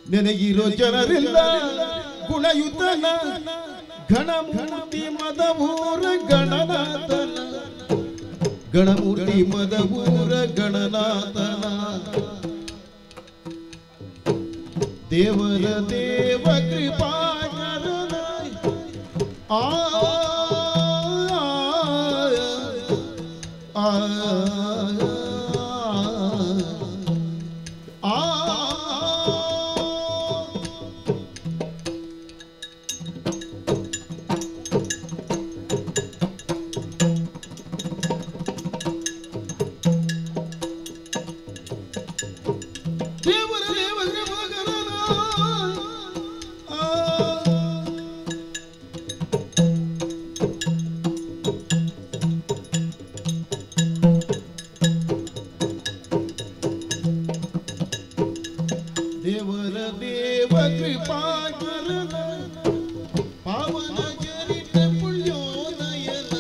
ನೆನೆಗಿರೋ ಜನರೆಲ್ಲ ಗುಣಯುತನ ಗಣಮೂರ್ತಿ ಮದವೂರ ಗಣನಾಥನ ಗಣಮೂರ್ತಿ ಮದವೂರ ಗಣನಾಥನ ದೇವರ ದೇವ ಕೃಪಾಕರನ ಆ ಆ ಆ ದೇವರ ದೇವ ಕೃಪಾಕರನ ಆ ದೇವರ ದೇವ ಕೃಪಾಕರನ ಪಾವನ ಚರಿತ ಪುಣ್ಯೋದಯನ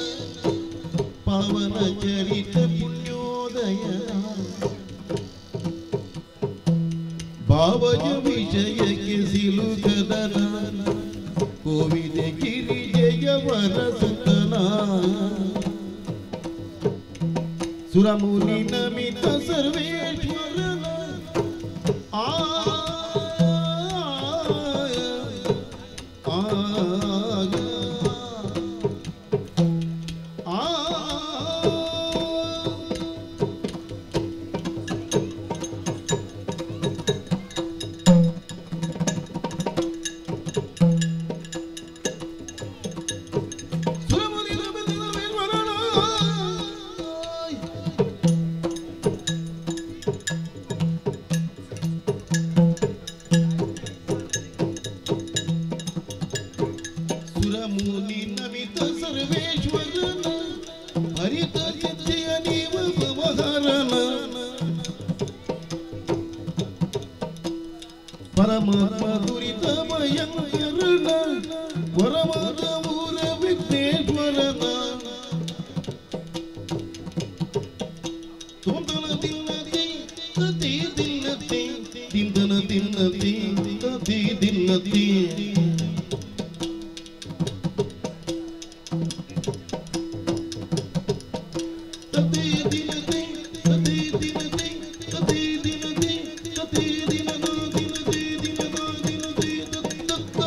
ಪಾವನ ಚರಿತ ಪುಣ್ಯೋದಯನ ಭಾವಜ ವಿಷಯಕ್ಕೆ ಸಿಲುಕದನ ಕೋವಿದೆ ಗಿರಿಜಯವರ ಸುತನ ಸುರಮುನಿ ನಮಿತ ಸರ್ವೇಶ್ವರನ ಆ ಆ ಆ ಸುರಮುನಿ ನಮಿತ ಸರ್ವೇಶ್ವರನ ಸುರಮುನಿ ನಮಿತ ಸರ್ವೇಶ್ವರನ ಹರಿತ ಸಿದ್ಧಿಯ ನೀವ ಭವಹರನ ಪರಮಾತ್ಮ ದುರಿತ ಭಯಂಕರನ ಪರಮಾದ ಊರ ವಿಘ್ನೇಶ್ವರನ ತೋಂತನ ತಿನ್ನತಿ ತತಿ ತಿನ್ನತಿ ತಿಂದನ ತಿನ್ನತಿ ತತಿ ತಿನ್ನತಿ ತತಿ ದಿನತಿ ತತಿ ದಿನತಿ ತತಿ ದಿನತಿ ತತಿ ದಿನದ ದಿನತಿ ದಿನದ ದಿನತಿ ತತ್ತ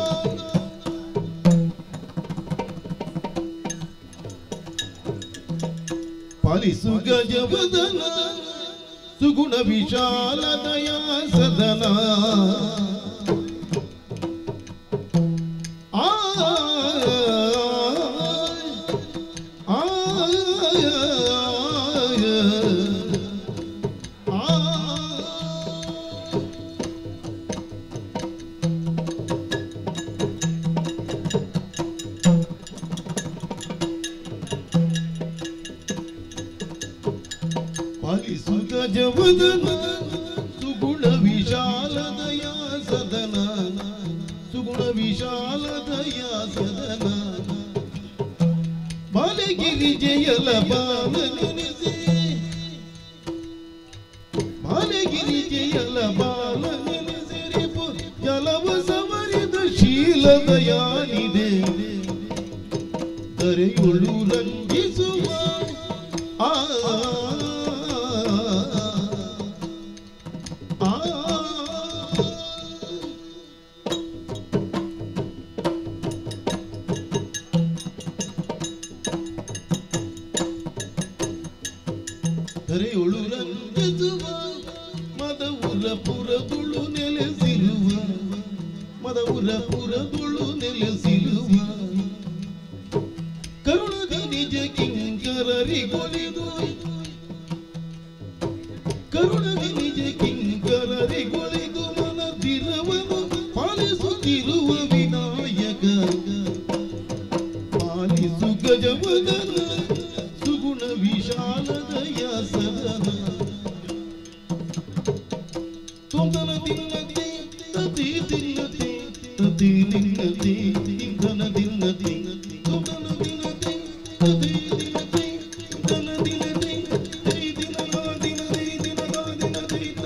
ಪಾಲಿಸು ಗಜವದನ ಸುಗುಣ ವಿಶಾಲ ದಯಾ ಸದನ ಆ ಆ ಆ ಪಾಲಿಸು ಗಜವದನ ಸುಗುಣ ವಿಶಾಲ ದಯಾ ಸದನ ಸುಗುಣ ವಿಶಾಲ ದಯಾ ಸದನ ಬಾಲಗಿರಿಜೆಯಲ ಬಾಲನೆನೆಸೆ ಬಾಲಗಿರಿಜೆಯಲ ಬಾಲನೆನೆಸೆ ರಿಪು ಜಲವ ಸವರಿದ ಶೀಲ ದಯಾನಿದೆ ದರೆಯೊಳು ರಂಜಿಸುವ ಆ ಆ ಧರೆಯೊಳು ರಂಜಿಸುವ ಮದವುರ ಪುರದುಳು ನೆಲೆಸಿರುವ ಮದವುರ ಪುರದುಳು ನೆಲೆಸಿರುವ ಕರುಣದಿ ನಿಜ ಕಿಂಕರರಿಗೊಲಿದು ಕರುಣದಿ ನಿಜ ಕಿಂಕರರಿಗೊಲಿದು ಮನದಿರವನು ಪಾಲಿಸುತ್ತಿರುವ ವಿನಾಯಕ ಪಾಲಿಸು ಗಜವದನ ಸುಗುಣ ವಿಶಾಲ ದಯಾ ಸದನ ತೊಂದನ ತಿನ್ನತಿ ತತಿ ತಿನ್ನತಿ ತತಿ ತಿನ್ನತಿ ತಿಂದನ ತಿನ್ನತಿ ತೊಂದನ ತಿನ್ನತಿ ತತಿ ತಿನ್ನತಿ ತಿಂದನ ತಿನ್ನತಿ ತೈ ದಿನ ದಿನ ದಿನ ದಿನ ದಿನ.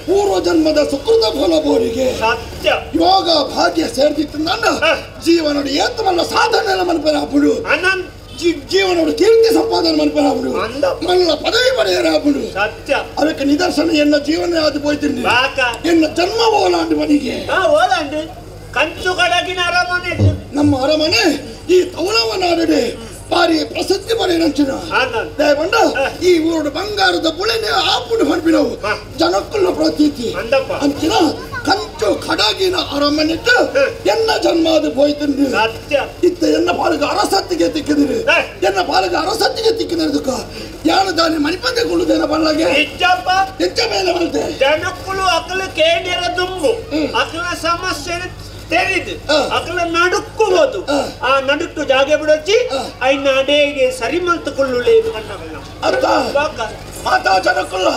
ಪೂರ್ವ ಜನ್ಮದ ಸುಕೃತ ಫಲಬೋರಿಗೆ ಸತ್ಯ ಯೋಗ ಭಾಗ್ಯ ಸೇರ್ದಿತ್ತು ನನ್ನ ಜೀವನೋಡು ಏತಮಲ್ಲ ಸಾಧನೆ ಮನ್ಪರಾಪುಡು ಜೀವನೋಡು ಕೀರ್ತಿ ಸಂಪಾದನೆ ಮನ್ಪರಾಪುಡು ಮಲ್ಲ ಪದವಿ ಪಡೆಯರಾಪುಡು ಸತ್ಯ ಅದಕ್ಕೆ ನಿದರ್ಶನ ಎನ್ನ ಜೀವನ ಅದು ಪೋಯ್ತೀನಿ ಎನ್ನ ಜನ್ಮ ಓಲಾಂಡು ಮನಿಗೆ ಓಲಾಂಡು ಕಂಚು ಕಡಗಿನ ಅರಮನೆ ನಮ್ಮ ಅರಮನೆ ಈ ತೌಳವ ನಾಡಿದೆ ಬಾರಿ ಪ್ರಸಿದ್ಧಿ ಪಡೆಯಂಚಿನ ದಯಪಂಡ ಈ ಊರು ಬಂಗಾರದ ಬುಳೆನೆ ಆಪುಡು ಪನ್ಪಿನವು ಜನಕ್ಕುಲ್ಲ ಪ್ರತೀತಿ ಅಂಚಿನ ಕಂಚು ಕಡಗಿನ ಅರಮನೆಟ್ಟು ಎನ್ನ ಜನ್ಮಾದ ಪೋಯ್ತಿಂದು ಇತ್ತ ಎನ್ನ ಪಾಲಿಗೆ ಅರಸತ್ತಿಗೆ ತಿಕ್ಕಿದಿರಿ ಎನ್ನ ಪಾಲಿಗೆ ಅರಸತ್ತಿಗೆ ತಿಕ್ಕಿದಿರದಕ್ಕ ಯಾನು ದಾನಿ ಮಣಿಪಂದೆ ಕೊಳ್ಳುದೇನ ಪಳ್ಳಗೆ ಎಂಚ ಮೇಲೆ ಬಲ್ತೆ ಜನಕ್ಕುಲು ಅಕಲು ಕೇಂದ್ರ ದುಂಬು ಅಕಲ ಸಮಸ್ಯೆ ತೆರಿದು ಅಕಲ ನಡುಕ್ಕುವುದು ಆ ನಡುಟ್ಟು ಜಾಗೆ ಬಿಡೊಚ್ಚಿ ಐನ ಅಡೇಗೆ ಸರಿ ಮಲ್ತುಕೊಳ್ಳುಳೆ ಅರ್ಥ ಮಾತಾ ಜನಕ್ಕುಲ್ಲ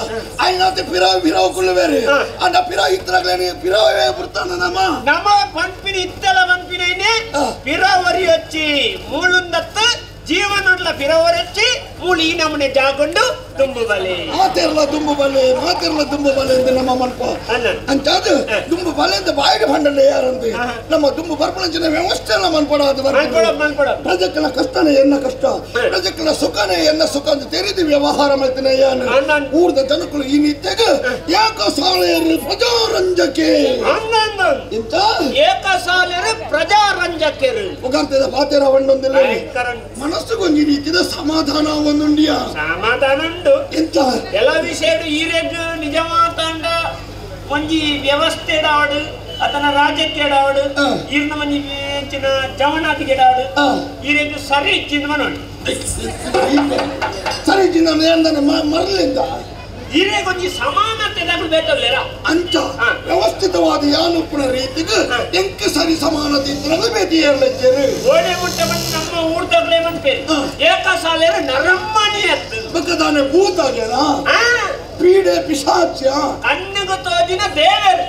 ಐನಾತೆ ಪಿರಾವ್ ಪಿರಾವ್ ಕುಳ್ಳುವೇರಿ ಅಂಡ ಪಿರಾವ್ ಇತ್ತರಾಗ್ಲೇನೆ ಪಿರಾವೇ ಬಿಡ್ತಾನ ನಮ್ಮ ನಮ್ಮ ಪನ್ಪಿನ ಇತ್ತಲ ಪನ್ಪಿನ ಪಿರಾವರಿ ಹಚ್ಚಿ ಮೂಲುಂದತ್ತು ಜೀವನೊಡ್ಲ ಪಿರವರಚ್ಚಿ ಮೂಳಿ ನಮ್ಮನೆ ಜಾಗೊಂಡು ದುಂಬು ಬಲೆ ಮಾತಿರಲ ದುಂಬು ಬಲೆ ಮಾತಿರಲ ದುಂಬು ಬಲೆ ಎಂದು ನಮ್ಮ ಮನ್ಪ ಅಂಚಾದು ದುಂಬು ಬಲೆ ಅಂತ ಬಾಯಿಗೆ ಬಂಡಲೆ ಯಾರಂತೆ ನಮ್ಮ ದುಂಬು ಬರ್ಪಣಂಚಿನ ವ್ಯವಸ್ಥೆ ಎಲ್ಲ ಮನ್ಪಡ ಅದು ಪ್ರಜೆಗಳ ಕಷ್ಟನೇ ಎನ್ನ ಕಷ್ಟ ಪ್ರಜೆಗಳ ಸುಖನೇ ಎನ್ನ ಸುಖ ಅಂತ ತೆರೆದು ವ್ಯವಹಾರ ಮಾಡ್ತೇನೆ ಯಾನು ಊರ್ದ ಜನಗಳು ಈ ನಿತ್ಯಗ ಯಾಕ ಸಾಲೆಯರು ಪ್ರಜಾರಂಜಕೆ ಏಕ ಸಾಲೆಯರು ಪ್ರಜಾರಂಜಕೆ ಶಾಸಕರು ಪುಗಾರ್ತೆದ ಪಾತೆರ ಒಂದೊಂದಿಲ್ಲ ಮನಸ್ಸು ಗೊಂಜಿ ರೀತಿದ ಸಮಾಧಾನ ಒಂದುಂಡಿಯ ಸಮಾಧಾನ ಉಂಡು ಎಂತ ಎಲ್ಲ ವಿಷಯ ಈರೆಗ್ ನಿಜವಾತಾಂಡ ಒಂಜಿ ವ್ಯವಸ್ಥೆ ಡಾವಡು ಅತನ ರಾಜ್ಯಕ್ಕೆ ಡಾವಡು ಈರ್ನ ಒಂಜಿ ಚಿನ್ನ ಜವನಾತಿಗೆ ಡಾವಡು ಈರೆಗ್ ಸರಿ ಇಚ್ಚಿಂದ ಮನೋಡಿ ಸರಿ ಇಚ್ಚಿಂದ ಏನಂದಾನೆ ಮರಲಿಂದ ಈರೆಗೊಂಜಿ ಸಮಾನತೆ ಬೇಕಲ್ಲೇರ ಅಂಚ ವ್ಯವಸ್ಥಿತವಾದ ಯಾನುಪ್ಪುನ ರೀತಿಗೆ ಎಂಕ್ ಸರಿ ಸಮಾನತೆ ಇತ್ತನದು ಬೇತಿ ಏರ್ಲಚ್ಚೇರು ಓಡೆ ಮುಟ್ಟ ಬಂದು ನಮ್ಮ ಊರ್ದಗ್ಲೇ ಮನ್ಪೇರು ಏಕಸಾಲೆರ ನರಮ್ಮನಿ ಅತ್ತು ಬಕ್ಕದಾನೆ ಭೂತಾಗ್ಯದ ಪೀಡೆ ಪಿಶಾಚ್ಯ ಕಣ್ಣಿಗೆ ತೋಜಿನ ದೇವರು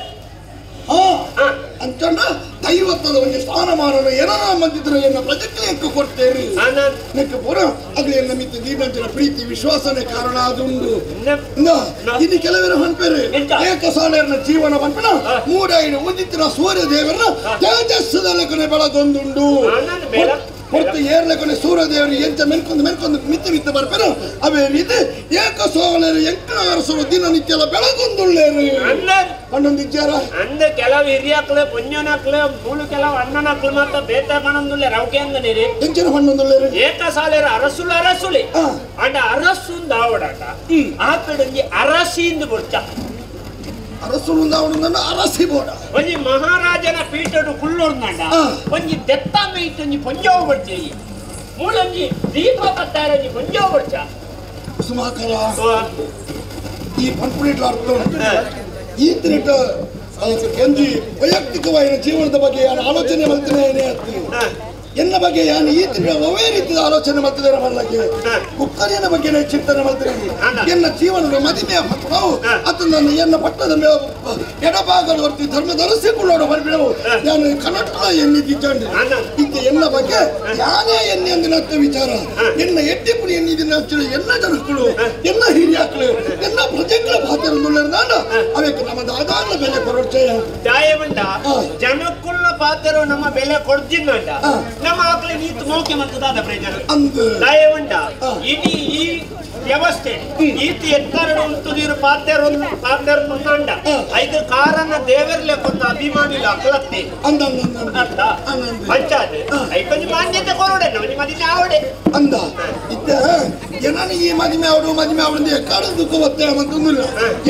ಅಂಚಂಡ ದೈವತ್ವದ ಒಂದು ಸ್ಥಾನಮಾನನ ಏನಾರ ಮಂದಿದ್ರೆ ಎನ್ನ ಪ್ರಜೆಕ್ಕೆ ಕೊಡ್ತೇರಿ ನೆಕ್ಕೆ ಪೂರ ಅಗ್ಲಿ ಎನ್ನ ಮಿತ್ತ ದೀನಂಚಿನ ಪ್ರೀತಿ ವಿಶ್ವಾಸನೆ ಕಾರಣ ಅದುಂಡು ಇನ್ನು ಕೆಲವರು ಹೊನ್ಪೇರು ಏಕಸಾಲೆಯರ್ನ ಜೀವನ ಪನ್ಪಿನ ಮೂಡೈನು ಉದಿತ್ತಿನ ಸೂರ್ಯ ದೇವರನ್ನ ತೇಜಸ್ಸದ ಲೆಕ್ಕನೆ ಬೆಳಗೊಂದುಂಡು ಹೊರತು ಏರ್ಲೆಕೊನೆ ಸೂರ್ಯದೇವರು ಎಂಚ ಮೆನ್ಕೊಂದು ಮೆನ್ಕೊಂದು ಮಿತ್ತ ಮಿತ್ತ ಬರ್ಪೇರು ಅವೇ ರೀತಿ ಏಕಸೋಲರು ಎಂಕನ ಅರಸರು ದಿನನಿತ್ಯಲ ಬೆಳಗೊಂದುಳ್ಳೇರು ಹನ್ನೊಂದು ಇಜ್ಜಾರ ಅಂದ ಕೆಲವು ಹಿರಿಯಾಕ್ಲು ಪುಣ್ಯನಾಕ್ಲು ಮೂಲು ಕೆಲವು ಅಣ್ಣನಾಕ್ಲು ಮಾತ್ರ ಬೇತ ಪಣಂದುಳ್ಳೆ ರೌಕೆ ಅಂದನೇರಿ ಎಂಚಿನ ಹನ್ನೊಂದುಳ್ಳೇರು ಏಕಸಾಲೆರ ಅರಸುಲು ಅರಸುಲೆ ಅಂಡ ಅರಸುಂದ ಆವಡಾಟ ಆಪೆಡೊಂಜಿ ಅರಸಿಂದು ಬುಡ್ಚ ಅರಸುಲು ಅವನು ಅರಸಿ ಬೋಡ ಒಂಜಿ ಮಹಾರಾಜನ ಪೀಠಡು ಕುಳ್ಳೋರ್ನಂಡ ಒಂಜಿ ದೆತ್ತ ಮೈಟ್ ಒಂಜಿ ಪೊಂಜೋವು ಬಡ್ಚಿ ಮೂಲೊಂಜಿ ದೀಪ ಪತ್ತಾರ ಒಂಜಿ ಪೊಂಜೋವು ಬಡ್ಚ ಸುಮಾಕರ ಈ ಪಂಪುಣಿಟ್ಲ ಅರ್ಥ ಈ ತಿರಿಟ ಒಂಜಿ ವೈಯಕ್ತಿಕವಾದ ಜೀವನದ ಬಗ್ಗೆ ಯಾರು ಆಲೋಚನೆ ಮಾಡ್ತೇನೆ ಏನೇ ಆಗ್ತೀನಿ ಎನ್ನ ಬಗ್ಗೆ ಯಾನು ಈ ತಿಂಗಳ ಒವೇ ರೀತಿಯ ಆಲೋಚನೆ ಮಾಡ್ತಿದ್ದಾರೆ ಮಾಡಲಿಕ್ಕೆ ಕುಕ್ಕರಿಯನ ಬಗ್ಗೆ ಚಿಂತನೆ ಮಾಡ್ತೇನೆ ಎನ್ನ ಜೀವನದ ಮದಿಮೆಯ ಪಟ್ಟಣವು ಅದು ನನ್ನ ಎನ್ನ ಪಟ್ಟಣದ ಎಡಭಾಗದ ಹೊರತು ಧರ್ಮದರಸಿಕೊಳ್ಳೋಣ ಹೊರಬಿಡವು ನಾನು ಕನ್ನಡ ಎನ್ನಿದ್ದಾಂಡೆ ಇದ್ದ ಎನ್ನ ಬಗ್ಗೆ ಯಾನೇ ಎನ್ನಿ ಅಂದಿನ ವಿಚಾರ ಎನ್ನ ಎಟ್ಟಿ ಪುಡಿ ಎನ್ನಿದಿನ ಎಲ್ಲ ಜನಗಳು ಎಲ್ಲ ಹಿರಿಯಾಕ್ಳು ಎಲ್ಲ ಪ್ರಜೆಗಳ ಪಾತ್ರ ಅವಕ್ಕೆ ನಮ್ಮ ದಾದಾನ ಬೆಲೆ ಕೊರೊಡ್ಚೆಯ ಜನಕ್ಕುಳ್ಳ ಪಾತ್ರ ನಮ್ಮ ಬೆಲೆ ಕೊಡ್ತಿದ್ದ ನಮ್ಮ ಆಕಳ ನೀತು ಮೋಕೆ ಮಂತದಾದ ಪ್ರಯೋಜನ ದಯವುಂಡ ಇಡೀ ಈ ವ್ಯವಸ್ಥೆ ಈತ ಎತ್ತರ ಉಂಟುದಿರು ಪಾತ್ಯರು ಪಾತ್ಯರು ಮುಂದಂಡ ಐದು ಕಾರಣ ದೇವರ್ಲೆ ಕೊಂದು ಅಭಿಮಾನಿಲ್ಲ ಅಕಲತ್ತೆ ಅರ್ಥ ಪಂಚಾಯತ್ ಐಕೊಂಜಿ ಮಾನ್ಯತೆ ಕೊರೋಡೆ ಒಂಜಿ ಮದಿಮೆ ಆವಡೆ ಅಂದ ಇದ್ದ ಏನಾನು ಈ ಮದಿಮೆ ಅವಡು ಮದಿಮೆ ಅವಡು ಎಕ್ಕಾಡ ದುಃಖ ಒತ್ತೆ ಮಂತೊಂದಿಲ್ಲ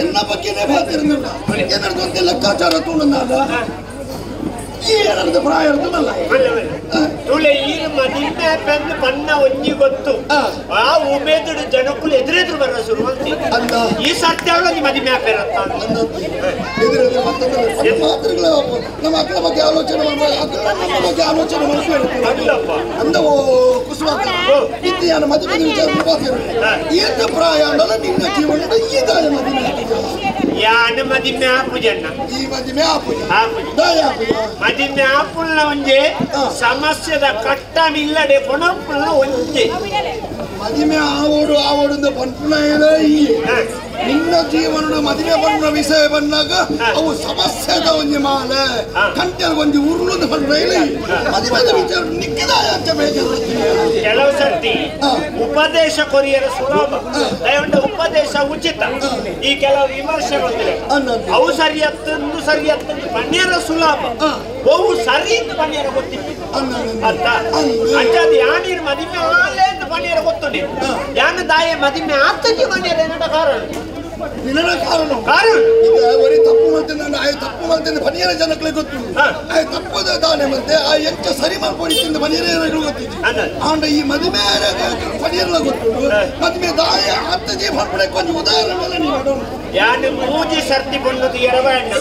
ಎನ್ನ ಬಗ್ಗೆನೇ ಪಾತಿರಲಿಲ್ಲ ಏನಾದ್ರು ಒಂದು ಲೆಕ್ಕಾಚಾರ ತೂಣಂದಾದ ಈ ಏನಾದ್ರು ಪ್ರಾಯ ಇರ್ತದಲ್ಲ ತುಳೆ ಈರು ಮದಿಮೆ ಪೆಂದು ಪನ್ನ ಒಂಜಿ ಗೊತ್ತು ಆ ಉಮೇದುಡು ಜನಕ್ಕುಲು ಎದುರೆದುರು ಬರ ಶುರು ಅಂತ ಈ ಸರ್ತಿ ಅವಳು ಒಂಜಿ ಮದಿಮೆ ಪೆರತ್ತ ಎದುರೆದುರು ಮತ್ತೊಂದು ಮಾತೃಗಳ ನಮ್ಮ ಅಕ್ಕಳ ಬಗ್ಗೆ ಆಲೋಚನೆ ಮಾಡುವ ಅಕ್ಕಳ ನಮ್ಮ ಬಗ್ಗೆ ಆಲೋಚನೆ ಮಾಡಬೇಕು ಅಂದ ಕುಸುಮ ಇತ್ತೆಯಾನ ಮದುವೆ ವಿಚಾರ ಈತ ಪ್ರಾಯ ಅಂದಲ್ಲ ನಿನ್ನ ಜೀವನದ ಈ ದಾಯ ಮದಿಮೆ ಯಾನ ಮದಿಮೆ ಆಪುಜಣ್ಣ ಈ ಮದಿಮೆ ಆಪುಜ ದಾಯ ಆಪುಜ ಮದಿಮೆ ಆಪುಲ್ನ ಒಂಜೆ ಸಮಸ್ಯೆದ ಕಟ್ಟಮಿಲ್ಲಡೆ ಕೊಣಪುಲ್ನ ಒಂಜೆ ಮದಿಮೆ ಆವೋಡು ಆವೋಡು ಪನ್ಪುನ ಈ ನಿನ್ನ ಜೀವನದ ಮದಿಮೆ ಬಣ್ಣ ವಿಷಯ ಬಂದಾಗ ಅವು ಸಮಸ್ಯೆದ ಒಂಜಿ ಮಾಲೆ ಕಂಟೆಲ್ ಒಂಜಿ ಉರುಳು ಪನ್ಪುನ ಮದಿಮೆದ ವಿಚಾರ ನಿಕ್ಕಿದ ಅಂತ ಬೇಜಾರು. ಕೆಲವು ಸರ್ತಿ ಉಪದೇಶ ಕೊರಿಯರ ಸುಲಭ, ದಯವಿಟ್ಟು ಉಪದೇಶ ಉಚಿತ. ಈ ಕೆಲವು ವಿಮರ್ಶೆ ಬಂದಿದೆ, ಅವು ಸರಿಯತ್ತಂದು ಸರಿಯತ್ತಂದು ಬಣ್ಣಿಯರ ಸುಲಭ, ಅವು ಸರಿ ಅಂತ ಬಣ್ಣಿಯರ ಗೊತ್ತಿತ್ತು ಅಂತ ಅಂಚಾದ ಯಾನೀರು ಮದಿಮೆ ಆಲೆ ಅಂತ ಬಣ್ಣಿಯರ ಗೊತ್ತುಂಟು. ಯಾನ ದಾಯ ಮದಿಮೆ ಆತಂಜಿ ಬಣ್ಣಿಯರ ಏನಡ ಕಾರಣ ನಿನ್ನ ಕಾರಣ ಕಾರಣ ಬರೀ ತಪ್ಪು ಮಾಡ್ತೇನೆ ನಾನು, ಆಯ್ ತಪ್ಪು ಮಾಡ್ತೇನೆ ಬನಿಯರ ಜನಗಳಿಗೆ ಗೊತ್ತು, ಆಯ್ ತಪ್ಪದ ದಾನೆ ಮತ್ತೆ ಆ ಎಂಚ ಸರಿ ಮಾಡ್ಕೊಂಡಿದ್ದ ಬನಿಯರ ಗೊತ್ತಿತ್ತು. ಆಂಡ ಈ ಮದುವೆ ಬನಿಯರ ಗೊತ್ತು, ಮದುವೆ ದಾಯ ಅತ್ತಜಿ ಮಾಡ್ಕೊಡಕ್ಕೆ ಒಂದು ಉದಾಹರಣೆ ಮೇಲೆ ನೀವು ಮಾಡೋಣ. ಯಾನು ಮೂಜಿ ಸರ್ತಿ ಬಣ್ಣದು ಎರವ ಅಣ್ಣ,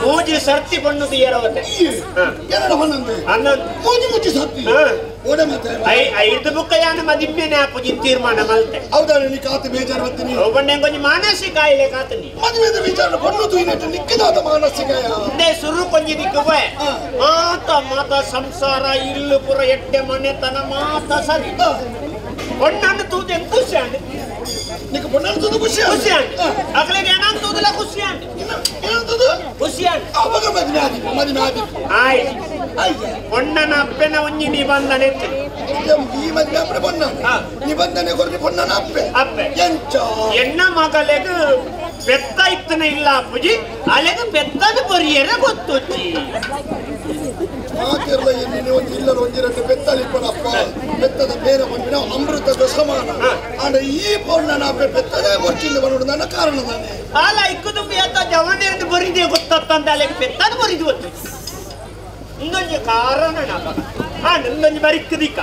ಮೂಜಿ ಸರ್ತಿ ಬಣ್ಣದು ಎರವತೆ ಎರಡು ಹನ್ನೊಂದು ಹನ್ನೊಂದು ಮೂಜಿ ಮೂಜಿ ಸರ್ತಿ ಓಡೆ ಮತ್ತೆ ಐದು ಬುಕ್ಕ ಯಾನು ಮದಿಮೆನೆ ಆಪುಜಿ ತೀರ್ಮಾನ ಮಲ್ತೆ. ಹೌದಾ, ನೀ ಕಾತು ಬೇಜಾರು ಬರ್ತೀನಿ ಒಬ್ಬಣ್ಣೆ ಕೊಂಚ ಮಾನಸಿಕ ಕಾಯಿಲೆ ಕಾತನಿ ಮದುವೆದ ವಿಚಾರ ಬಣ್ಣು ತೂಯಿನಟ್ಟು ನಿಕ್ಕಿದಾದ ಮಾನಸಿಕ ಇಂದೇ ಸುರು ಕೊಂಚ ದಿಕ್ಕುವೆ ಮಾತ ಮಾತ ಸಂಸಾರ ಇಲ್ಲು ಪುರ ಎಟ್ಟೆ ಮನೆತನ ಮಾತ ಸರಿ பொண்ணு தூது என் குஷியாண்டு நீங்க பொண்ணு தூது குஷியா குஷியாண்டு அகலுக்கு ஏனா தூதுல குஷியாண்டு என்ன தூது குஷியாண்டு அவங்க மதுமே ஆதி மதுமே ஆதி ಆಯ್ பொண்ணನ ಅಪ್ಪೆನ ಒಂಜಿ ನಿಬಂಧನೆ ಈ ಮದುವೆ ಅಪ್ಪೆ பொண்ண ನಿಬಂಧನೆ ಕೊರ್ರಿ பொண்ணನ ಅಪ್ಪೆ ಅಪ್ಪೆ ಎಂಚ ಎನ್ನ ಮಗಲೆಗ್ ಬೆತ್ತ ಇತ್ತನ ಇಲ್ಲ ಅಪ್ಪುಜಿ ಅಲೆಗ್ ಬೆತ್ತದ ಬೊರಿಯರ ಗೊತ್ತುಜ್ಜಿ. ಮಾತಿರ್ಲ ಎನ್ನಿನಿ ಒಂಜಿ ಇಲ್ಲದ ಒಂಜಿ ರಡ್ಡ್ ಪೆತ್ತಲಿ ಇಪ್ಪಡಪ್ಪ ಪೆತ್ತದ ಬೇರೆ ಪನ್ಪಿನ ಅಮೃತದ ಸಮಾನ ಆಂಡ ಈ ಪೊಣ್ಣನ ಅಪ್ಪೆ ಪೆತ್ತದೇ ಬೊರ್ಚಿಂದ ಬರೋಡು ನನ್ನ ಕಾರಣ ತಾನೆ ಆಲ ಇಕ್ಕುದುಂಬು ಏತ ಜವನೇರ್ದು ಬರಿದೆ ಗೊತ್ತತ್ತಂದ ಅಲೆಗ್ ಪೆತ್ತದ ಬರಿದು ಗೊತ್ತು ಇಂದೊಂಜಿ ಕಾರಣ ಹಾ ನಂದೊಂಜಿ ಬರಿಕ್ ದಿಕ್ಕ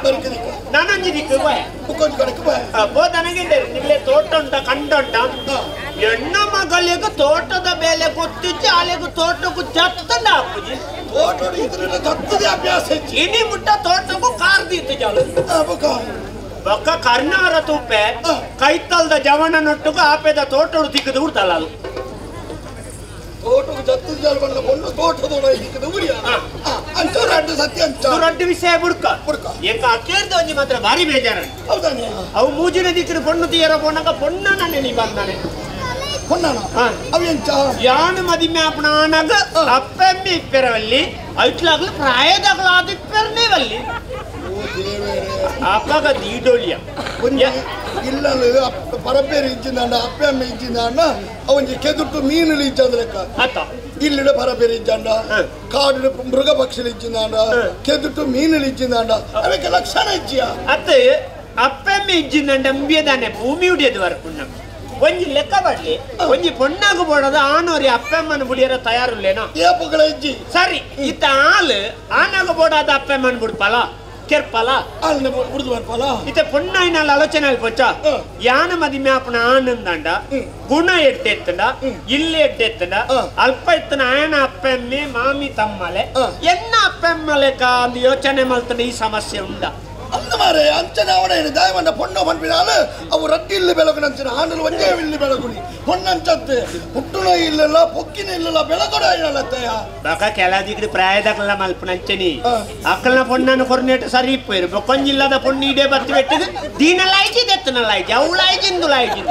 ನಾನೊಂಜಿ ದಿಕ್ಕು ಬಾಯ ಬುಕ್ಕೊಂಜಿ ಕಡೆಕ್ ಬಾಯ ಬೋಧನಗಿಂಡೆ ನಿಗ್ಲೆ ತೋಟ ಉಂಟ ಕಂಡ ಉಂಟ ಹೆಣ್ಣು ಮಗಳಿಗೆ ತೋಟದ ಬೇಲೆ ಗೊತ್ತಿಚ್ಚಿ ಅಲೆಗು ತೋಟಕ್ಕೂ ಜತ್ತಂಡ ಹಾಕುಜಿ ತೋಟದ ಇದ್ರಿಂದ ಜತ್ತದೇ ಅಭ್ಯಾಸ ಹೆಚ್ಚು ಇನಿ ಮುಟ್ಟ ತೋಟಕ್ಕೂ ಕಾರ್ದಿತ್ತು ಜಾಲು ಬೊಕ್ಕ ಕರ್ನಾರ ತೂಪೆ ಕೈತಲ್ದ ಜವನ ನೊಟ್ಟುಗೂ ಆಪೆದ ತೋಟಡು ದಿಕ್ಕದು ಉಡ್ತಲ್ಲ ಅದು ತೋಟಕ್ಕೆ ಜತ್ತು ಜಾಲು ಬಂದ ಪೊಣ್ಣು ತೋಟದೊಳ ದಿಕ್ಕದ ಉರಿಯ ಅಂಚ ರಡ್ಡು ಸತ್ಯ ಅಂಚ ರಡ್ಡು ವಿಷಯ ಬುಡ್ಕ ಬುಡ್ಕ ಏಕ ಅಕ್ಕೇರ್ದ ಒಂಜಿ ಮಾತ್ರ ಭಾರಿ ಬೇಜಾರ ಹೌದಾನೆ ಅವು ಮೂಜಿನ ದಿಕ್ಕಿನ ಪೊಣ್ಣು ತೀರ ಪೋನಾಗ ಪೊಣ್ಣನ ನೆನಿ ಬಂದಾನೆ ಪೊಣ್ಣನ ಅವೆಂಚ ಯಾನು ಮದಿಮೆ ಆಪಣಾನಗ ಅಪ್ಪೆಮ್ಮೆ ಇಪ್ಪೆರವಲ್ಲಿ ಐಟ್ಲಾಗ್ಲು ಪ್ರಾಯದಾಗ್ಲು ಅದು ಇಪ್ಪೆರನೇ ವಲ್ಲಿ ಅಪ್ಪಗ ದೀಡೋಳಿಯ ಒಂಜಿ ಇಲ್ಲಲು ಪರಪೇರು ಇಜ್ಜಿಂದಾಂಡ ಅಪ್ಪೆಮ್ಮೆ ಇಜ್ಜಿಂದಾಂಡ ಅವಂಜಿ ಕೆದುಟ್ಟು ಮೀನುಲು ಇಜ್ಜಂದ ಲೆಕ್ಕ ಅತ್ತ ಇಲ್ಲಿಡ ಪರಪೇರು ಇಜ್ಜಾಂಡ ಕಾಡು ಮೃಗ ಪಕ್ಷಿಲು ಇಜ್ಜಿಂದಾಂಡ ಕೆದುಟ್ಟು ಮೀನುಲು ಇಜ್ಜಿಂದಾಂಡ ಅವಕ್ಕೆ ಲಕ್ಷಣ ಇಜ್ಜಿಯ ಅತ್ತ ಅಪ್ಪೆಮ್ಮೆ ಇಜ್ಜಿಂದಾಂಡ ಅಂಬಿಯದಾನೆ ಭೂಮಿ ಉಡಿಯದು ವರ್ಪುಣ್ಣ ಒಂಜಿ ಲೆಕ್ಕ ಬಡ್ಲಿ ಒಂಜಿ ಪೊಣ್ಣಾಗ ಬೋಡದ ಆನೋರಿ ಅಪ್ಪೆಮ್ಮನ ಬುಡಿಯರ ತಯಾರುಲ್ಲೇನೋ ಏಪುಗಳ ಇಜ್ಜಿ ಸರಿ ಇತ್ತ ಆಲ್ ಆನಾಗ ಬೋಡಾದ ಅಪ್ಪೆಮ್ಮನ ಬುಡ್ಪಲ ಕೆರ್ಪಲ ಆಲ್ನ ಬುಡ್ದು ಬರ್ಪಲ ಇತ್ತ ಪೊಣ್ಣಾಯಿನಾಲ ಆಲೋಚನೆ ಅಲ್ಪೊಚ್ಚ ಯಾನ ಮದಿಮೆ ಆಪನ ಆನಂದಾಂಡ ಗುಣ ಎಡ್ಡೆತ್ತಂಡ ಇಲ್ಲಿ ಎಡ್ಡೆತ್ತಂಡ ಅಲ್ಪ ಎತ್ತನ ಆಯನ ಅಪ್ಪೆಮ್ಮೆ ಮಾಮಿ ತಮ್ಮಲೆ ಎನ್ನ ಅಪ್ಪೆಮ್ಮಲೆಕ ಅಂದ್ ಯೋಚನೆ ಮಲ್ತಂಡ ಈ ಸಮಸ್ಯೆ ಉಂಡ ಅಂದ ಮಾರೆ ಅಂಚನೆ ಅವನ ದಾಯವಂಡ ಪೊಣ್ಣು ಪನ್ಪಿನಾಲ ಅವು ರಡ್ಡಿ ಇಲ್ಲಿ ಬೆಳಗುನ ಅಂಚನೆ ಆನಲು ಒಂಜೇ ಇಲ್ಲಿ ಬೆಳಗುನಿ ಪೊಣ್ಣಂಚತ್ತೆ ಹುಟ್ಟುನ ಇಲ್ಲಲ್ಲ ಪೊಕ್ಕಿನ ಇಲ್ಲಲ್ಲ ಬೆಳಗುಡ ಏನಲ್ಲತ್ತಯ್ಯ ಬಕ ಕೆಲದಿಗಡಿ ಪ್ರಾಯದಾಗಲ್ಲ ಮಲ್ಪನ ಅಂಚನಿ ಅಕ್ಕಲ್ನ ಪೊಣ್ಣನ ಕೊರ್ನೇಟ ಸರಿ ಇಪ್ಪೇರು ಬೊಕ್ಕೊಂಜಿಲ್ಲದ ಪೊಣ್ಣು ಇಡೇ ಬತ್ತಿ ಬೆಟ್ಟದು ದೀನಲಾಯ್ಜಿ ದೆತ್ತನಲಾಯ್ಜಿ ಅವಳಾಯ್ಜಿ ಇಂದುಲಾಯ್ಜಿ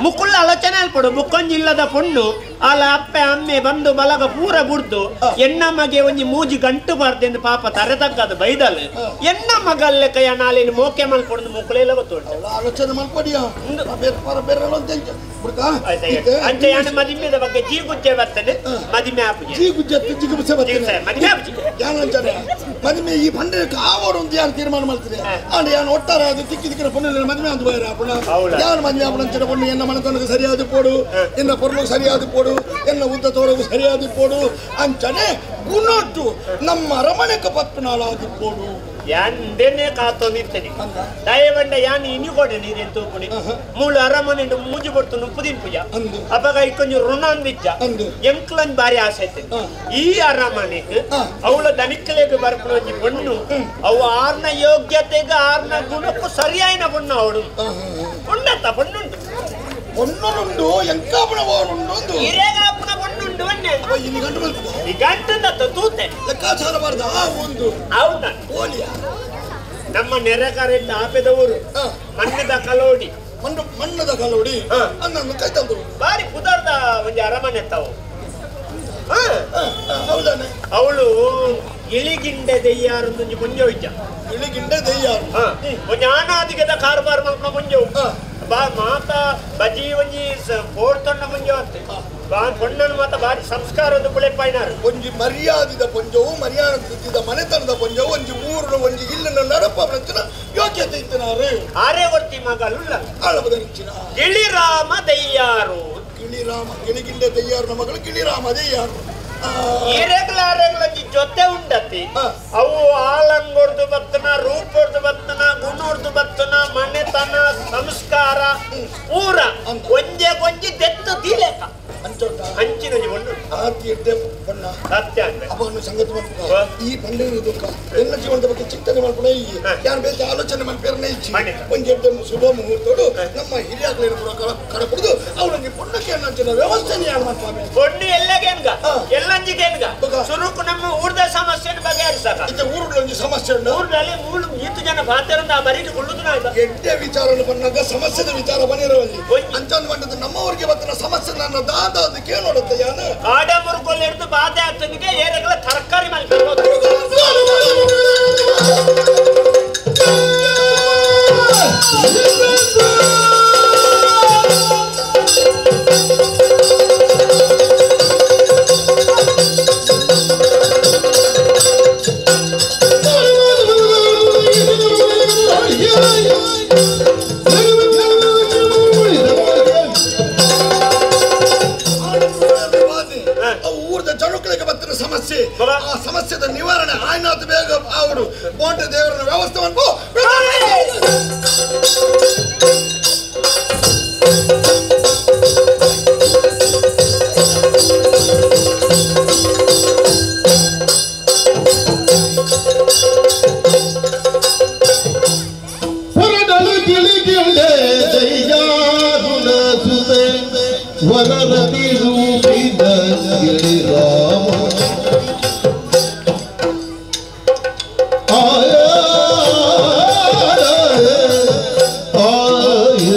ಮುಕ್ಕುಳ್ಳ ಆಲೋಚನೆ ಅಲ್ಪಡು ಬೊಕ್ಕೊಂಜಿಲ್ಲದ ಪೊಣ್ಣು ಅಲ್ಲ ಅಪ್ಪೆ ಅಮ್ಮೆ ಬಂದು ಬಲಗ ಪೂರ ಬುಡ್ದು ಎಣ್ಣ ಮಗೆ ಒಂಜಿ ಮೂಜಿ ಗಂಟು ಬಾರ್ದೆಂದು ಪಾಪ ತರೆ ತಗ್ಗದು ಬೈದಲ್ ಎಣ್ಣ ಮಗಲ್ಲೆ ಕೈಯ ನಾಲಿನ ಮೋಕೆ ಮಲ್ಪೊಡ್ದು ಮುಕ್ಕುಳೆಲ್ಲ ಗೊತ್ತುಂಟು ಆಲೋಚನೆ ಮಲ್ಪಡಿಯ ಅಂಚೆ ಯಾನು ಮದಿಮೆದ ಬಗ್ಗೆ ಜೀಗುಜ್ಜೆ ಬರ್ತದೆ ಮದಿಮೆ ಆಪುಜಿ ಜೀಗುಜ್ಜೆ ಜಿಗುಪ್ಸೆ ಬರ್ತದೆ ಮದಿಮೆ ಆಪುಜಿ ಯಾನಂಚನೆ ಮದಿಮೆ ಈ ಪಂಡೆ ಕಾವಡು ಅಂತ ಯಾರು ತೀರ್ಮಾನ ಮಾಡ್ತಾರೆ ಆಂಡ ಯಾನು ಒಟ್ಟಾರೆ ಅದು ತಿಕ್ಕಿ ತಿಕ್ಕಿನ ಪೊಣ್ಣು ಮದಿಮೆ ಅಂತ ಬೈರ ಅಪ್ಪಣ ಯಾರು ಮದಿಮೆ ಆಪಣ ಅಂಚನೆ ಪೊಣ್ಣು ಎನ್ನ ಮನತನಕ್ಕೆ ಸರಿಯಾದ ಪೋಡು ಎನ್ನ ಪೊರ್ಲು ಸರಿಯಾದ ಪೋಡು ಎನ್ನ ಉದ್ದ ತೋಡಗು ಸರಿಯಾದ ಪೋಡು ಅಂಚನೆ ಗುಣಟ್ಟು ನಮ್ಮ ಅರಮನೆಗೆ ಪತ್ಪನಾಲಾದಿ ಪೋಡು ಯಾನ್ದೇನೆ ಕಾತೊಂದಿರ್ತೇನೆ ದಯವಂಡ ಯಾನ್ ಇನಿ ಕೊಡೆ ನೀರೇನು ತೂಪುಣಿ ಮೂಳು ಅರಮನೆ ಮೂಜಿ ಕೊಡ್ತು ನುಪ್ಪುದಿನ್ ಪೂಜ ಅಪಗ ಇಕ್ಕೊಂಜಿ ಋಣ ಅಂದಿಜ್ಜ ಎಂಕ್ಲೊಂಜಿ ಬಾರಿ ಆಸೆ ಐತೆ ಈ ಅರಮನೆಗೆ ಅವಳ ದನಿಕ್ಲೆಗ್ ಬರ್ಪುನ ಒಂಜಿ ಪೊಣ್ಣು ಅವು ಆರ್ನ ಯೋಗ್ಯತೆಗೆ ಆರ್ನ ಗುಣಕ್ಕೂ ಸರಿಯಾಯಿನ ಪೊಣ್ಣು ಅವಳು ಪೊಣ್ಣತ್ತ ಪೊಣ್ಣುಂಟು ಪೊಣ್ಣುಂಡು ಎಂಕಾಪುನ ಓಡುಂಡು ಹಿರೇಗಾಪುನ ಪೊಣ್ಣುಂಡು ಒನ್ನೆ ಇಲ್ಲಿ ಗಂಟು ಬರ್ತದೆ ಈ ಗಂಟಂದತ್ತ ತೂತೆ ಲೆಕ್ಕಾಚಾರ ಬಾರ್ದ ಆ ಒಂದು ಹೌದ ಓಲಿಯ ನಮ್ಮ ನೆರೆಕರೆಯಿಂದ ಆಪೆದವರು ಮಣ್ಣದ ಕಲೋಡಿ ಮಣ್ಣು ಮಣ್ಣದ ಕಲೋಡಿ ಅನ್ನನ್ನು ಕೈ ತಂದರು ಬಾರಿ ಪುದರ್ದ ಒಂದು ಅರಮನೆ ತಾವು ಹೌದಾನೆ ಅವಳು ಇಳಿಗಿಂಡೆ ದೆಯ್ಯಾರು ಒಂಜಿ ಮುಂಜೆ ಇಜ್ಜ ಇಳಿಗಿಂಡೆ ದೆಯ್ಯಾರು ಒಂಜಿ ಆನಾದಿಗದ ಕಾರ್ಬಾರ್ ಮಲ್ಪನ ಮುಂಜೆ ಬಾ ಮಾತಾ ಬಜಿ ಒಂಜಿ ಪೋಡ್ತೊಂಡ ಮುಂಜೆ ಅತ್ತೆ ಬಾ ಪೊಣ್ಣನ ಮಾತ ಬಾರಿ ಸಂಸ್ಕಾರ ಒಂದು ಪುಳೆಪಾಯ್ನಾರು ಒಂಜಿ ಮರ್ಯಾದಿದ ಪೊಂಜವು ಮರ್ಯಾದಿದ ಮನೆತನದ ಪೊಂಜವು ಒಂಜಿ ಊರು ಒಂಜಿ ಇಲ್ಲನ ನಡಪ ಯೋಗ್ಯತೆ ಇತ್ತನಾರು ಆರೇ ಕೊಡ್ತಿ ಮಗಲುಲ್ಲ ಆಳಬದನಿಚ್ಚಿನ ಗಿಳಿರಾಮ ದೆಯ್ಯಾರು ಗಿಳಿರಾಮ ಗಿಳಿಗಿಂಡೆ ದೆಯ್ಯಾರು ಮಗಳು ಗಿಳಿರಾಮ ದೆಯ್ಯಾರು ಏರೆಗ್ಲಾರೆಗ್ಲೊಂಜಿ ಜೊತೆ ಉಂಡತಿ ಅವು ಆಲಂಗೊಡ್ದು ಬತ್ತನ ರೂಪೊಡ್ದು ಬತ್ತನ ಗುಣೊಡ್ದು ಬತ್ತನ ಮನೆತನ ಸಂಸ್ಕಾರ ಪೂರ ಒಂಜೆ ಕೊಂಜಿ ದೆತ್ತು ದೀಲೆಕ ಅಂಚಿನ ಒಂದು ಆತಿ ಎಡ್ಡೆ ಬಣ್ಣ ಸತ್ಯ ಅಂದ್ರೆ ಅಪ್ಪನ ಸಂಗತಿ ಮಾಡ್ಕೊ ಈ ಪಂಡಿನ ದುಃಖ ಎಲ್ಲ ಜೀವನದ ಬಗ್ಗೆ ಚಿಂತನೆ ಮಾಡ್ಕೊಳ ಈ ಯಾರು ಬೇರೆ ಆಲೋಚನೆ ಮಾಡ್ಪೇರನೆ ಇಚ್ಚಿ ಒಂಜಿ ಎಡ್ಡೆ ಶುಭ ಮುಹೂರ್ತೋಡು ನಮ್ಮ ಹಿರಿಯಾಗ್ಲೇನು ಕೂಡ ಕಡಪುಡ್ದು ಅವನಿಗೆ ಪುಣ್ಯಕ್ಕೆ ಅನ್ನಂಚಿನ ವ್ಯವಸ್ಥೆನ ಯಾರು ಮಾಡ್ಪಾವೆ ಪೊಣ್ಣು ಎಲ್ಲಗೇನ್ಗ ಎಲ್ಲಂಜಿಗೇನ್ಗ ಸುರುಕು ನಮ್ಮ ಊರ್ದ ಸಮಸ್ಯೆ ಬಗೆಹರಿಸಕ ಊರುಗಳಲ್ಲಿ ಸಮಸ್ಯೆ ಉಂಟು ಊರಲ್ಲಿ ಮೂಳು ಈತು ಜನ ಪಾತೆರಂದ ಆ ಬರೀ ಕುಳ್ಳುದು ಎಡ್ಡೆ ವಿಚಾರ ಬಂದಾಗ ಸಮಸ್ಯೆದ ವಿಚಾರ ಬನ್ನಿರವಲ್ಲಿ ಅಂಚನ್ ಬಂದದ್ದು ನಮ್ಮವರಿಗೆ ಬತ್ತಿನ ಸಮಸ್ಯೆ ನನ್ನ ದಾದ ಅದಕ್ಕೆ ನೋಡುತ್ತೆ ಯಾನು ಕಾಡ ಮುರುಗೋಲ್ ಹಿಡಿದು ಬಾಧೆ ಆಗ್ತದಕ್ಕೆ ಏರಗಳ ತರಕಾರಿ ಮಲ್ಕೊಂಡು ಆಪಿನಾಥ ಬೇಗ ಆವಡು ಕೋಟೆ ದೇವರನ್ನ ವ್ಯವಸ್ಥೆ ಮಾಡ್ಕೋ. ವರರತಿ ರೂಪಿದ ಗಿರಿರಾಮ ಆಯ ಆಯ ಆಯ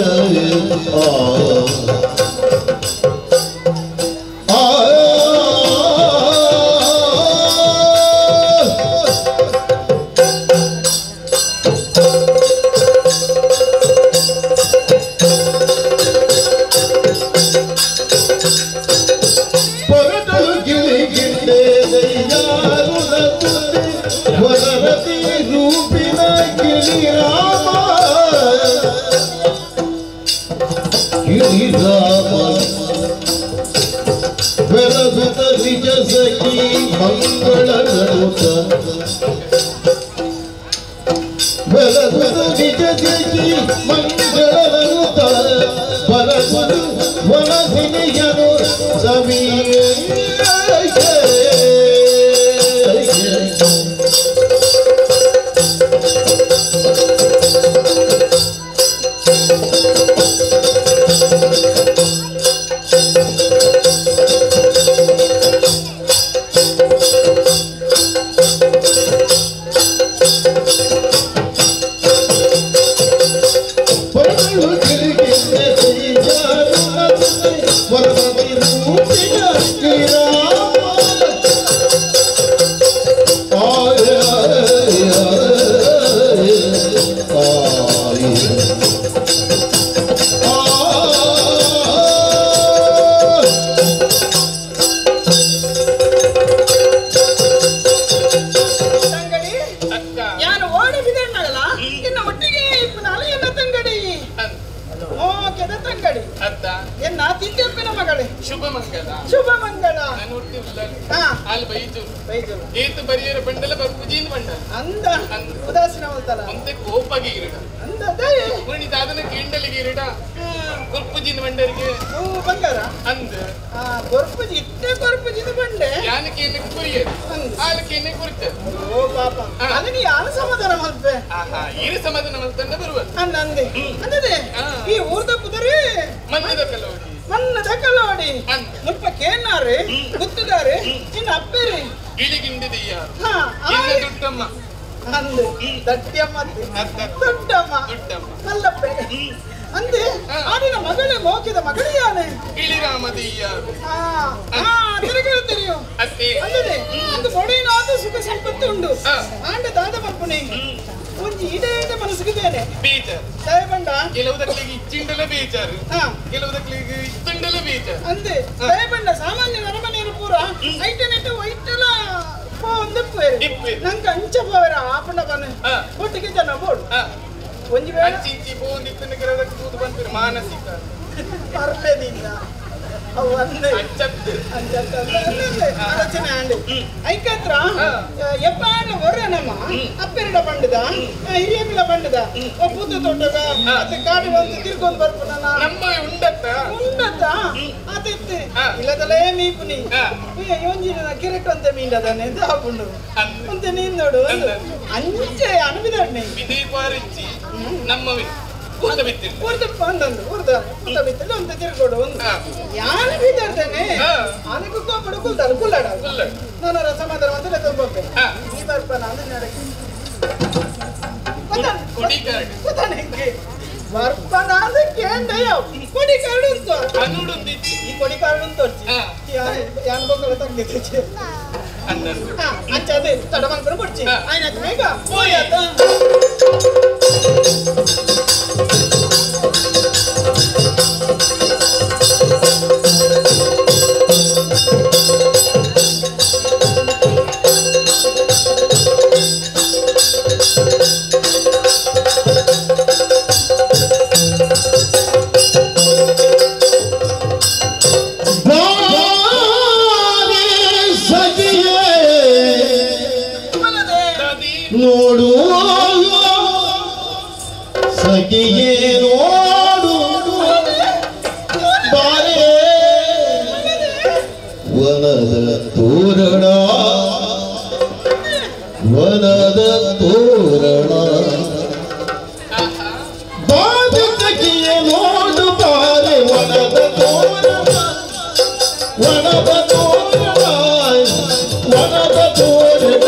ನೋಡು ಸಖಿಯೇ ನೋಡು ಬಾರೆ ವನದ ತೋರಣ ವನದ ತೋರಣ ಬಾರೆ ಸಖಿಯೇ ನೋಡು ಬಾರೆ ವನದ ತೋರಣ ವನದ ತೋರಣ ವನದ ತೋರಣ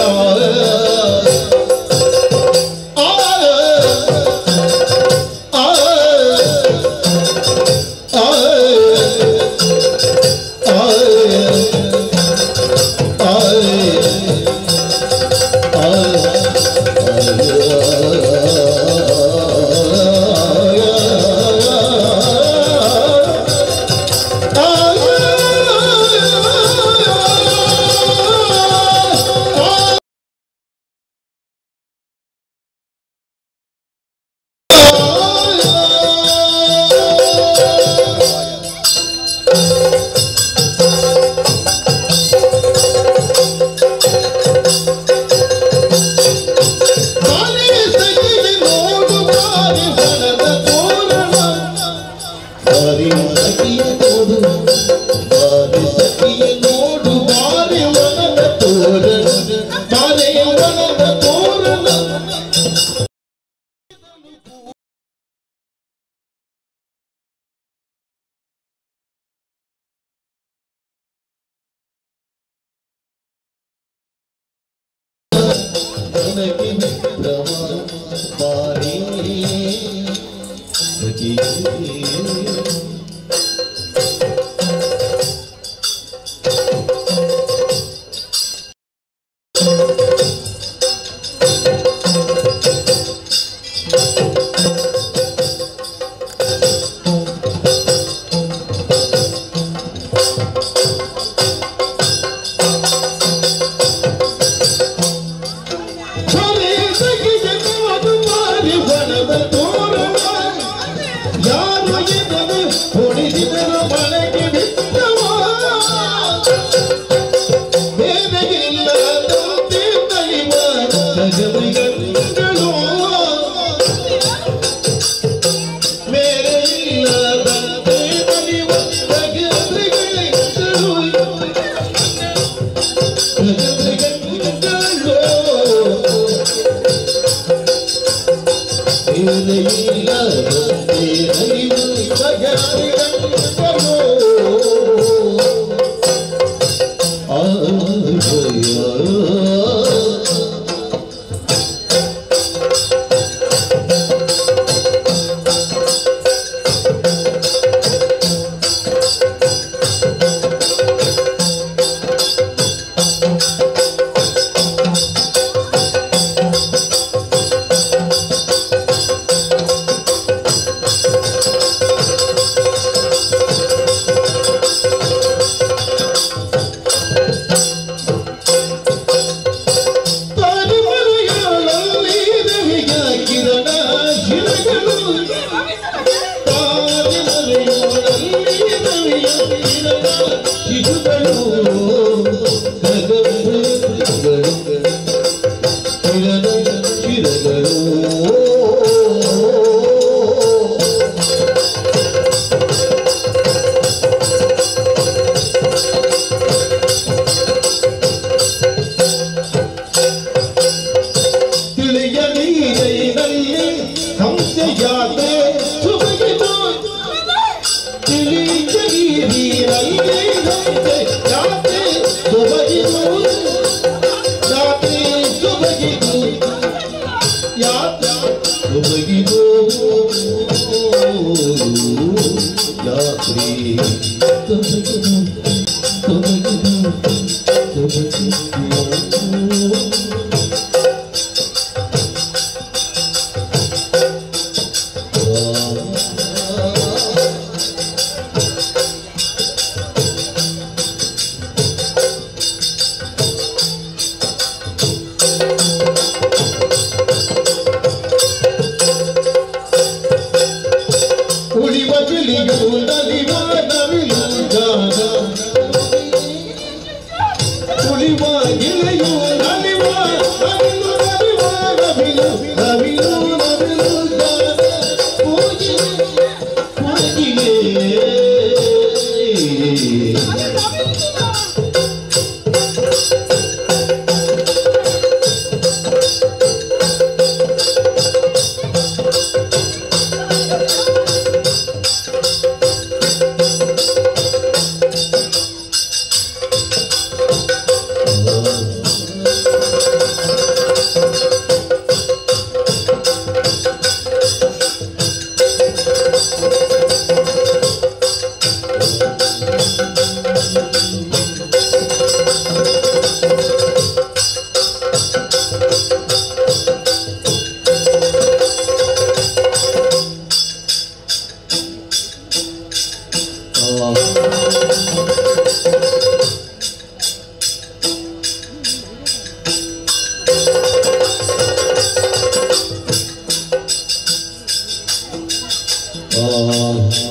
Thank you.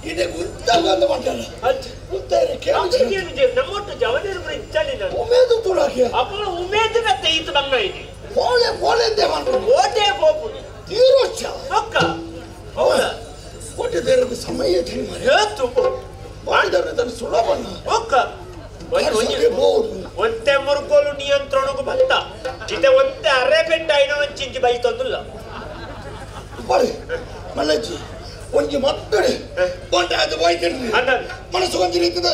ಇದೆ ಗುಂತಾಗ ಮಾಡ್ತಾರ ನಮ್ಮೊಟ್ಟು ಜವನಿರು ಇಚ್ಛಾಲಿನ ಉಮೇದು ತುಳಾಕಿ ಅಪ್ಪನ ಉಮೇದಿನ ತೈತು ಬಂಗ ಇದೆ ಕೋಳೆ ಕೋಳೆ ಓಟೆ ಹೋಗುದು ತೀರೋಚ್ಚ ಪಕ್ಕ ಹೌದಾ ಕೋಟೆ ದೇವರಿಗೆ ಸಮಯ ಹೇಳ್ತು ಮಾಡಿದವರು ಇದನ್ನು ಸುಲಭನ ಪಕ್ಕ ಒಂತೆ ಮುರುಕೋಲು ನಿಯಂತ್ರಣಕ್ಕೂ ಬಂತ ಇತ್ತೆ ಒಂತೆ ಅರೆ ಪೆಟ್ಟ ಐನ ಒಂಚಿಂಚಿ ಬೈತೊಂದಿಲ್ಲ ಬಳಿ ಮಲ್ಲಜ್ಜಿ ಒಂಜಿ ಮತ್ತಡೆ ಒಂಟೆ ಅದು ಹೋಯ್ತಿರ್ಲಿ ಮನಸ್ಸು ಒಂಜಿ ರೀತಿದ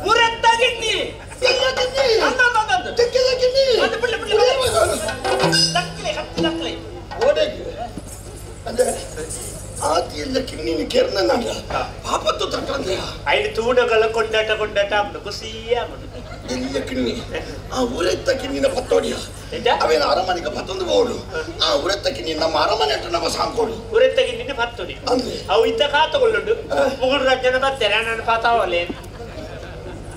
ಊರೆತ್ತಾಗಿದ್ದಿ ಆತಿಯಿಂದ ಕಿನ್ನಿನ ಕೆರ್ನ ಪಾಪತ್ತು ತಕ್ಕಂದ್ರೆ ಐದು ತೂಣಗಳ ಕೊಂಡಾಟ ಕೊಂಡಾಟ ಅವನು ಖುಷಿಯ ಇಲ್ಲ ಕಿಣ್ಣಿ ಆ ಉರೆತ್ತ ಕಿಣ್ಣಿನ ಪತ್ತೋಡಿಯ ಅವೇನ ಅರಮನೆಗೆ ಪತ್ತೊಂದು ಬೋಡು ಆ ಉರೆತ್ತ ಕಿಣ್ಣಿ ನಮ್ಮ ಅರಮನೆ ನಮ್ಮ ಸಾಂಕೋಡು ಉರೆತ್ತ ಕಿಣ್ಣಿನ ಪತ್ತೋಡಿ ಅಂದ್ರೆ ಅವು ಇದ್ದ ಕಾತುಕೊಳ್ಳುಂಡು ಮುಗುಳು ರಾಜ್ಯನ ಬರ್ತಾರೆ ನಾನು ಪಾತಾವಲೆ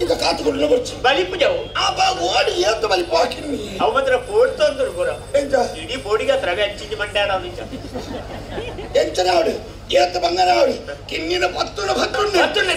ಇದ್ದ ಕಾತುಕೊಂಡು ಬರ್ಚಿ ಬಲಿಪು ಜಾವು ಆ ಬಾ ಓಡಿ ಏತ ಬಲಿಪು ಹಾಕಿನಿ ಅವು ಮಾತ್ರ ಪೋಡ್ತಂದ್ರು ಪೂರ ಎಂತ ಇಡೀ ಬೋಡಿಗೆ ಹತ್ರ ಹಂಚಿಂಚಿ ಮಂಡ್ಯಾಡ ಅವನು ಎಂಚನ ಅವಡು ಏತ ಬಂಗನ ಅವಡು ಕಿಣ್ಣಿನ ಪತ್ತುನ ಪತ್ತುಂಡೆ ಪತ್ತುಂಡೆ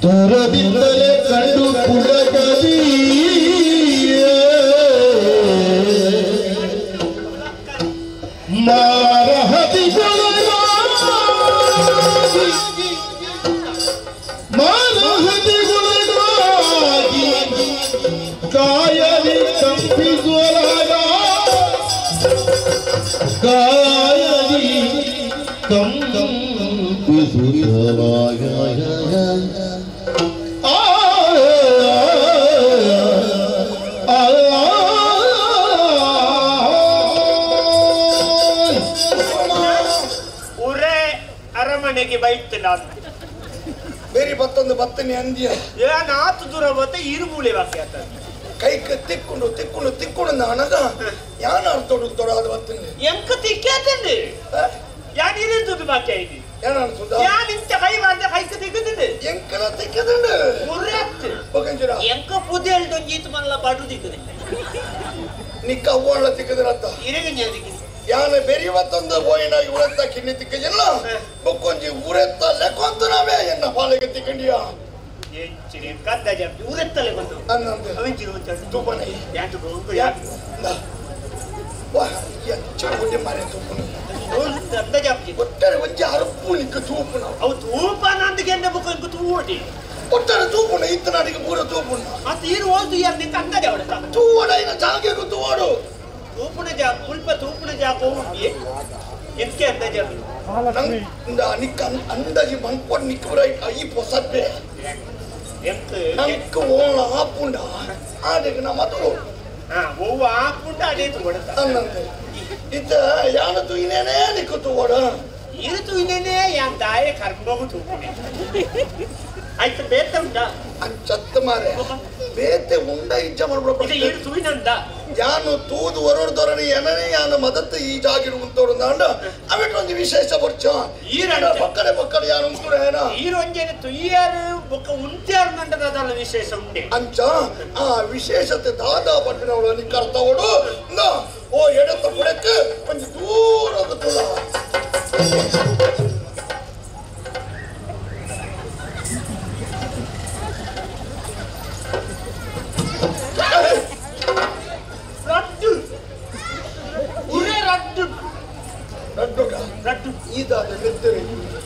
ದೂರದಿಂದಲೇ ಕಂಡು ಪುಡಗದಿ ಮಾರಹತಿಗೊಳಗಾಗಿ ಕಾಯಲಿ ಕಂಪಿಸುವಲಾಗ ಕಾಯಲಿ ಕಂಪಿಸುವಲಾಗ ಉರೆ ಅರಮನೆಗೆ ಬೈತು ನಾನು ಬೇರೆ ಬತ್ತೊಂದು ಬತ್ತನೆ ಅಂದಿಯ ಏನ್ ಆತು ದೂರ ಬತ್ತ ಇರುಮೂಲೆ ವಾಕ್ಯ ಆತ ಕೈಕ್ ತಿಕ್ಕೊಂಡು ತಿಕ್ಕೊಂಡು ತಿಕ್ಕೊಂಡು ನಾನಗ ಯಾನ ಅರ್ಥೋಡು ತೊಡಾದ ಬತ್ತನೆ ಎಂಕ ತಿಕ್ಕೇತಂದೆ ಯಾನ್ ಇರುತ್ತದು ಬಾಕಿ ಐತಿ ಏನ ಅನ್ಸುದ ಯಾನ್ ಇಂತ ಕೈ ಮಾಡ್ದೆ ಕೈಕ್ ತಿಕ್ಕುತ್ತದೆ ಎಂಕಲ ತಿಕ್ಕದಂಡು ಉರೆತ್ತು ಒಗಂಜರ ಎಂಕ ಪುದೆಲ್ದು ಒಂಜೀತು ಮಲ್ಲ ಬಡು ತಿಕ್ಕದೆ ನಿಕ್ಕ ಅವ್ವಳ ತಿಕ್ಕದಿರತ್ತ ಇರೆಗೆ ಜ್ಞಾನಿಗೆ ಯಾನ ಬೆರಿವತ್ತೊಂದು ಬೋಯಿನ ಉರೆತ್ತ ಕಿನ್ನಿ ತಿಕ್ಕಜಿಲ್ಲ ಬೊಕ್ಕೊಂಜಿ ಉರೆತ್ತ ಲೆಕ್ಕೊಂತ ನಾವೇ ಎನ್ನ ಪಾಲಿಗೆ ತಿಕ್ಕಂಡಿಯ ಎಂಚಿನ ಕದ್ದ ಜಂಪಿ ಉರೆತ್ತಲೆ ಬಂದು ಅನ್ನಂದೆ ಅವೆಂಚಿನ ಒಂಚೂರು ತೂಪನೆ ಯಾಕೆ ಹೋಗು ಯಾ ವಾ ಎಂಚ ಗುಡ್ಡೆ ಮಾರೆ ತೂಪನ ಅಂದ ಜಂಪಿ ಒಟ್ಟರೆ ಒಂಜಿ ಅರಪು ನಿಕ್ಕ ತೂಪುನ ಅವು ತೂಪನ ಅಂದಕ್ಕೆ ಬುಕ್ಕ ಇಂಕ ತೂವಟಿ ಒಟ್ಟರೆ ತೂಪುನ ಇತ್ತನಾಡಿಗೆ ಪೂರ ತೂಪುನ ಮತ್ತೆ ಈರು ಓದು ಯಾರು ನಿಕ್ಕ ಅಂದ ಅವಡ ತೂವಡ ಇನ ಜಾಗೆಗೂ ತೂವಡು ತೂಪುನ ಜಾ ಮುಲ್ಪ ತೂಪುನ ಜಾಗ ಉಂಡಿ ಎಂಕೆ ಅಂದ ಜಂಪಿ ನಿಕ್ಕ ಅಂದಾಜಿ ಬಂದ್ಕೊಂಡು ನಿಕ್ಕ ಬರ ಈ ಪೊಸಪ್ಪೆ ಎಂಕ್ ನಂಗೆ ಓಣ ಆಪುಂಡ ಆಡೆಗೆ ನಮ್ಮ ತೋಡು ಒವ್ವ ಆಪುಂಡ ಅದೇ ತೂವಡ ಅನ್ನಂತೆ ಇತ್ತ ಯಾನ ತೂಯಿನೇನೇ ನಿಕ್ಕ ತೂವಡ ಇರು ತೂಯಿನೇನೇ ಯಾನ್ ದಾಯ ಕರ್ಮಗು ತೂಪುಣೆ ಆಯ್ತು ಬೇತ ಉಂಡ ಅಂಚತ್ತ ಮಾರೆ ಬೇತೆ ಉಂಡ ಇಜ್ಜ ಮಾಡ್ಬಿಡ ಇದು ಇರು ತೂಯಿನಂದ ಯಾನು ತೂದು ಹೊರಡ್ದೊರನೆ ಏನನೇ ಯಾನು ಮದತ್ತು ಈ ಜಾಗಿರು ಉಂತೋಡು ಅಂಡ ಅವೆಟ್ ಒಂದು ವಿಶೇಷ ಬರ್ಚ ಈರಣ್ಣ ಪಕ್ಕಡೆ ಪಕ್ಕಡೆ ಯಾನು ಉಂತುಡ ಏನ ಈರೊಂಜೆನ ತುಯ್ಯಾರು ಬೊಕ್ಕ ಉಂತ್ಯಾರು ನಂಡದಾದಲ್ಲ ವಿಶೇಷ ಉಂಡೆ ಅಂಚ ಆ ವಿಶೇಷತೆ ದಾದಾ ಪಟ್ಟಿನವಳು ನಿಕ್ಕರ್ತವಡು ನಾ ಓ ಎಡತ್ತ ಪುಡಕ್ಕೆ ಕೊಂಚ ದೂರ ತುಳ ರಡ್ಡು ಉರೆ ರಡ್ಡು ರಡ್ಡುಗ ರಡ್ಡು ಇದಾದ ನೆತ್ತರಿ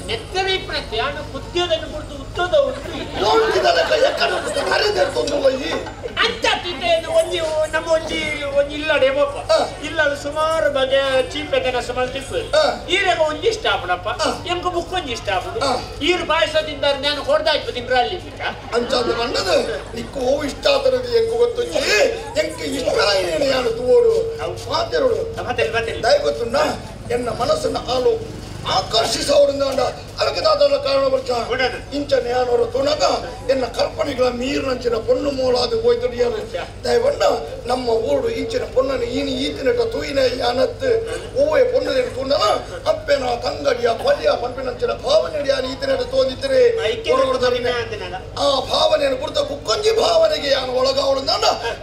ನೆತ್ತರಿ ಪ್ರತಿ ಯಾನು ಕುದ್ಯೋದನ್ನು ಕುಡಿದು ಉತ್ತೋದ ಉಂಟು ನೋಡ್ತಿದ್ದಲ್ಲ ಎಕ್ಕಡ ಕರೆದೆರ್ತೊಂದು ಹೋಗಿ ಅಂತ ತಿಂದೆ ಒಂಜಿ ನಮ್ಮ ಒಂಜಿ ಒಂಜಿ ಒಂಜಿ ಇಲ್ಲಡೆ ಬೋಪ ಇಲ್ಲ ಸುಮಾರು ಬಗೆ ಚೀಪೆ ಕೆಲಸ ಮಲ್ತಿಪ್ಪು ಈರೆಗ ಒಂಜಿ ಇಷ್ಟ ಆಪಣಪ್ಪ ಎಂಕ ಬುಕ್ ಒಂಜಿ ಇಷ್ಟ ಆಪುಂಡು ಈರು ಪಾಯಸ ತಿಂದಾರೆ ನಾನು ಹೊಡೆದಾಯ್ತು ತಿಂದ್ರ ಅಲ್ಲಿ ಅಂಚಾದ ಮಂಡದ ನಿಕ್ಕು ಹೂ ಇಷ್ಟ ಆತನದು ಎಂಕು ಗೊತ್ತು ಎಂಕ ಇಷ್ಟ ಯಾನು ತೋಡು ಮಾತೆರಡು ದಯ ಗೊತ್ತುಂಡ ಎನ್ನ ಮನಸ್ಸನ್ನು ಆಲು ಆಕರ್ಷಿಸೋರಿಂದ ಅದಕ್ಕೆ ದಾದಲ್ಲ ಕಾರಣ ಬರ್ಚ ಇಂಚ ನ್ಯಾನವರು ತುಣಗ ಎನ್ನ ಕಲ್ಪನೆಗಳ ಮೀರಿನಂಚಿನ ಪೊಣ್ಣು ಮೂಲಾದ ಹೋಯ್ತು ದಯವಂಡ ನಮ್ಮ ಊರು ಇಂಚಿನ ಪೊಣ್ಣನ ಈನಿ ಈತಿನಟ ತೂಯಿನ ಅನತ್ತು ಹೂವೆ ಪೊಣ್ಣು ತೂಂಡನ ಅಪ್ಪೆನ ತಂಗಡಿಯ ಪಲ್ಯ ಪಂಪಿನಂಚಿನ ಭಾವನೆಯ ಈತಿನಟ ತೋದಿತ್ತರೆ ಆ ಭಾವನೆಯನ್ನು ಕುರಿತ ಬುಕ್ಕೊಂಜಿ ಭಾವನೆಗೆ ಯಾನು ಒಳಗಾವಳಿಂದ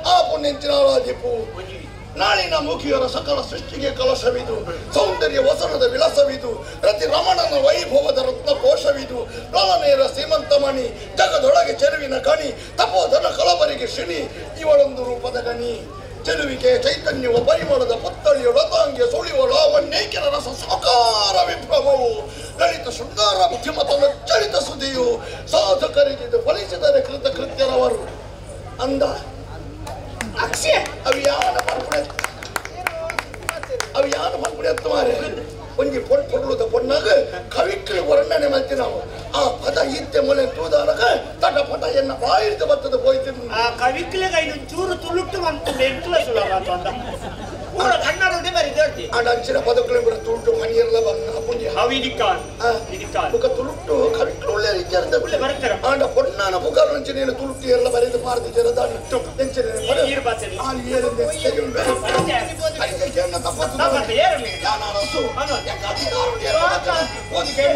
ಆ ಪೊಣ್ಣಿಂಚಿನ ಆಳಾದಿಪ್ಪು ನಾಳಿನ ಮುಖಿಯರ ಸಕಲ ಸೃಷ್ಟಿಗೆ ಕಲಶವಿದು ಸೌಂದರ್ಯ ವಸನದ ವಿಲಾಸವಿದು ರತಿ ರಮಣನ ವೈಭವದ ರತ್ನಕೋಶವಿದು ಲಲನೇರ ಸೀಮಂತಮಣಿ ಜಗದೊಳಗೆ ಚೆಲುವಿನ ಕಣಿ ತಪೋಧನ ಕಲಬರಿಗೆ ಶಿಣಿ ಇವಳೊಂದು ರೂಪದ ಗಣಿ ಚೆಲುವಿಕೆ ಚೈತನ್ಯವ ಪರಿಮಳದ ಪುತ್ತಳಿಯ ಲತಾಂಗಿಯ ಸುಳಿವ ಲಾವಣ್ಯೈಕ್ಯರ ರಸ ಸಾಕಾರ ವಿಭ್ರಮವು ಲಲಿತ ಶೃಂಗಾರ ಬುದ್ಧಿಮತನ ಚಲಿತ ಸುದಿಯು ಸಾಧಕರಿಗೆ ಫಲಿಸಿದರೆ ಕೃತಕೃತ್ಯರವರು ಅಂದ ಅಕ್ಷಯ ಅವಿಯಾನ ಪರ್ಪುಡೆ ಅವಿಯಾನ ಪರ್ಪುಡೆ ಅತ್ತಮಾರೆ ಒಂಜಿ ಪೊಣ್ಣು ಪೊರ್ಲುದ ಪೊಣ್ಣಾಗ ಕವಿಕ್ಲಿ ವರ್ಣನೆ ಮಲ್ತಿ ನಾವು ಆ ಪದ ಇತ್ತೆ ಮೊಲೆ ತೂದಾನಗ ತಟ ಪಟ ಎನ್ನ ಬಾಯಿರ್ದು ಬತ್ತದ ಪೋಯ್ತಿನ ಆ ಕವಿಕ್ಲಿಗ ಇನ್ನೊಂದು ಚೂರು ತುಳುಟ್ಟು ಬಂತು ಎಂಟ್ಲ ಸುಲಭ ಅಂತ ಪೂರ ಕನ್ನಡದೇ ಬರಿ ದೇರ್ತಿ ಆ ಅಂಚಿನ ಪದಕುಲೆ ಕೂಡ ತುಳುಟು ಮನಿಯರ್ಲ ಬಂದ ಪುಣ್ಯ ಅವು ಇದಿಕ್ಕಾನ್ ಇದಿಕ್ಕಾನ್ ಬುಕ ತುಳುಟ್ಟು ಕವಿಕ್ಲು ಒಳ್ಳೆ ಇಜ್ಜಾರಂದ ಒಳ್ಳೆ ಬರ್ತಾರ ಆಂಡ ಪೊಣ್ಣಾನ ಪುಗಾರು ಅಂಚಿನ ತುಳುಟ್ಟು ಎಲ್ಲ ಬರೆದು ಮಾರ್ದಿದ್ದೀರ ದಾನಿ ಎಂಚಿನ ನೀರು ಬಾತದೆ ಆ ಏರಂದೆ ಅಡಿಗೆ ಕೇಳನ ತಪ್ಪತ್ತು ತಪ್ಪತ್ತು ಏರಲಿ ಯಾನಾರಸು ಯಾಕ ಅಧಿಕಾರ ಓದಿಕೆ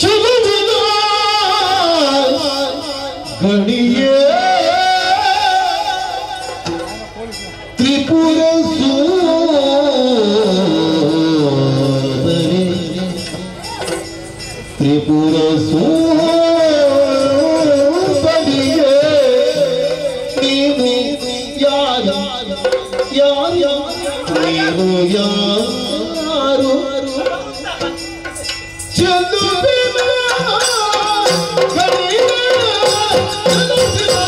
ಚಿಲುವಿನ ಗಣಿಯೇ ತ್ರಿಪುರ ಸುಂದರಿ ತ್ರಿಪುರ ಸುಂದರಿಯೇ ನೀನು ಯಾರು ಯಾರು ನೀನು ಯಾರು ಚೆಲುವಿನ ಗಣಿಯೇ ಚೆಲುವಿನ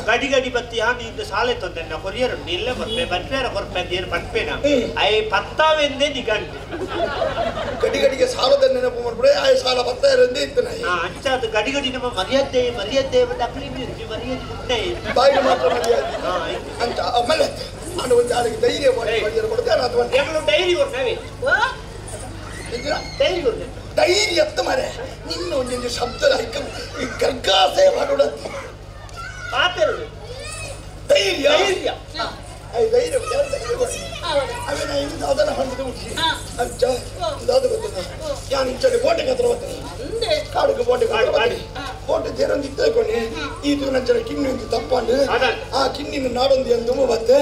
ಗಡಿ ಗಡಿ ಬತ್ತಿ ಇಂದು ಸಾಲೆ ತೊಂದೆ ಕೊರಿಯರು ನಿಲ್ಲ ಬರ್ಪೆ ಬರ್ಪೇರ ಕೊರ್ಪೆ ಅಂತ ಏನು ಪಟ್ಪೇನ I ಪತ್ತಾವೆಂದೇ ನಿಗಂಟು ಗಡಿ ಗಡಿಗೆ ಸಾಲದ ನೆನಪು ಮಾಡ್ಬಿಡೆ ಆ ಸಾಲ ಬರ್ತಾ ಇರಂದೇ ಇತ್ತು ಅಂಚಾದ ಗಡಿ ಗಡಿ ನಮ್ಮ ಮರ್ಯಾದೆ ಮರ್ಯಾದೆ ಮರ್ಯಾದೆ ಉಂಟೆ ಬಾಯಿಗೆ ಮಾತ್ರ ಮರ್ಯಾದೆ ಅಂತ ಆಮೇಲೆ ನಾನು ಒಂದು ಆಳಿಗೆ ಧೈರ್ಯ ಮಾಡಿ ಕೊಡ್ತೇನೆ ಅಥವಾ ಡೈರಿ ಕೊಡ್ತೇವೆ ಡೈರಿ ಕೊಡ್ತೇವೆ ಧೈರ್ಯ ಎತ್ತ ಮಾರೆ ನಿನ್ನ ಒಂದೊಂದು ಶಬ್ದದ ಗರ್ಗಾಸೆ ಮಾಡೋಣ ಧೈರ್ಯ ಧೈರ್ಯ ಧೈರ್ಯ ಅವನ ಇಂದು ಅದನ್ನು ಹೊಂದಿದ ಹುಟ್ಟಿ ಅಂಚ ಅದು ಗೊತ್ತದ ಯಾನು ಇಂಚಡೆ ಬೋಟೆಗೆ ಹತ್ರ ಬರ್ತದೆ ಕಾಡುಗೆ ಬೋಟೆ ಕಾಡು ಬೋಟೆ ತೇರೊಂದು ಇತ್ತಕೊಂಡು ಇದು ನಂಚಡೆ ಕಿನ್ನಿ ಒಂದು ತಪ್ಪಂಡು ಆ ಕಿನ್ನಿನ ನಾಡೊಂದು ಎಂದು ಬತ್ತೆ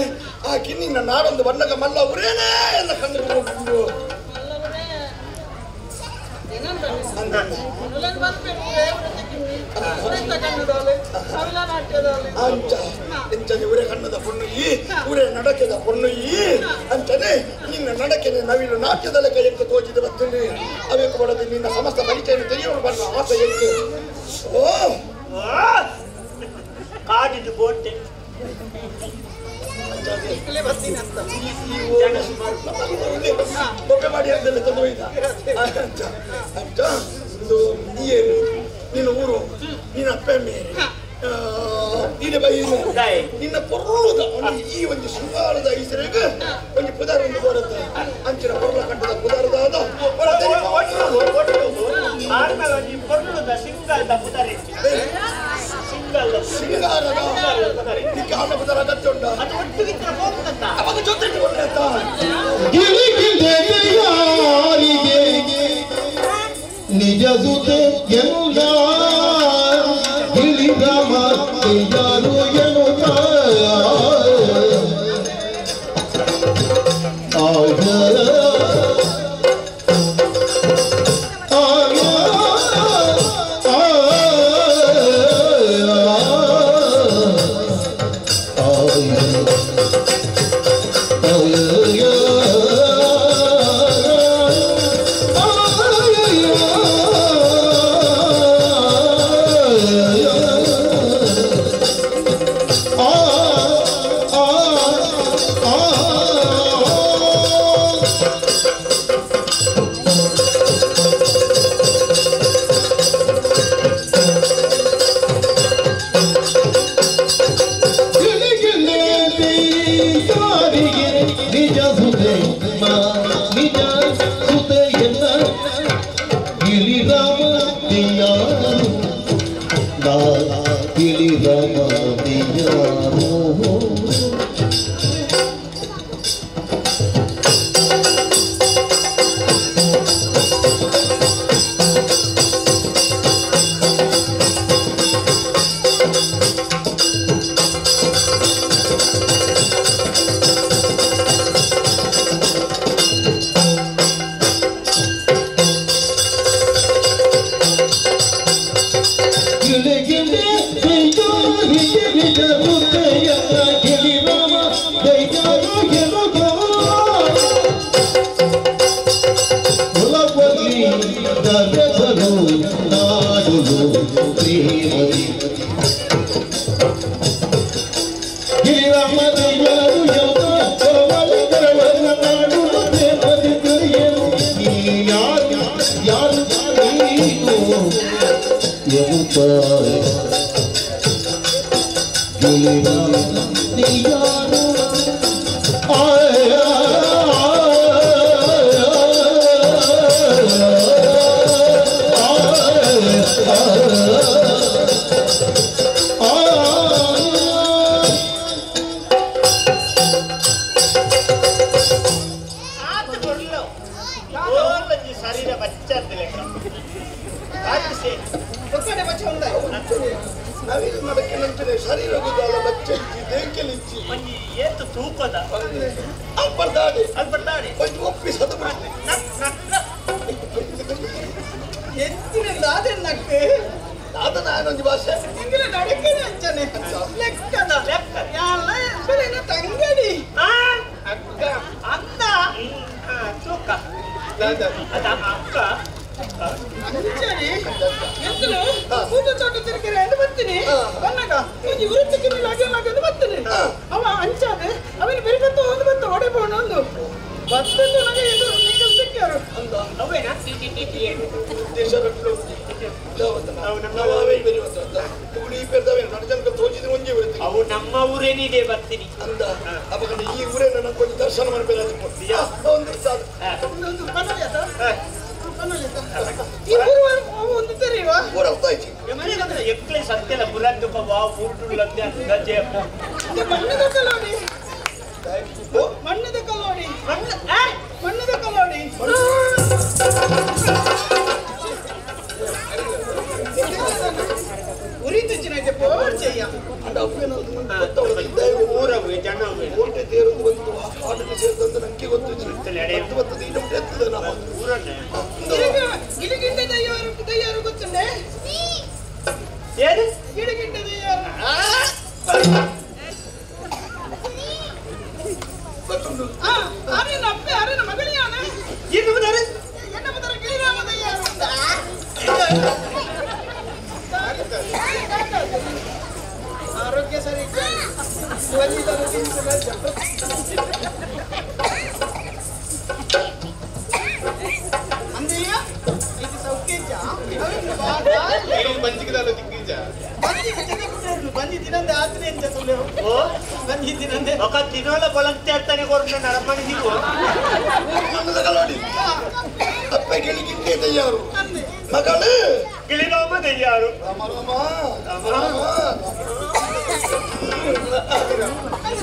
ಆ ಕಿನ್ನಿನ ನಾಡೊಂದು ಬಣ್ಣಗ ಮಲ್ಲ ಉರೇನೇ ಎಲ್ಲ ಕಂಡು ಅಂಚ ಇಂಚನೆ ಉರೆ ಕಣ್ಣದ ಪೊಣ್ಣು ಈ ಊರೇ ನಡಕೆದ ಪೊಣ್ಣು ಈ ಅಂತಾನೆ ನಿನ್ನ ನಡಕೆನೆ ನವಿಲು ನಾಟ್ಯದ ಕೈಯಕ್ಕೆ ತೋಚಿದ ಬರ್ತೇನೆ ಅವೇಕು ಬಡದೆ ನಿನ್ನ ಸಮಸ್ತ ಪರಿಚಯ ತೆಗೆಯೋಣ ಬರಲ್ಲ ಆಸೆ ಎತ್ತು ಓ ಕಾಡಿದ್ದು ಬೋಟೆ ಬೊಬ್ಬೆ ಮಾಡಿ ಅಂತೆಲ್ಲ ತಂದು ಒಯ್ದ ಅಂತ ಇದು ಏನು ನಿನ್ನ ಊರು ನಿನ್ನ ಅಪ್ಪಮ್ಮೆ ನೀನೆ ಬೈ ನಿನ್ನ ಪೊರ್ಲುದ ಈ ಒಂದು ಶೃಂಗಾರದ ಈಸರೆಗೆ ಒಂದು ಪುದಾರ ಒಂದು ಬರುತ್ತೆ ಅಂಚಿನ ಪೊರ್ಲ ಕಟ್ಟದ ಪುದಾರದ ಸಿಂಗಾರದ ಕಾಣ ಪುದಾರ ಅಗತ್ಯ ಉಂಟ ಅವಾಗ ಜೊತೆ ನಿಜ ಸುತೆ ಎಲ್ಲ ಗಿಳಿರಾಮ ಯಾರು ಎನ್ನುತ್ತ ಉಂಡು. ಅರೆನ ಅಪ್ಪೆ ಅರೆನ ಮಗಳಿಯಾನೆ. ಏನು ಬುದಾರೆ? ಎನ್ನ ಬುದಾರೆ ಗಿಳಿರಾಮದಯ್ಯ. ಆರೋಗ್ಯ ಸರಿ ಅಂದೆಯ ಇದು ಸೌಖ್ಯ ఒక తినోళ్ళ పొలం చేస్తానే కోరుకున్నాను అరమ్మని నీకు ಅಪ್ಪ ಗಿಳಿಗಿಂಟೆ ತಯ್ಯಾರು ಮಗಳು ಗಿಳಿರಾಮ ತಯ್ಯಾರು ರಾಮ ರಾಮ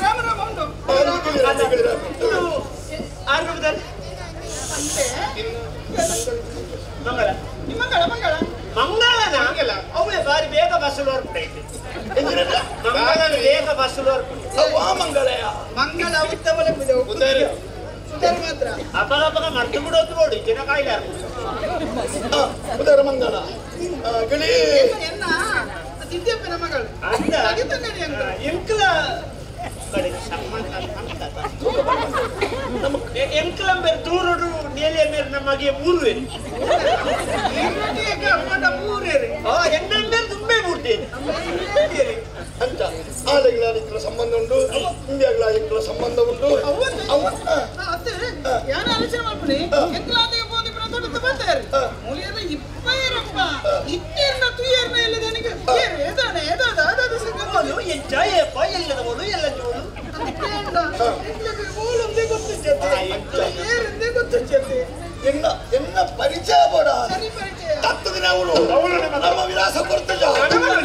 ರಾಮ ರಾಮ ಉಂಟು ಮಂಗಳ ಮಂಗಳ ಮಂಗಳ ಮಂಗಳನ ಅವಳೆ ಬಾರಿ ಬೇಗ ಬಸ್ಸು ಹೊರಪಡೈತೆ ಮಂಗಳ ಬೇಗ ಬಸ್ಸು ಹೊರಪಡ ಮಂಗಳಯ ಮಂಗಳ ಉತ್ತಮ ಮಾತ್ರ ಅಪಗ ಅಪಗ ಮರ್ತು ಬಿಡೋದು ಬೋಡು ಜನ ಕಾಯಿಲೆ ಉದರ ಮಂಗಳ ಗಿಳಿ ಎನ್ನ ತಿದ್ಯಪ್ಪನ ಮಗಳು ಅಂದ ಎಂಕಲ ಕಡೆ ಸಂಬಂಧ ಎಂಕಲ ಬೇರೆ ದೂರಡು ನೇಲೆ ಮೇರೆ ನಮಗೆ ಮೂರು ಎನ್ನ ಮೇಲೆ ತುಂಬೆ ಮೂರ್ತಿ ಅಂತ ಆಲೆಗಳ ಎಂಕಲ ಸಂಬಂಧ ಉಂಟು ಇಂಡಿಯಾಗಳ ಎಂಕಲ ಸಂಬಂಧ ಉಂಟು ಯಾರು ಆಲೋಚನೆ ಮಾಡ್ಬಿಡಿ ಎಂಕಲಾದಿಗೆ ಹೋದಿ ದೊಡ್ಡ ಬರ್ತಾರೆ ಮೂಲಿಯಲ್ಲ ಇಪ್ಪೈರಪ್ಪ ಇತ್ತೇರ್ನ ತುಯೇರ್ನ ಎಲ್ಲ ನನಗೆ ಏದಾನೆ ಏದಾದ ಅದಾದ ಓಲು ಎಂಜಾಯಪ್ಪ ಎಲ್ಲದ ಓಲು ಎಲ್ಲ ಜೋಲು ಓಲೊಂದೇ ಗೊತ್ತು ಏರಿಂದೇ ಗೊತ್ತು ಎನ್ನ ಎನ್ನ ಪರಿಚಯ ಬೋಡ ತತ್ತದಿನ ಅವಳು ನಮ್ಮ ವಿಲಾಸ ಕೊಡ್ತಜ ಅಪರಾಧ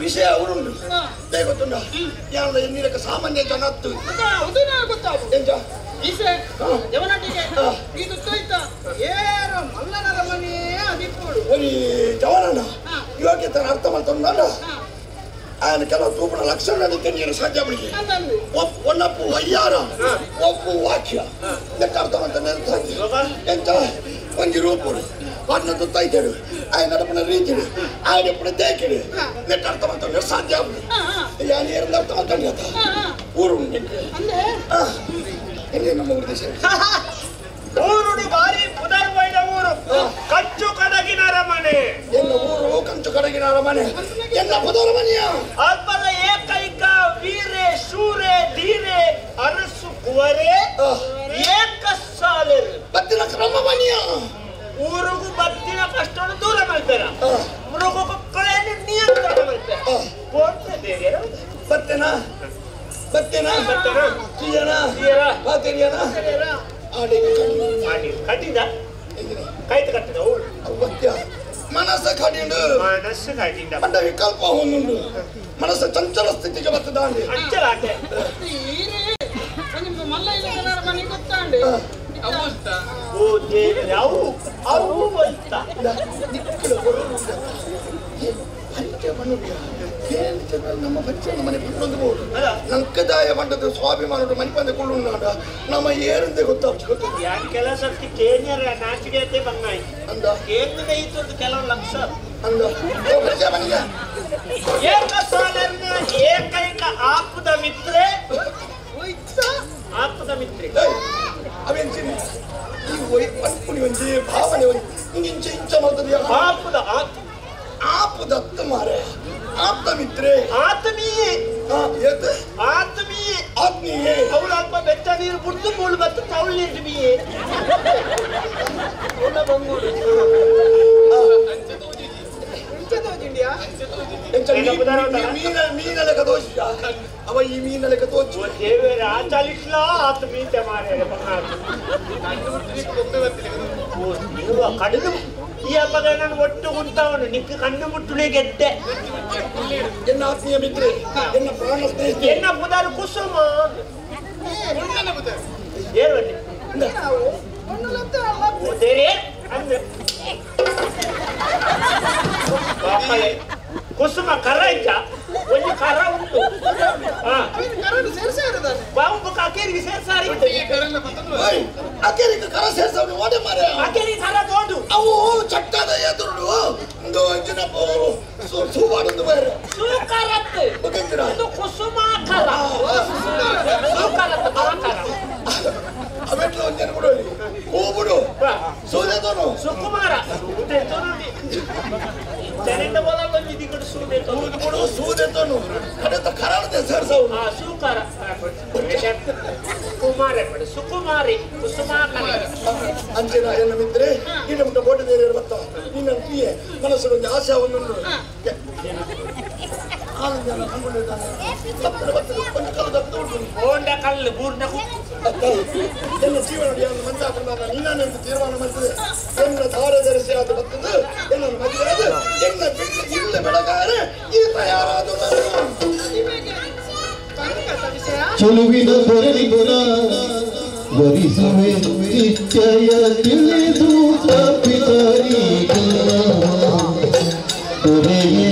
ವಿಷಯ ಅವರುಂಡು ಗೊತ್ತುಂಡ ಯಾರು ನೀರಕ್ಕೆ ಸಾಮಾನ್ಯ ಜನ ಗೊತ್ತಾವು ಎಂಚ ಈಸೆ ಜವನಟಿಗೆ ಇದು ತೋಯ್ತ ಏರ ಮಲ್ಲನ ರಮಣೀಯ ಅದಿಪ್ಪೋಡು ಒರಿ ಜವನಣ್ಣ ಯೋಗ್ಯತೆ ಅರ್ಥ ಮಾಡ್ತಂದ ఆయన ಕೆಲವು ತೂಪಣ ಲಕ್ಷಣ ನೀರು ಸಾಧ್ಯ ಬಿಡಿ ಒನ್ನಪ್ಪು ವಯ್ಯಾರ ಒಪ್ಪು ವಾಕ್ಯ ಲೆಕ್ಕ ಅರ್ಥ ಮಾಡ್ತಾನೆ ಎಂತ ಒಂಜಿ ರೂಪುಡು వాటిని దుత్తైతాడు ఆయన నడపన రీతిడు ఆయన ఎప్పుడు తేకిడు నెట్ అర్థమవుతాడు సాధ్య ఆయన ఏం అర్థమవుతాడు కదా ఊరు ಊರುಡು ಭಾರಿ ಪುದರ್ವೈದ ಊರು ಕಂಚು ಕಡಗಿನ ಅರಮನೆ ಎನ್ನ ಊರು ಕಂಚು ಕಡಗಿನ ಅರಮನೆ ಎನ್ನ ಪುದರಮನೆಯ ಅಲ್ಪದ ಏಕೈಕ ವೀರೆ ಶೂರೆ ಧೀರೆ ಅರಸು ಕುವರೆ ಏಕ ಸಾಲರು ಬತ್ತಿನ ಕ್ರಮ ಮನೆಯ ಊರಿಗೂ ಬತ್ತಿನ ಕಷ್ಟವನ್ನು ದೂರ ಮಾಡ್ತಾರ ಮೃಗ ಮಕ್ಕಳನ್ನು ನಿಯಂತ್ರಣ ಮಾಡ್ತಾರೆ ಕೋರ್ತ ಬತ್ತೇನಾ ಬತ್ತೇನಾ ಬತ್ತೇನಾ ತೀಯನಾ ತೀಯರ ಪಾತೆರಿಯನಾ ಆಡಿ ಕಟ್ಟಿದ ಕೈತ ಕಟ್ಟಿದ ಅವತ್ಯ ಮನಸ್ಸ ಕಡಿಂಡು ಮನಸ್ಸು ಕಡಿಂಡ ಅಂಡ ವಿಕಲ್ಪ ಹೊಂದುಂಡು ಮನಸ್ಸು ಚಂಚಲ ಸ್ಥಿತಿಗೆ ಬರ್ತದಾಂಡಿ ಅಂಚಲ ಆಟೆ ನಿಮ್ಮ ಮಲ್ಲ ಇಲ್ಲ ಮನೆ ಗೊತ್ತಾಂಡಿ ಓ ದೇವರೇ ಅವು ಅವು ಅಂತ ನಮ್ಮ ಬಚ್ಚನ ಮನೆ ಪಟ್ಟೊಂದು ಬೋದು ನಂಕದಾಯ ಬಂಡದ ಸ್ವಾಭಿಮಾನದ ಮನೆ ಬಂದ ಕೊಳ್ಳುಂಡ ನಮ್ಮ ಏರಂತೆ ಗೊತ್ತಾಗ್ತು ಯಾನ್ ಕೆಲ ಸರ್ತಿ ಕೇನ್ಯರ ನಾಚಿಗೆತೆ ಬಂಗಾಯಿ ಅಂದ ಕೇಂದ್ರ ಇತ್ತು ಕೆಲವು ಲಕ್ಷ ಅಂದ ಏಕ ಸಾಲರ್ನ ಏಕೈಕ ಆಪದ ಮಿತ್ರೆ ಆಪದ ಮಿತ್ರೆ ಅವೆಂಚಿನಿ ಈ ಒಯ್ ಪನ್ಪುನಿ ಒಂಜಿ ಭಾವನೆ ಒಂಜಿ ಇಂಚ ಇಂಚ ಮಾಡ್ತದೆ ಆಪದ ಆಪದತ್ತ ಮಾರೆ ಆಪ್ತ ಮಿತ್ರೆ ಆತ್ಮೀಯ ಆತ್ಮೀಯ ಆತ್ಮೀಯ ಅವಳು ಅಲ್ಪ ಬೆಚ್ಚ ನೀರು ಬಿಡ್ದು ಮೂಳು ಬತ್ತು ತವಳು ನೀರು ಬಿಯೇ ಮೀನಲೆಕ್ಕ ದೋಷ ಅವ ಈ ಮೀನಲೆಕ್ಕ ದೋಚ ದೇವರ ಆಚಾಲಿಟ್ಲ ಆತ್ಮೀಯತೆ ಮಾರೆ ಕಡಿದು ಈ ಹಬ್ಬದ ನಾನು ಒಟ್ಟು ಕುಂತವನು ನಿಕ್ಕ ಕಣ್ಣು ಮುಟ್ಟುಳೆ ಗೆದ್ದೆ ಎನ್ನ ಆತ್ಮೀಯ ಮಿತ್ರೆ ಎನ್ನ ಪ್ರಾಣ ಸ್ನೇಹಿತೆ ಎನ್ನ ಪುದಾರು ಕುಸುಮ ಏರು ಕುಸುಮ ಕರ ಇದ್ದ ಒಂದು ಕರ ಉಂಟು ಬಾಂಬು ಅಕೇರಿಗೆ ಸೇರ್ಸಾರಿ ಅಕೇರಿಗೆ ಕರ ಸೇರ್ಸವನು ಓಡೆ ಮಾರೆ ಅಕೇರಿಗೆ ಕರ ಬೋಡು ಅವು ಚಟ್ಟದ ಎದುರುಡು ಒಂದು ಅಂಜಿನ ಸೂವಾಡೊಂದು ಬೇರೆ ಸೂಕರತ್ತು ಇದು ಕುಸುಮ ಕರ ಸೂಕರತ್ತು ಕರ ಕರ ಅವೆಟ್ಲ ಒಂಜನ ಬಿಡು ಹೂ ಬಿಡು ಸೂದೆತೋನು ಸುಕುಮಾರ ಸೂದೆತೋನು ಚರಂಡ ಬೋಲಲ್ಲಿ ದಿಗಡು ಸೂದೆತೋನು ಬಿಡು ಸೂದೆತೋನು ಕಡೆತ ಕರಾಳದೆ ಸೇರ್ಸವನು ಆ ಸೂಕರ ಕುಮಾರ ಪಡೆ ಸುಕುಮಾರಿ ಕುಸುಮಾಕರ ಅಂಚಿನ ಎನ್ನ ಮಿತ್ರೆ ನಿನ್ನ ಮುಟ್ಟ ಬೋಟ ದೇರಿಯರು ಬತ್ತ ನಿನ್ನ ಪ್ರಿಯೆ ಮನಸ್ಸು ಒಂದು ಆಶೆ ಒಂದುಂಡು ಬೋಂಡ ಕಲ್ಲು ಬೂರ್ಣ ಎನ್ನ ಜೀವನ ಮಂಜಾಪುರ ನೀನಾನೆ ತೀರ್ಮಾನ ಮಾಡ್ತದೆ ಎನ್ನ ಧಾರದರ್ಶಿ ಆದ ಬರ್ತದೆ ಎನ್ನ ಮದುವೆ ಆದ ಎನ್ನ ಬಿಟ್ಟು ಇಲ್ಲ ಬೆಳಗಾರೆ ಈ ತಯಾರಾದ ಚೆಲುವಿನ ದೊರೆಲಿಗುಣ ವರಿಸುವೆ ನಿಶ್ಚಯ ತಿಳಿದು ತಪ್ಪಿತರೀಗ ದೊರೆಯೇ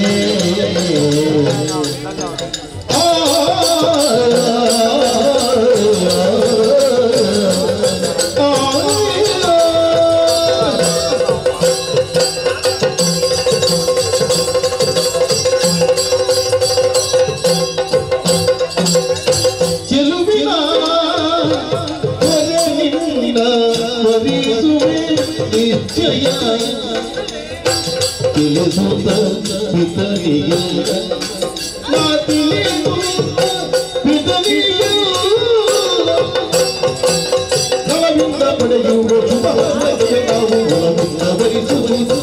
ಚೆಲುವಿನ ದೊರೆಲಿಗುಣ ವರಿಸುವೆ ನಿಶ್ಚಯ ತಿಳಿಸುತ್ತ ಪಿತನಿಗೆ ನಾ ತಿಳಿಸುತ್ತ ಪಿತನಿಗೆ ನಲವಿಂದ ಪಡೆಯುವ ಶುಭ ನಾವು ಒಲವಿಂದ ವರಿಸುವುದು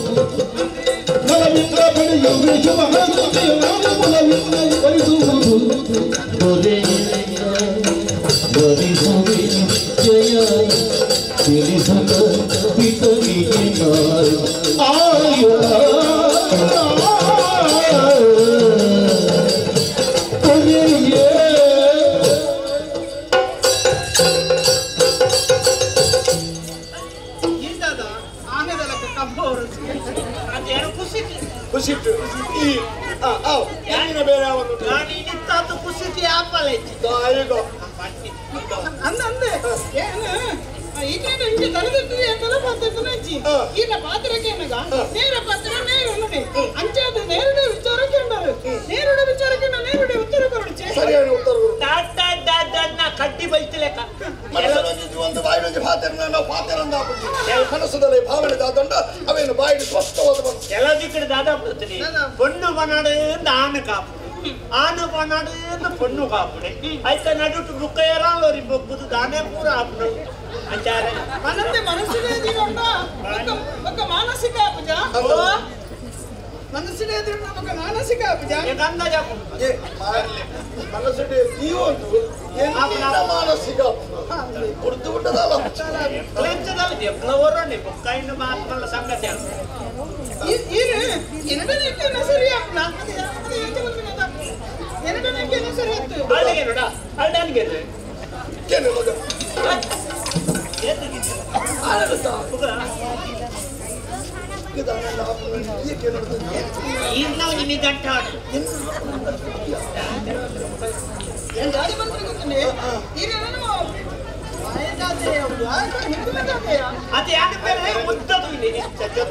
ನಲವಿಂದ ಪಡೆಯುವ ಶುಭ ನಾವು ಒಲವಿಂದ ವರಿಸುವುದು ದೊರೆ ವರಿಸುವೆ ಜಯ ತಿಳಿಸುತ್ತ ಪಿತನಿಗೆ ಆಯ. ಯಾನಿನ ಬೇರೆ ಒಂದು ನಾನು ಇನಿತ್ತಾತು ಕುಸಿತಿ ಆಪಲ ಇಚ್ಚಿ ದಾಯಿಗೋ ಅಂದ ಅಂದೆ ಏನು ಈಗೇನು ಹಿಂಗೆ ತಲೆದಿರ್ತದೆ ಅಂತಲ್ಲ ಪಾತ್ರ ಇಚ್ಚಿ ಈನ ಪಾತ್ರಕ್ಕೆ ಏನಗ ನೇರ ಪಾತ್ರ ನೇರ ನೋಡಿ ಅಂಚಾದ ನೇರಡ ವಿಚಾರಕ್ಕೆ ಉಂಡರು ನೇರಡ ವಿಚಾರಕ್ಕೆ ನೇರಡ ಉತ್ತರ ಕೊರಡಿಚೆ ಸರಿಯಾದ ಉತ್ತರ ಕೊಡು ಟಾಟಾ ಡಾಡನ್ನ ಕಡ್ಡಿ ಬೈತಿಲೆಕ್ಕ ಮನಸ್ಸಲ್ಲಿ ಒಂದು ಬಾಯಿಡೊಂಜಿ ಪಾತ್ರ ನಾವು ಪಾತ್ರ ಅಂದ ಮನಸ್ಸದಲ್ಲಿ ಭಾವನೆ ದಾದಂಡ ಅವೇನು ಬಾಯಿಡು ಸ್ಪಷ್ಟವಾದ ಬಂತು ಕೆಲದಿಕ್ಕಡೆ ದಾದಾ ಬಿಡ್ತೀನಿ ಪೊಣ್ಣು ಬನಾಡು ಆನು ಕಾಪುಡು ಆನು ಬನಾಡು ಪೊಣ್ಣು ಕಾಪುಡೆ ಆಯ್ತಾ ನಡುಟು ಬುಕ್ಕ ಏರಾಲೋರಿ ಬೊಗ್ಗುದು ದಾನೇ ಪೂರ ಆಪುಡು ಅಂಚಾರೆ ಮನಂದೆ ಮನಸ್ಸಿಗೆ ಎದುರುಂಡ ಒಕ್ಕ ಮಾನಸಿಕ ಅಪಜ ಮನಸ್ಸಿಗೆ ಎದುರುಂಡ ಒಕ್ಕ ಮಾನಸಿಕ ಅಪಜ ಅಂದಾಜ ಏ ಮಾರ್ಲಿ ಮನಸ್ಸಿಗೆ ಜೀವಂತು ಎನ್ನ ಮಾನಸಿಕ ಕುಡ್ದು ಬಿಟ್ಟದಲ್ಲ ಎಂಚದಲ್ಲಿ ಎಪ್ಲವರೋಣಿ ಬೊಕ್ಕಾಯಿನ ಮಾತ್ಮಲ್ಲ ಸಂಗತಿ ಅಲ್ಲ ಸರಿ ಸರಿ ಅಲ್ಲಿಗೆ ನೋಡ ಅಲ್ಲಿ ಏನು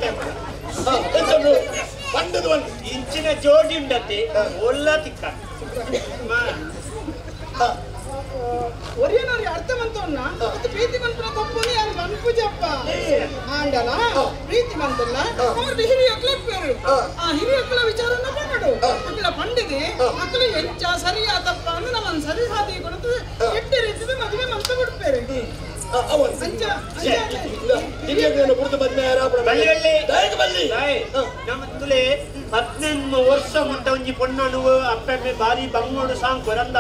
ಮಗ ಇಂಚಿನ ಜೋಡಿ ಉಂಡತಿ ಒಲ್ಲ ತಿಕ್ಕ ಒರಿಯನವ್ರಿಗೆ ಅರ್ಥ ಮಂತವನ್ನ ಮತ್ತೆ ಪ್ರೀತಿ ಮಂತ್ರ ತಪ್ಪು ಯಾರು ಮನ್ಪುಜಪ್ಪ ಆಂಡಲ ಪ್ರೀತಿ ಮಂತಲ್ಲ ಅವ್ರದ್ದು ಹಿರಿಯಕ್ಲ ಪೇರು ಆ ಹಿರಿಯಕ್ಲ ವಿಚಾರನ ಪನ್ನಡು ಅಕ್ಲ ಪಂಡಿದೆ ಅಕ್ಲ ಎಂಚ ಸರಿಯಾ ತಪ್ಪ ಅಂದ್ರೆ ನಮ್ಮ ಸರಿ ಸಾಧಿ ಕೊಡುತ್ತದೆ ಎಟ್ಟ ರೀತಿದ ಮದುವೆ ಮಂತ ಕೊಡ್ಪೇರು ನಮ್ಮತ್ತುಲೆ 18 ವರ್ಷ ಮುಟ್ಟ ಒಂಜಿ ಪೊಣ್ಣನು ಅಪ್ಪೆಮ್ಮೆ ಬಾರಿ ಬಂಗೋಡು ಸಾಂಕು ರಂದ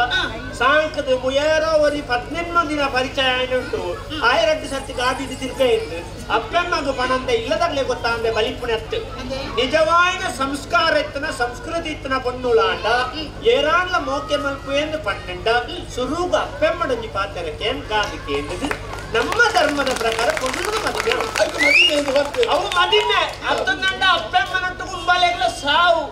ಸಾಂಕದ ಮುಯೇರೋ ಒರಿ 18 ದಿನ ಪರಿಚಯ ಆಯ್ನುಂಟು ಆಯರಡ್ಡು ಸರ್ತಿ ಗಾಡಿ ತಿರ್ಕ ಇತ್ತು ಅಪ್ಪೆಮ್ಮಗು ಪಣಂದ ಇಲ್ಲದಾಗ್ಲೇ ಗೊತ್ತಾಂದೆ ಬಲಿಪುಣೆತ್ತು ನಿಜವಾದ ಸಂಸ್ಕಾರ ಇತ್ತನ ಸಂಸ್ಕೃತಿ ಇತ್ತನ ಪೊಣ್ಣುಳಾಂಡ ಏರಾನ್ಲ ಮೋಕೆ ಮಲ್ಪು ಎಂದು ಪಣ್ಣಂಡ ಸುರೂಗ ಅಪ್ಪೆಮ್ಮಡೊಂಜಿ ಪಾತ್ರಕ್ಕೆ ಕಾದಿಕೆ ಎಂದದು ನಮ್ಮ ಧರ್ಮದ ಪ್ರಕಾರ ಪೊಣ್ಣು ಮದುವೆ ಅವು ಮದುವೆ ಅತ್ತಂದ ಅಪ್ಪೆಮ್ಮನೊಟ್ಟು ಕುಂಬಲೆಲ್ಲ ಸಾವು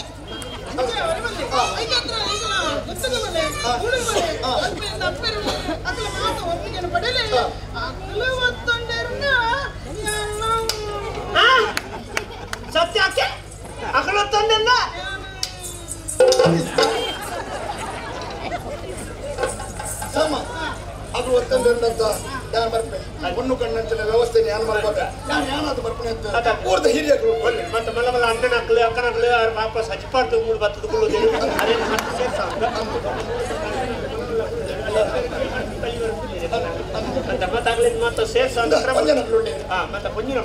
ಸತ್ಯ ಅಕಲೊತ್ತೊಂಡೆಂದ ಸಮ ಅದು ಒತ್ತಂಡ ಯಾರು ಬರ್ಪೆ ಹೊಣ್ಣು ಕಣ್ಣಂಚಿನ ವ್ಯವಸ್ಥೆ ಯಾರು ಬರ್ಬೇಕು ನಾನು ಯಾನಾದ್ರು ಬರ್ಪಣೆ ಅಂತ ಊರ್ದ ಹಿರಿಯರು ಮತ್ತೆ ಮಲ್ಲ ಮಲ್ಲ ಅಣ್ಣನ ಹಾಕ್ಲು ಅಕ್ಕನ ಹಾಕ್ಲು ಅವ್ರ ಪಾಪ ಸಚಿಪಾಡ್ತು ಮೂಡು ಬತ್ತದ ಕುಳ್ಳುದು ಅದೇನು ಮತ್ತೆ ಸೇರ್ಸ ಮತ್ತೆ ಸೇರ್ಸ ಮತ್ತೆ ಪೊಂಜಿನ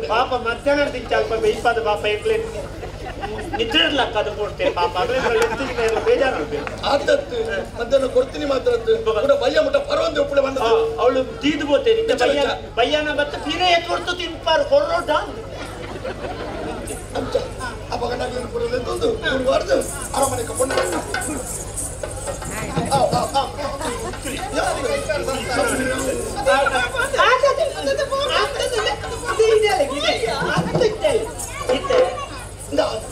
ಪಾಪ ಮಧ್ಯಾಹ್ನ ತಿಂಚ ಅಲ್ಪ ಬೇಯ್ಪಾದ ಪಾಪ ಎಕ್ಲೆ ನಿದ್ರೆ ಅದು ಕೊಡ್ತೇನೆ ಪಾಪ ಬೇಜಾರು ಆದತ್ತು ಮಧ್ಯಾಹ್ನ ಕೊಡ್ತೀನಿ ಮಾತ್ರ ಬಯ್ಯ ಮುಟ್ಟ ಪರವಂತೆ ಉಪ್ಪುಳೆ ಬಂದ ಅವಳು ತೀದು ಬೋತೇನೆ ಬಯ್ಯನ ಬತ್ತ ತೀರೆ ಕೊಡ್ತು ತಿನ್ಪಾರು ಕೊರೋಟ ಅಂಚ ಅಪ್ಪ ಗಂಡಾಗ್ಲಿನ ಪುರಲೆ ತಂದು ವಾರ್ದು ಅರಮನೆ ಕೊಂಡು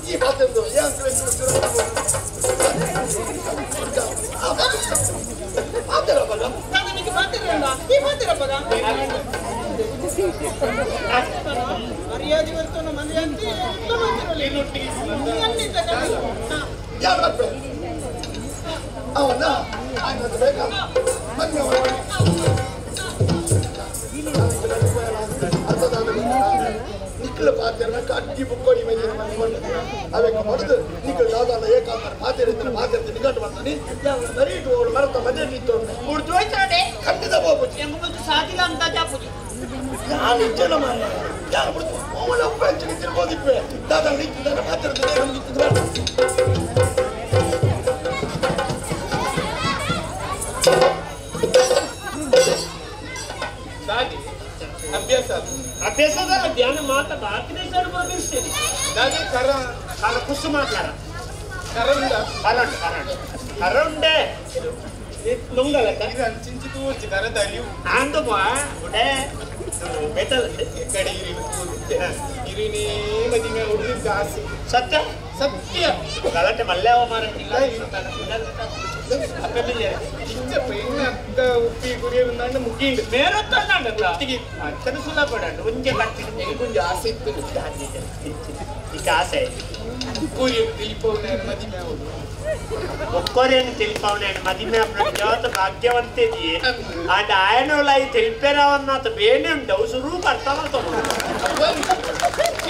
ಈ ಪಾತ್ರೆ ಮರ್ಯಾದೆ ಬರ್ತವನ ಮರ್ಯಾದೆ ಯಾರು ಬರ್ಬೇಕು ಅವನ ಆಯ್ತು ಬೇಕಾ ಬನ್ನಿ ನಿಕ್ಕಲ ಪಾತ್ರ ಅಡ್ಡಿ ಬುಕ್ಕೋಡಿ ಮೇಲೆ ಅವೆಕ್ಕ ಹೊಡೆದು ನಿಕ್ಕಲು ದಾದಾನ ಏಕಾಂತರ ಪಾತ್ರ ಇರ್ತಾನೆ ಪಾತ್ರ ನಿಘಂಟು ಮಾಡ್ತಾನೆ ಮರೀಟು ಅವಳು ಮರತ ಮದುವೆ ಇತ್ತು ಖಂಡಿತ ಹೋಗ್ಬೋದು ಸಾಧಿಲ್ಲ ಅಂತ ಜಾಪುಜಿ ನಾನು ಇಚ್ಛೆನ ಮಾಡ ಯಾರು ಬಿಡ್ತು ಅವಳ ಒಬ್ಬ ಹೆಚ್ಚಿಗೆ ತಿರ್ಬೋದಿಪ್ಪೆ ದಾದಾ ನಿಂತಿದ್ದಾನೆ ಪಾತ್ರ ನಮ್ಗೆ ಇತ್ತಿದ್ರೆ ಅಭ್ಯಾಸ ಅಭ್ಯಾಸದಲ್ಲ ಧ್ಯಾನ ಮಾತ ಬಾಕಿನ ಸರ್ ಬಂದಿರ್ತೀನಿ ದಾದಿ ಕರ ಕರ ಕುಸುಮ ಕರ ಕರಂಡ ಕರಂಡ ಕರಂಡ ಕರಂಡೆ ಲೊಂಗಲಕ ಇದು ಚಿಂಚಿ ತೂರ್ಚಿ ಕರ ತಲಿಯು ಆಂದು ಬಾ ಉಡೆ ಕಡೆ ಇರಿನೇ ಮದಿಮೆ ಹುಡುಗ ಆಸೆ ಸತ್ಯ ಸತ್ಯ ಗಲಾಟೆ ಮಲ್ಯಾವ ಮಾರ ಅಕ್ಕ ಉಪ್ಪಿ ಗುರಿಯ ಮುಗಿಂಡು ಮೇರೊತ್ತಂಡ ಅತ್ತನ ಸುಲಭ ಒಂಜೆ ಕಟ್ಟಿನ కొంచెం ಆಸೆ ಇತ್ತು ಈಗ ಆಸೆ ಕೂರಿ ತಿಳಿಪವನ ಮದಿಮೆ ಅವಳು ಒಕ್ಕೋರೇನು ತಿಳಿಪವನ ಮದಿಮೆ ಅಪ್ಪನ ಭಾಗ್ಯವಂತೆ ಅಂಡ್ ಆಯನೋಲ ಈ ತಿಳಿಪೇರವನ್ನಾತ ಬೇನೆ ಉಂಟು ಅವು ಸುರು ಅರ್ಥ ಮಾಡ್ಕೊಂಡು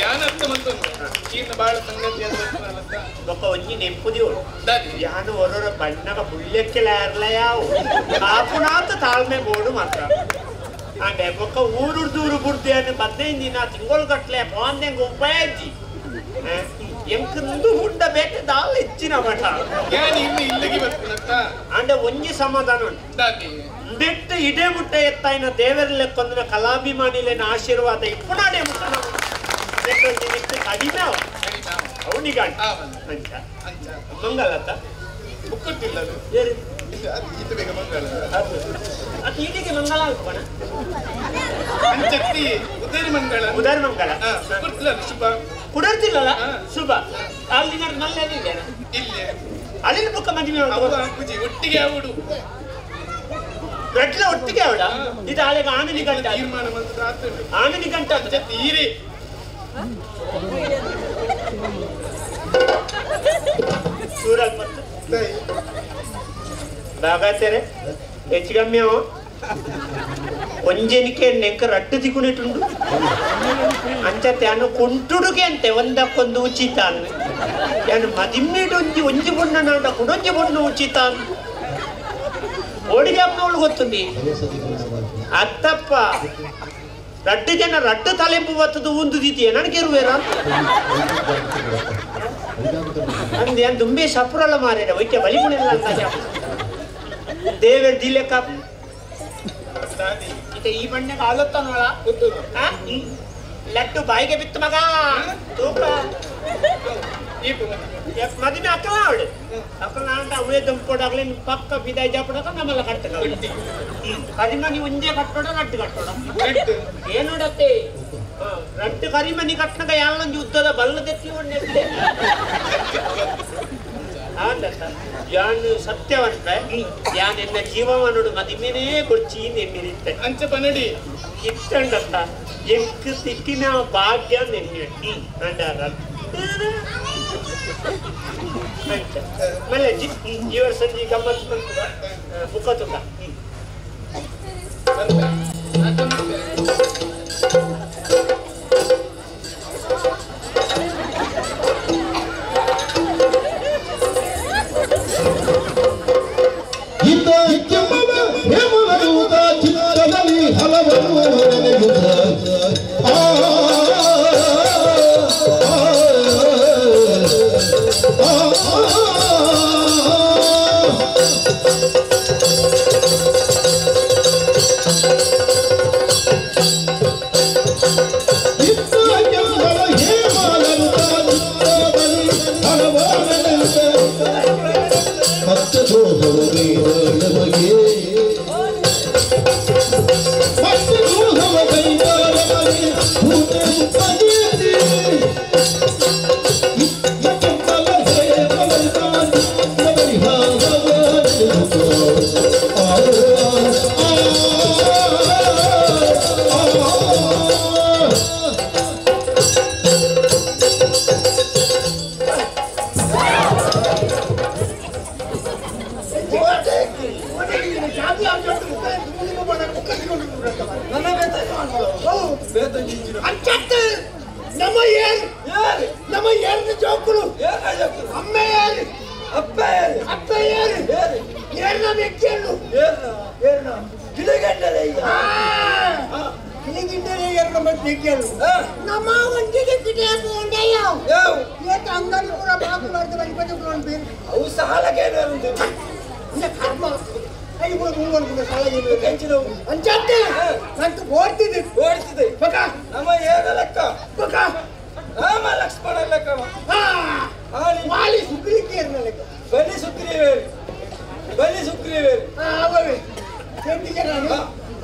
ಯಾನ ಅರ್ಥ ಮಾಡ್ಕೊಂಡು ಈರ್ನ ಬಾಳ ಸಂಗತಿ ಒಕ್ಕ ಒಂಜಿ ನೆಂಪುದಿವಳು ಯಾನು ಹೊರೊರ ಬಣ್ಣಗ ಬುಳ್ಳೆಕ್ಕೆಲ ಯಾರ್ಲ ಯಾವ ಆಪುನಾತ ತಾಳ್ಮೆ ಬೋಡು ಮಾತ್ರ ಅಂಡೆ ಬೊಕ್ಕ ಊರುರ್ದು ಊರು ಬುಡ್ದು ಅನ್ನು 15 ದಿನ ತಿಂಗಳು ಗಟ್ಲೆ ಪೋಂದೆಂಗ್ ಉಪಾಯ ಇಜ್ಜಿ ಎಂಕಂದು ಹುಂಡ ಬೇಟೆ ದಾಲ ಹೆಚ್ಚಿನ ಮಠ ಯಾನ್ ಇನ್ನು ಇಲ್ಲಿಗೆ ಬರ್ತೀನಂತ ಅಂಡೆ ಒಂಜಿ ಸಮಾಧಾನ ಉಂಟು ಬೆಟ್ಟ ಇಡೇ ಮುಟ್ಟ ಎತ್ತಾಯಿನ ದೇವರ ಲೆಕ್ಕೊಂದಿನ ಕಲಾಭಿಮಾನಿಲೇನ ಆಶೀರ್ವಾದ ಇಪ್ಪುನಾಡೆ ಮುಟ್ಟ ಕಡಿಮೆ ಅವನಿಗೆ ಅಂಚ ಮಂಗಲತ್ತ ಬುಕ್ಕಟ್ಟಿಲ್ಲ ಅದು ಇದು ಬೇಗ ಮಂಗಳ ಅದು ಈಟಿಗೆ ಮಂಗಳ ಅನ್ಕೋಣ ಅಂಚತ್ತಿ ಉದರ ಮಂಗಳ ಉದರ ಮಂಗಳ ಕೊಡ್ತಿಲ್ಲ ಶುಭ ಕೊಡರ್ತಿಲ್ಲಲ್ಲ ಶುಭ ಅಲ್ಲಿ ಮಲ್ಲೇನಿದೆ ಇಲ್ಲ ಅಲ್ಲಿ ಬುಕ್ಕ ಮದುವೆ ಒಟ್ಟಿಗೆ ಅವಡು ರಡ್ಲ ಒಟ್ಟಿಗೆ ಅವಡ ಇದು ಆಳೆಗೆ ಆನನಿ ಗಂಟ ತೀರ್ಮಾನ ಮಂತ್ರ ಆನನಿ ಗಂಟ ಅಂಚತ್ತಿ ಈರೇ ಸೂರಗ್ ಮತ್ತು ಬಾಗಾಚಾರೆ ಹೆಚ್ಚು ಕಮ್ಮಿ ಅವ ಒಂಜೆನಿಕೆ ನೆಂಕ ರಟ್ಟು ತಿಕ್ಕುನಿಟ್ಟುಂಡು ಅಂಚತೆ ಅನ್ನು ಕೊಂಟುಡುಗೆ ಅಂತೆ ಒಂದಕ್ಕೊಂದು ಉಚಿತ ಅನ್ನು ಯಾನು ಮದಿಮ್ಮಿಡು ಒಂಜಿ ಒಂಜಿ ಬೊಣ್ಣ ನಾಡ ಕುಡೊಂಜಿ ಬೊಣ್ಣು ಉಚಿತ ಅನ್ನು ಓಡಿಗೆ ಅಮ್ಮನವಳು ಗೊತ್ತುಂಡಿ ಅತ್ತಪ್ಪ ರಡ್ಡು ಜನ ರಡ್ಡು ತಲೆಂಬು ಬತ್ತದು ಒಂದು ದಿತಿಯ ನನಗೆ ಇರುವೇರ ಅಂದೆ ದುಂಬೆ ಸಪುರಲ್ಲ ಮಾರೇನ ವೈದ್ಯ ಬಲಿಪುಣಿಲ್ಲ ಅಂತ ದೇವರ ದಿಲೆಕ್ಕ ಇತ ಈ ಬಣ್ಣಗೆ ಆಲೊತ್ತನೋಳ ಲಡ್ಡು ಬಾಯಿಗೆ ಬಿತ್ತು ಮಗ ತೂಕ ಮದಿಮೆ ಅಕ್ಕಲ ಅವಳು ಅಕ್ಕಲ ಅಂತ ಅವಳೇ ದಂಪೋಡಾಗ್ಲಿ ಪಕ್ಕ ಬಿದಾಯಿ ಜಾಪಡಕ ನಮ್ಮೆಲ್ಲ ಕಟ್ತದ ಕರಿಮನಿ ಒಂದೇ ಕಟ್ಟೋಡ ರಡ್ಡು ಕಟ್ಟೋಡ ಏನ್ ನೋಡತ್ತೆ ರಡ್ಡು ಕರಿಮನಿ ಕಟ್ಟನಾಗ ಯಾರೊಂದು ಯುದ್ಧದ ಬಲ್ಲದೆತ್ತಿ ಒಂಡೆತ್ತೆ ಯಾನು ಸತ್ಯವಂತ ಯಾನ್ ಎನ್ನ ಜೀವವನೋಡು ಮದಿಮೇನೇ ಕೊಡ್ಚಿ ನೆನ್ನಿರುತ್ತೆ ಅಂಚ ಪನಡಿ ಇತ್ತಂಡತ್ತ ಎಂಕ್ ತಿಕ್ಕಿನ ಭಾಗ್ಯ ನೆನ್ನೆ ಅಂಡಾರ ಮಲ್ಲಜ್ಜಿ ಈ ವರ್ಷ ಗಮ್ಮತ್ ಮುಖ ತುಕ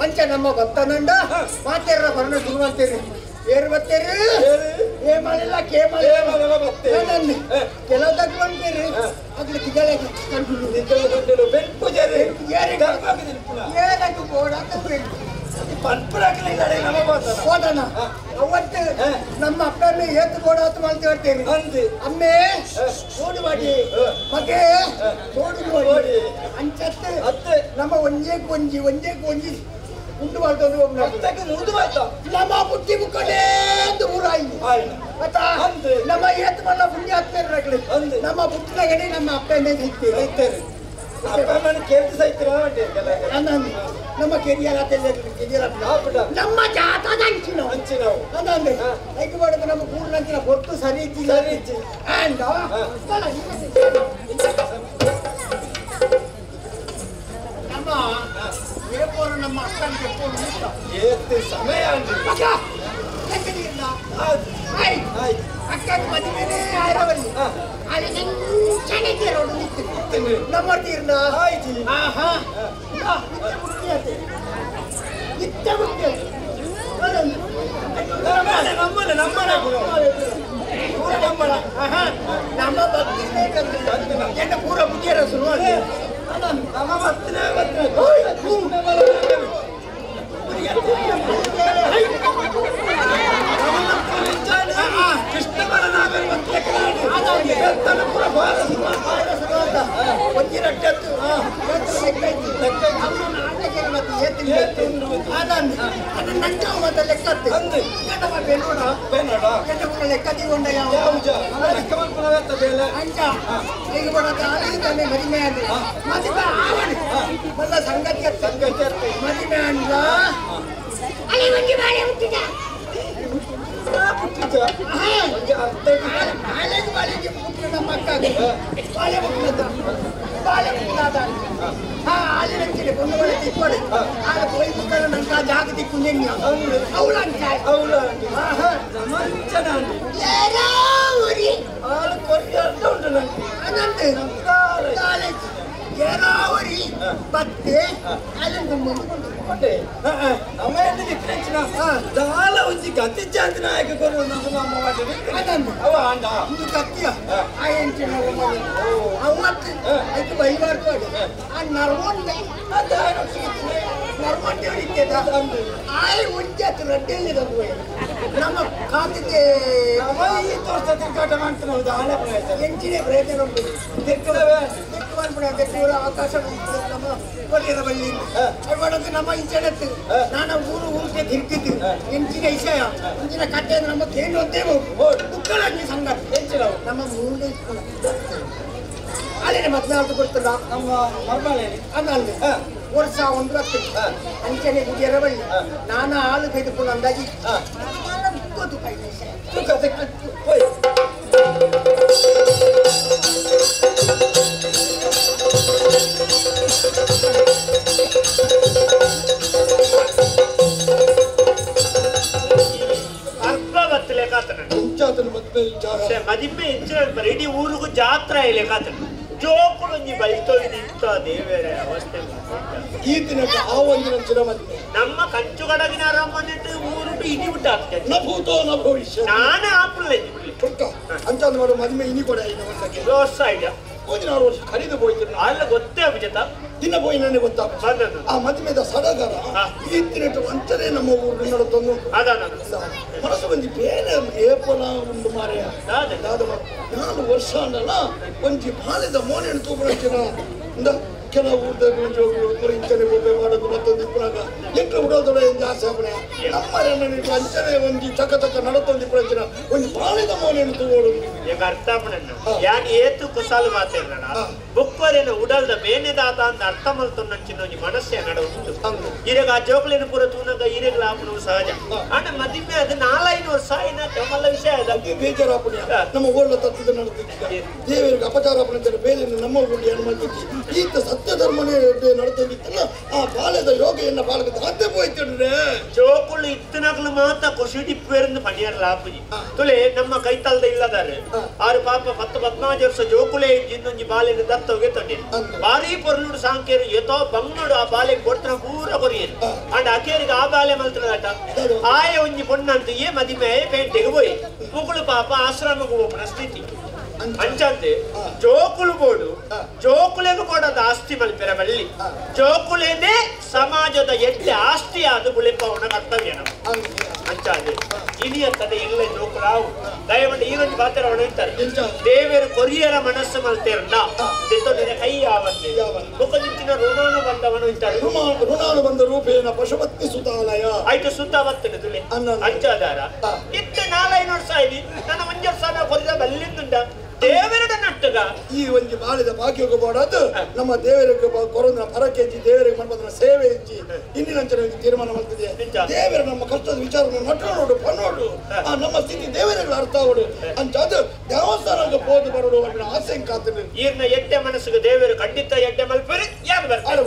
ಅಂಚ ನಮ್ಮ ಭಕ್ತನಂಡ ಮಾತೇರ ಬರಣ ಶುರು ಮಾಡ್ತೇರಿ ಏರು ಬರ್ತೇರಿ ಏ ಮಾಡಿಲ್ಲ ಕೇ ಮಾಡಿಲ್ಲ ಕೆಲವು ತಕ್ಕ ಬಂತೀರಿ ಅಗ್ಲಿ ತಿಗಳೆ ಕಂಡು ಬೆಂಕು ಜರಿ ಏನಕ್ಕೆ ಹೋದಣ ಅವತ್ತು ನಮ್ಮ ಅಪ್ಪನ ಏತು ಬೋಡಾತು ಮಾಡ್ತೀವಿ ಹೇಳ್ತೇನೆ ಅಮ್ಮೆ ಓಡು ಮಾಡಿ ಮಗೆ ಓಡು ಮಾಡಿ ಅಂಚತ್ತೆ ನಮ್ಮ ಒಂಜೇ ಕೊಂಜಿ ಒಂಜೇ ಕೊಂಜಿ ಉಂಡು ಮಾಡ್ತಂದ್ರೆ ನಮ್ಮ ಬುಟ್ಟಿ ಮುಕ್ಕಲೇ ಊರಾಯಿ ಆಯ್ತಾ ನಮ್ಮ ಏತು ಮಲ್ಲ ಪುಣ್ಯ ಆಗ್ತಾರೆ ನಮ್ಮ ಬುಟ್ಟಿನಗಡೆ ನಮ್ಮ ಅಪ್ಪನೇ ಸೈತೇವೆ ನಮ್ಮ ಕೆರಿಯರ ನಮ್ಮ ಜಾತದ ಅಂಚಿನವು ಅಂಚಿನವು ಅದಂದ್ರೆ ಲೈಕ್ ಮಾಡೋದು ನಮ್ಮ ಕೂಡಲಂಚಿನ ಹೊತ್ತು ಸರಿ ಸರಿ ಅಂಡ್ ನಮ್ಮ ಏಪೋರು ನಮ್ಮ ಅಕ್ಕನ ಏತ್ ಸಮಯ ಅಕ್ಕ ಅಕ್ಕಗೆ ಮದುವೆನೇ ಆಯ್ರವಲ್ಲಿ ಅಲ್ಲಿ ಚೆನ್ನಾಗಿ ರೋಡು ನಿಂತು ನಮ್ಮ ತೀರ್ನ ಆಯ್ತು ಆಹಾ ನಿತ್ಯ ಬುಟ್ಟಿ ನಿತ್ಯ ಬುಟ್ಟಿ ನಮ್ಮನೆ ನಮ್ಮನೆ ಪೂರ ನಮ್ಮನ ನಮ್ಮ ಭಕ್ತಿನೇ ಎನ್ನ ಪೂರ ಬುದ್ಧಿಯರ ಶುರು ನಮ್ಮ ಭಕ್ತಿನೇ ಸಂಗತಿ ಮದುವೆ ಅಂದ ನಮ್ಮ ಅಕ್ಕ ಬಾಳೆ ಹುಟ್ಟಿದ ಬಾಳೆ ಹುಟ್ಟಿದ ಹಾ ಆಲಿನ ಒಂದು ಒಳ್ಳೆ ತಿಕ್ಕೊಡು ಆಗ ಪೋಯಿ ಮುಕ್ಕಳು ನಂಗೆ ಆ ಜಾಗ ತಿಕ್ಕು ಅವಳು ಅಂತ ಅವಳು ಅನಂತ ಏರಾವರಿ ಬತ್ತೆ ಅಲ್ಲಿಂದ ಕೊಂಡೆ ನಮ್ಮ ಹೆಣ್ಣಿಗೆ ದಾಲ ಒಂಜಿ ಗತಿ ಜಾತಿ ನಾಯಕ ಕೊರು ನಮ್ಮ ಅವ ಅಂಡ ಒಂದು ಕತ್ತಿಯ ಆ ಎಂಚಿನ ಅವತ್ತು ಅದಕ್ಕೆ ಬೈಬಾರ್ದು ಆ ನರ್ವೊಂಡೆ ನರ್ವೊಂಡೆ ಹೊಡಿತದ ಆಯ್ ಒಂಜಿ ಆತು ರಡ್ಡೆಯಲ್ಲಿ ನಮ್ಮ ಕಾತಿಗೆ ಈ ತೋರ್ಸ ತಿರ್ಗಾಟ ಮಾಡ್ತಾನೆ ದಾಲ ಪ್ರಯತ್ನ ಎಂಚಿನೇ ಪ್ರಯತ್ನ ಉಂಟು ತಿರ್ಗವೆ ತೆಕ್ಕು ಮಾಡ್ಬಿಡ ಪೂರ ಅವಕಾಶ ನಮ್ಮ ಕೊಟ್ಟಿರ ಬಳ್ಳಿ ಮಾಡೋದು ನಮ್ಮ ಇಂಚನತ್ತು ನಾನು ಊರು ಊರಿಗೆ ತಿರ್ಗಿದ್ದು ಎಂಚಿನ ವಿಷಯ ಇಂಚಿನ ಕಟ್ಟೆ ನಮ್ಮ ಕೇಂದ್ರ ಒಂದೇ ಬುಕ್ಕಳಂಗಿ ಸಂಗತಿ ಎಂಚಿನವು ನಮ್ಮ ಮೂಲೆ ಅಲ್ಲೇ ಮದ್ನಾಲ್ಕು ಗೊತ್ತಿಲ್ಲ ನಮ್ಮ ಮರ್ಮಾಲೇನಿ ಅಲ್ಲಿ ವರ್ಷ ಒಂದು ಹತ್ತು ಅಂಚನೆ ಗುಡಿಯರ ಬಳ್ಳಿ ನಾನು ಹಾಲು ತೆಗೆದುಕೊಂಡು ಅಂದಾಜಿ ಗೊತ್ತು ಕೈ ಹೋಯ್ ಮದಿಮೆ ಇಂಚಿನ ಇಡೀ ಊರಿಗೂ ಜಾತ್ರೆ ಲೆಕ್ಕಾತನ ಜೋಕುಳು ಒಂಜಿ ಬೈತೊಯ್ದು ಇಂಥ ದೇವರ ಅವಸ್ಥೆ ಈ ದಿನಕ್ಕೆ ಆ ಒಂದಿನ ಚಿರಮದಿಮೆ ನಮ್ಮ ಕಂಚುಗಡಗಿನ ಅರಮನೆಟ್ಟು ಊರುಟು ಇಡಿ ಬಿಟ್ಟಾಗ್ತದೆ ನ ಭೂತೋ ನ ಭವಿಷ್ಯ ನಾನೇ ಆಪುಲ್ಲ ಪುಕ್ಕ ಅಂತ ಮಾಡು ಮದುವೆ ಇನಿ ಕೊಡ ಇನ್ನು ವರ್ಷಕ್ಕೆ ವರ್ಷ ಆಯ್ತು ಒಂದಿನ ವರ್ಷ ಖರೀದು ಹೋಯ್ತಿರ ಅಲ್ಲ ಗೊತ್ತೇ ಅಭಿಜಿತ ದಿನ ಪೋಯಿ ನನಗೆ ಗೊತ್ತಾಗ ಆ ಮದುವೆದ ಸಡಗರ ಈ ದಿನಟ್ಟು ಅಂಚನೆ ನಮ್ಮ ಊರು ನಡತೊಂದು ಮನಸ್ಸು ಬಂದು ಬೇರೆ ಏಪಲ ಉಂಟು ಮಾರೆಯ 4 ವರ್ಷ ಅಂದಲ್ಲ ಒಂಜಿ ಬಾಲ್ಯದ ಮೋನೆಯನ್ನು ತೂಪಣಚಿನ ಇಂದ ಕೆಲವು ಊರ್ದ ಇಂಚನೆ ಬೊಬ್ಬೆ ಮಾಡೋದು ಮತ್ತೊಂದು ಇಪ್ಪನಾಗ ಎಂಟು ಉಡೋದೊಡ ಜಾಸ್ತಿ ಆಪಣೆ ನಮ್ಮ ಅಂಚನೆ ಒಂಜಿ ತಕ್ಕ ತಕ್ಕ ನಡತೊಂದು ಇಪ್ಪಣಚಿನ ಒಂಜಿ ಬಾಲ್ಯದ ಮೋನೆಯನ್ನು ತೂಗೋಡು ಈಗ ಅರ್ಥ ಯಾನ್ ಏತು ಕುಸಾಲು ಮಾತಾಡ ಬುಕ್ಕರೇನ ಉಡಲ್ದ ಬೇನೆದಾತ ಅಂತ ಅರ್ಥ ಮಲ್ತೊಂದಂಚಿನ ಒಂಜಿ ಮನಸ್ಸೆ ನಡ ಉಂಟು ಇರೆಗ ಆ ಜೋಕುಲೇನ ಪೂರ ತೂನಗ ಇರೆಗ್ಲ ಆಪುನವು ಸಹಜ ಆಂಡ ಮದಿಮೆ ಅದು 4-5 ವರ್ಷ ಆಯ್ನ ಮಲ್ಲ ವಿಷಯ ಅದು ಬೇಜಾರಾಪುಣ್ಯ ನಮ್ಮ ಓಳ್ಳ ತತ್ವದ ನಡೆದಿದ್ದ ದೇವರಿಗೆ ಅಪಚಾರಾಪಣೆ ಬೇರೆ ನಮ್ಮ ಊರು ಏನು ಮಾಡ್ತಿದ್ದಿ ಈತ ಸತ್ಯ ಧರ್ಮನೇ ನಡ್ತೊಂದಿತ್ತಲ್ಲ ಆ ಬಾಲ್ಯದ ಯೋಗ ಎನ್ನ ಬಾಲಕ ಆತೆ ಪೋಯ್ತಿಡ್ರೆ ಜೋಕುಳು ಇತ್ತನಗ್ಲು ಮಾತ ಕುಶಿಡಿಪ್ಪೇರಿಂದ ಪಣಿಯರ್ಲ ಆಪುಜಿ ತುಲೆ ನಮ್ಮ ಕೈತಲ್ದ ಇಲ್ಲದಾರೆ ಆರು ಪಾಪ 10-15 ವರ್ಷ ಜೋಕುಲೇ ಇನ್ನೊಂಜಿ ಬಾಲ್ಯದ ದತ್ತು ದತ್ತವ್ಗೆ ತೊಂಡಿರು ಬಾರಿ ಪೊರ್ಲುಡು ಸಾಂಕೇರು ಏತೋ ಬಂಗಡು ಆ ಬಾಲೆ ಕೊಡ್ತನ ಪೂರ ಕೊರಿಯರು ಅಂಡ್ ಅಕೇರಿಗೆ ಆ ಬಾಲೆ ಮಲ್ತನದಾಟ ಆಯ ಒಂಜಿ ಪೊಣ್ಣಂತ ಏ ಮದಿಮೆ ಪೇಂಟೆಗೆ ಪೋಯಿ ಮುಗುಳು ಪಾಪ ಆಶ್ರಮಕ್ಕೆ ಹೋಗುವ ಸ್ಥಿತಿ ಅಂಚಂತೆ ಜೋಕುಲು ಬೋಡು ಜೋಕುಲೆಗೂ ಬೋಡದ ಆಸ್ತಿ ಮಲ್ಪೆರ ಬಳ್ಳಿ ಜೋಕುಲೇನೆ ಸಮಾಜದ ಎಡ್ಡೆ ಆಸ್ತಿ ಆದ ಬುಳೆಪವನ ಕರ್ತವ್ಯ ನಮ್ಮ ಅಂಚಾದೆ ಇನಿಯತ್ತದೆ ಎಲ್ಲ ಜೋಕುಲಾವು ದಯಮಾಡಿ ಈರೊಂದು ಪಾತ್ರವನ್ನು ಇರ್ತಾರೆ ದೇವರು ಕೊರಿಯರ ಮನಸ್ಸು ಮಲ್ತೇರಂಡ ದೆತ್ತೊಂದಿನ ಕೈ ಯಾವಂತೆ ಮುಖದಿಂಚಿನ ಋಣಾನು ಬಂದವನು ಇರ್ತಾರೆ ಋಣಾನು ಬಂದ ರೂಪೇಣ ಪಶುಪತಿ ಸುತಾಲಯ ಆಯ್ತು ಸುತ್ತ ಬರ್ತದೆ ತುಲೆ ಅಂಚಾದಾರ ಇತ್ತ 4-5 ವರ್ಷ ಆಯ್ತು ನನ್ನ ಒಂಜು ವರ್ಷ ಕೊರಿದ ಬಲ್ಲಿಂದುಂಡ ದೇವರ ನಟ್ಟಗ ಈ ಒಂಜಿ ಬಾಳಿದ ಭಾಗ್ಯಕ್ಕೆ ಬೋಡದು ನಮ್ಮ ದೇವರಿಗೆ ಕೊರೋನ ಪರಕೆಜ್ಜಿ ದೇವರಿಗೆ ಮನ್ಪದನ ಸೇವೆ ಇಜ್ಜಿ ಇಂದಿನಂಚನೆ ತೀರ್ಮಾನ ಮಾಡ್ತಿದೆ ದೇವರ ನಮ್ಮ ಕಷ್ಟದ ವಿಚಾರವನ್ನು ನಟ್ಟೋಡು ಪನ್ನೋಡು ಆ ನಮ್ಮ ಸ್ಥಿತಿ ದೇವರಿಗೆ ಅರ್ಥ ಆಗೋಡು ಅಂತ ಅದು ದೇವಸ್ಥಾನಕ್ಕೆ ಹೋದು ಬರೋಡು ಅನ್ನೋ ಆಸೆ ಕಾತನೆ ಈರ್ನ ಎಡ್ಡೆ ಮನಸ್ಸಿಗೆ ದೇವರು ಖಂಡಿತ ಎಡ್ಡೆ ಮಲ್ಪರಿ ಯಾರು ಬರ್ತಾರೆ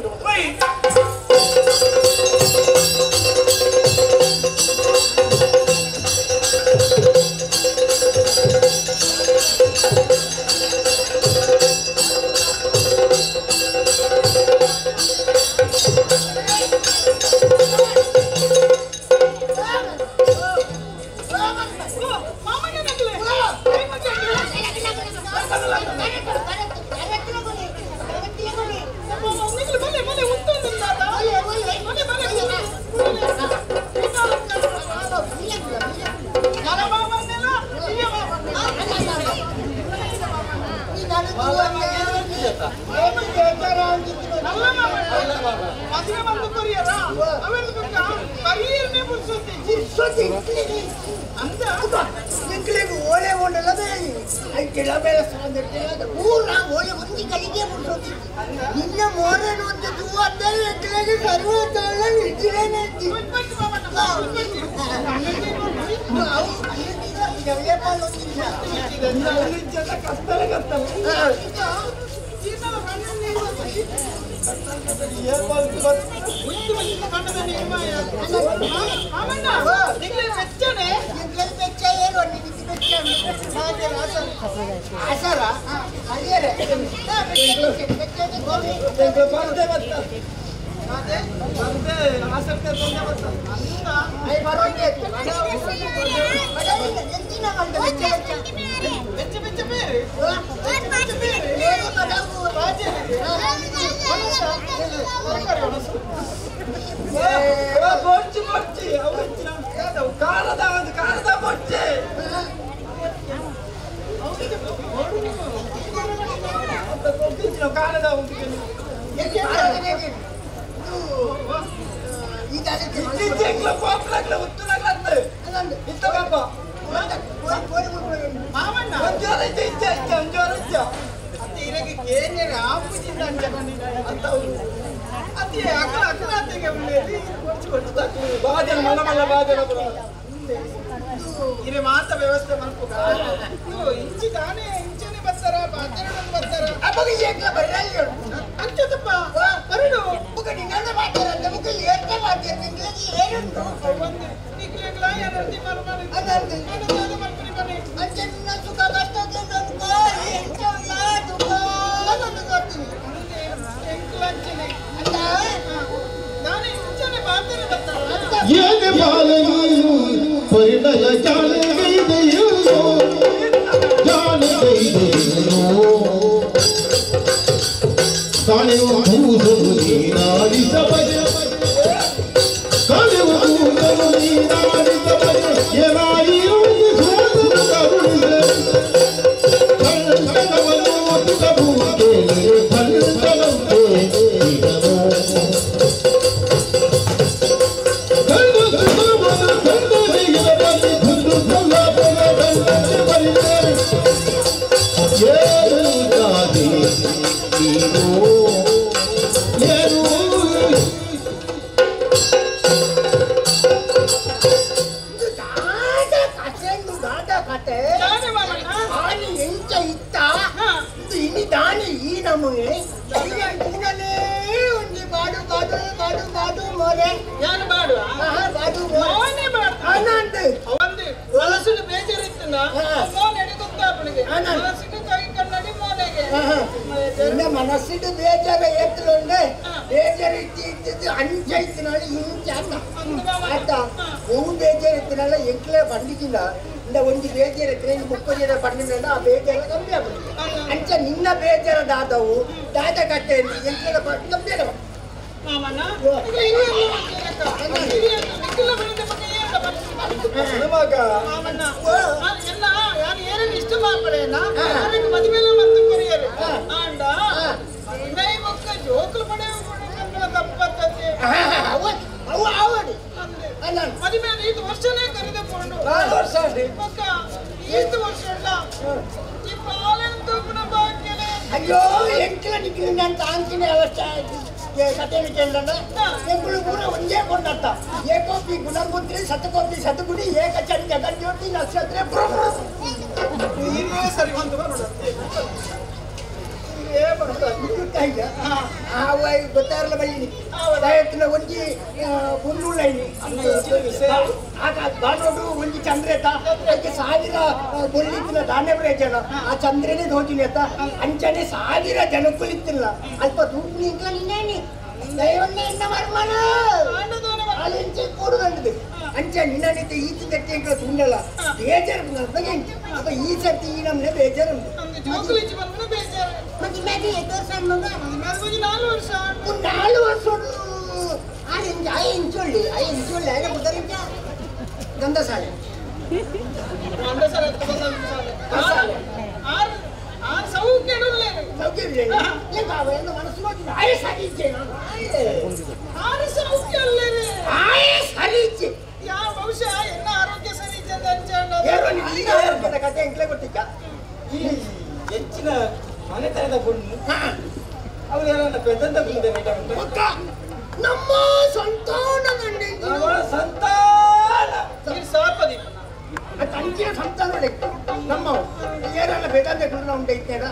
ನಿನ್ನ ಮನಸ್ಸಿಡು ಬೇಜಾರ ಏತ್ಲುಂಡೆ ಬೇಜಾರು ಇತ್ತಿದ್ದು ಅಂಚೈತಿನಾಳೆ ಇಂಚ ಅನ್ನ ಆಯ್ತಾ ಹೂವು ಬೇಜಾರು ಇತ್ತಿನಾಳ ಎಂಕ್ಲೆ ಬಂಡಿಗಿಲ್ಲ ಇಂದ ಒಂದು ಬೇಜಾರು ಇತ್ತಿನ ಇನ್ನು ಮುಪ್ಪು ಜನ ಬಂಡಿನ ಆ ಬೇಜಾರ ಕಮ್ಮಿ ಆಗುದಿಲ್ಲ ಅಂಚ ನಿನ್ನ ಬೇಜಾರ ದಾದವು ದಾದ ಕಟ್ಟೆಯಲ್ಲಿ ಎಂಕ್ಲೆ ಕಮ್ಮಿ ಆಗ ಅಯ್ಯೋ ಎಂಕ್ಲ ನಿಕ್ಲಿನ ಅಂತ ಅವಸ್ಥೆ ಕತೆ ಕೇಳೋಣ ಎಂಕುಲು ಪೂರ ಒಂದೇ ಕೊಂಡತ್ತ ಏಕೋಪಿ ಗುಣಪುತ್ರಿ ಶತಕೋಪಿ ಶತಗುಡಿ ಏಕಚರಿ ಜಗಜ್ಯೋತಿ ನಕ್ಷತ್ರ ಸರಿ ಒಂದು ಗೊತ್ತಾರಲ್ಲ ಬೈನಿ ದಯತ್ತಿನ ಒಂಜಿ ಪುನ್ನುಳ್ಳೈನಿ ಆಗ ಬಾನೋಡು ಒಂಜಿ ಚಂದ್ರೇತ ಅದಕ್ಕೆ ಸಾವಿರ ಬೊಳ್ಳಿತ್ತಿನ ದಾನೆ ಜನ ಆ ಚಂದ್ರನೇ ದೋಚಿನೇತ ಅಂಚನೆ ಸಾವಿರ ಜನಕ್ಕುಲಿತ್ತಿಲ್ಲ ಅಲ್ಪ ತೂಪು ಇಂಕ್ಲ ನಿನ್ನೇನಿ ದೈವನ್ನೇ ಎನ್ನ ಮರ್ಮನ ಅಲಿಂಚೆ ಕೂಡು ಕಂಡದು ಅಂಚ ನಿನ್ನನಿದ್ದ ಈಚೆ ತಟ್ಟೆ ಇಂಕ್ಲ ತುಂಡಲ್ಲ ಬೇಜಾರು ಅಪ್ಪ ಈ ಸರ್ತಿ ಈ ನಮ್ಮನೆ ಬೇಜಾರು ಉಂಟು ನಾಲ್ಕು ವರ್ಷ ಇಂಚೊಳ್ಳಿ I ಇಂಚೊಳ್ಳಿ ಐನ ಬುದ್ಧರಿಂಚ ಗಂಧಸಾಲೆ ಸರಿ ಕತೆ ಎಂಕ್ಲೆ ಗೊತ್ತಿದ್ದ ಈ ಹೆಚ್ಚಿನ ಮನೆತನದ ಪೊಣ್ಣು ಅವರು ಯಾರನ್ನ ಪೆದ್ದಂತ ನಮ್ಮ ಸಂತಾನ ಸಂತಾನ ಅಂಚಿನ ಸಂತಾನ ನಮ್ಮ ಏರಲ್ಲ ಬೇದಂತ ಗುಣ ಉಂಟೈತೇನ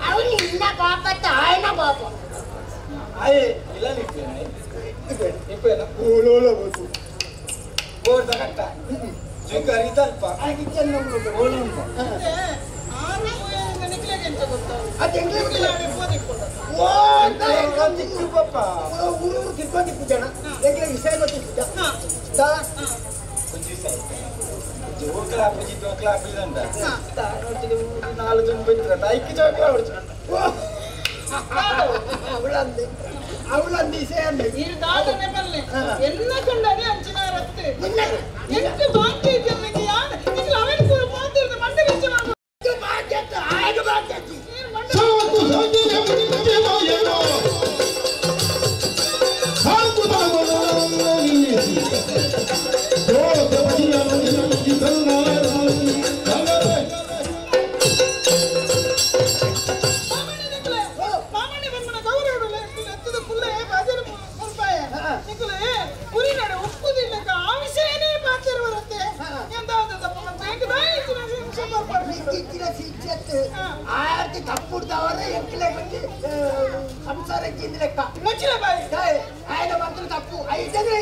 ಅವನು ಇನ್ನ ಪಾಪ ತಾಯನ ಪಾಪ ಆಯೇ ಇಲ್ಲ ನಿಪ್ಪೇನ ಬೋರ್ದ ಕಟ್ಟ ಜಿಂಗರಿತಲ್ಪ ಊರು ತಿರ್ಕೊಂಡಿಪ್ಪು ಜನ ಎಂಕ್ಲೆ ವಿಷಯ ಗೊತ್ತಿಪ್ಪು ಜೋಕ್ಲ ಆಪುಜಿ ಜೋಕ್ಲ ಆಪಿದಂತ ನಾಲ್ಕು ಜನ ಬೈತ್ರ ಐಕ್ ಜೋಕ್ಲ ಹೊಡ್ಚು ಅವಳಂದೆ ಅವಳಂದೆ ವಿಷಯ ಅಂದೆ ಎನ್ನ ಕಂಡನೆ ಅಂಚಿನ ರತ್ತೆ ಎಂಟು ಬಾಕಿ ಜನಕ್ಕೆ ಯಾರು ನಿಂಗೆ ಅವನ ಪೂರ ಪಾತಿರ್ದ ಮಂಡೆ ಬೆಚ್ಚ ಆಗ ಬಾಕಿ ಆರ್ತಿ ತಪ್ಪುಡ್ದವರ ಎಂಕ್ಲೆ ಬಂದು ಸಂಸಾರಕ್ಕೆ ಲೆಕ್ಕ ಆಯ್ದ ಮಾತ್ರ ತಪ್ಪು ಐತಂದ್ರೆ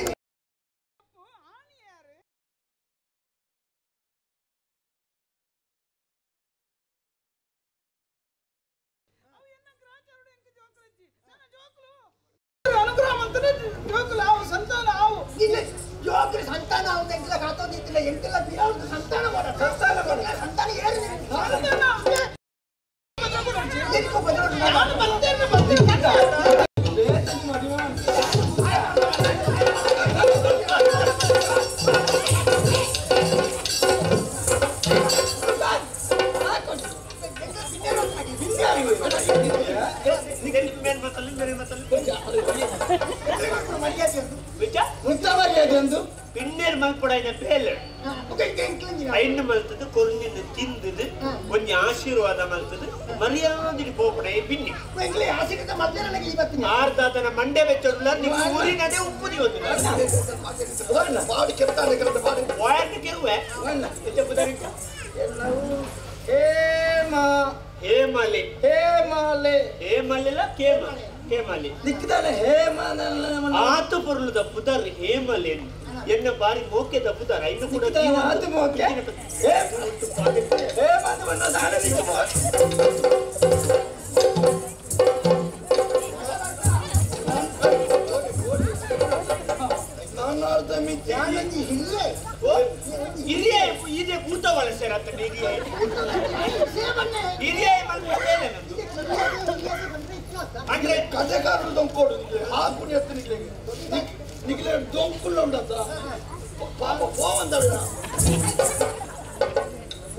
ಜೋಕ್ರಿ ಸಂತಾನ ಅವ್ನ ಎಂಕ್ಲ ಕಾತೋದಿತ್ತಿಲ್ಲ ಎಂಕೆಲ್ಲ ಬಿರಾವ್ದು ಸಂತಾನ ಮಾಡ ಸಂತಾನ ಮಾಡ ಸಂತಾನ ಏರು பின்னர் மல்படாயின பேல ஐந்து மல்தது கொரிஞ்சு திந்தது கொஞ்சம் ஆசீர்வாதம் மல்தது மரியாதை போப்படைய பின்னி ஆர்தாதன மண்டே வச்சோம்ல நீ ஊரினதே உப்புதி வந்து ಹೇಮಲೆ ಹೇಮಲೆ ಹೇಮಲೆಲ ಕೇಮಲೆ ಹೇಮಲೆ ದಿಕ್ಕಿದಾನೆ ಹೇಮ ಆತು ಪೊರ್ಲುದ ಪುದರ್ ಹೇಮಲೆ ಎನ್ನ ಬಾರಿ ಮೋಕೆ ದಬ್ಬುದಾರ ಇನ್ನು ಕೂಡ ಮೋಕೆ ಹಿರಿಯ ಹಿರಿಯ ಕೂತವಳ ಸರ್ ಅಂತ ಹಿರಿಯ ಹಿರಿಯ ಅಂದ್ರೆ ಕಥೆಗಾರರು ದೊಂಕೋಡು ಹಾಕು ಎತ್ತನಿಗೆ ನಿಗ್ಲೆ ದೊಂಕುಲ್ಲ ಉಂಡತ್ತ ಪಾಪ ಪೋವಂದವಿನ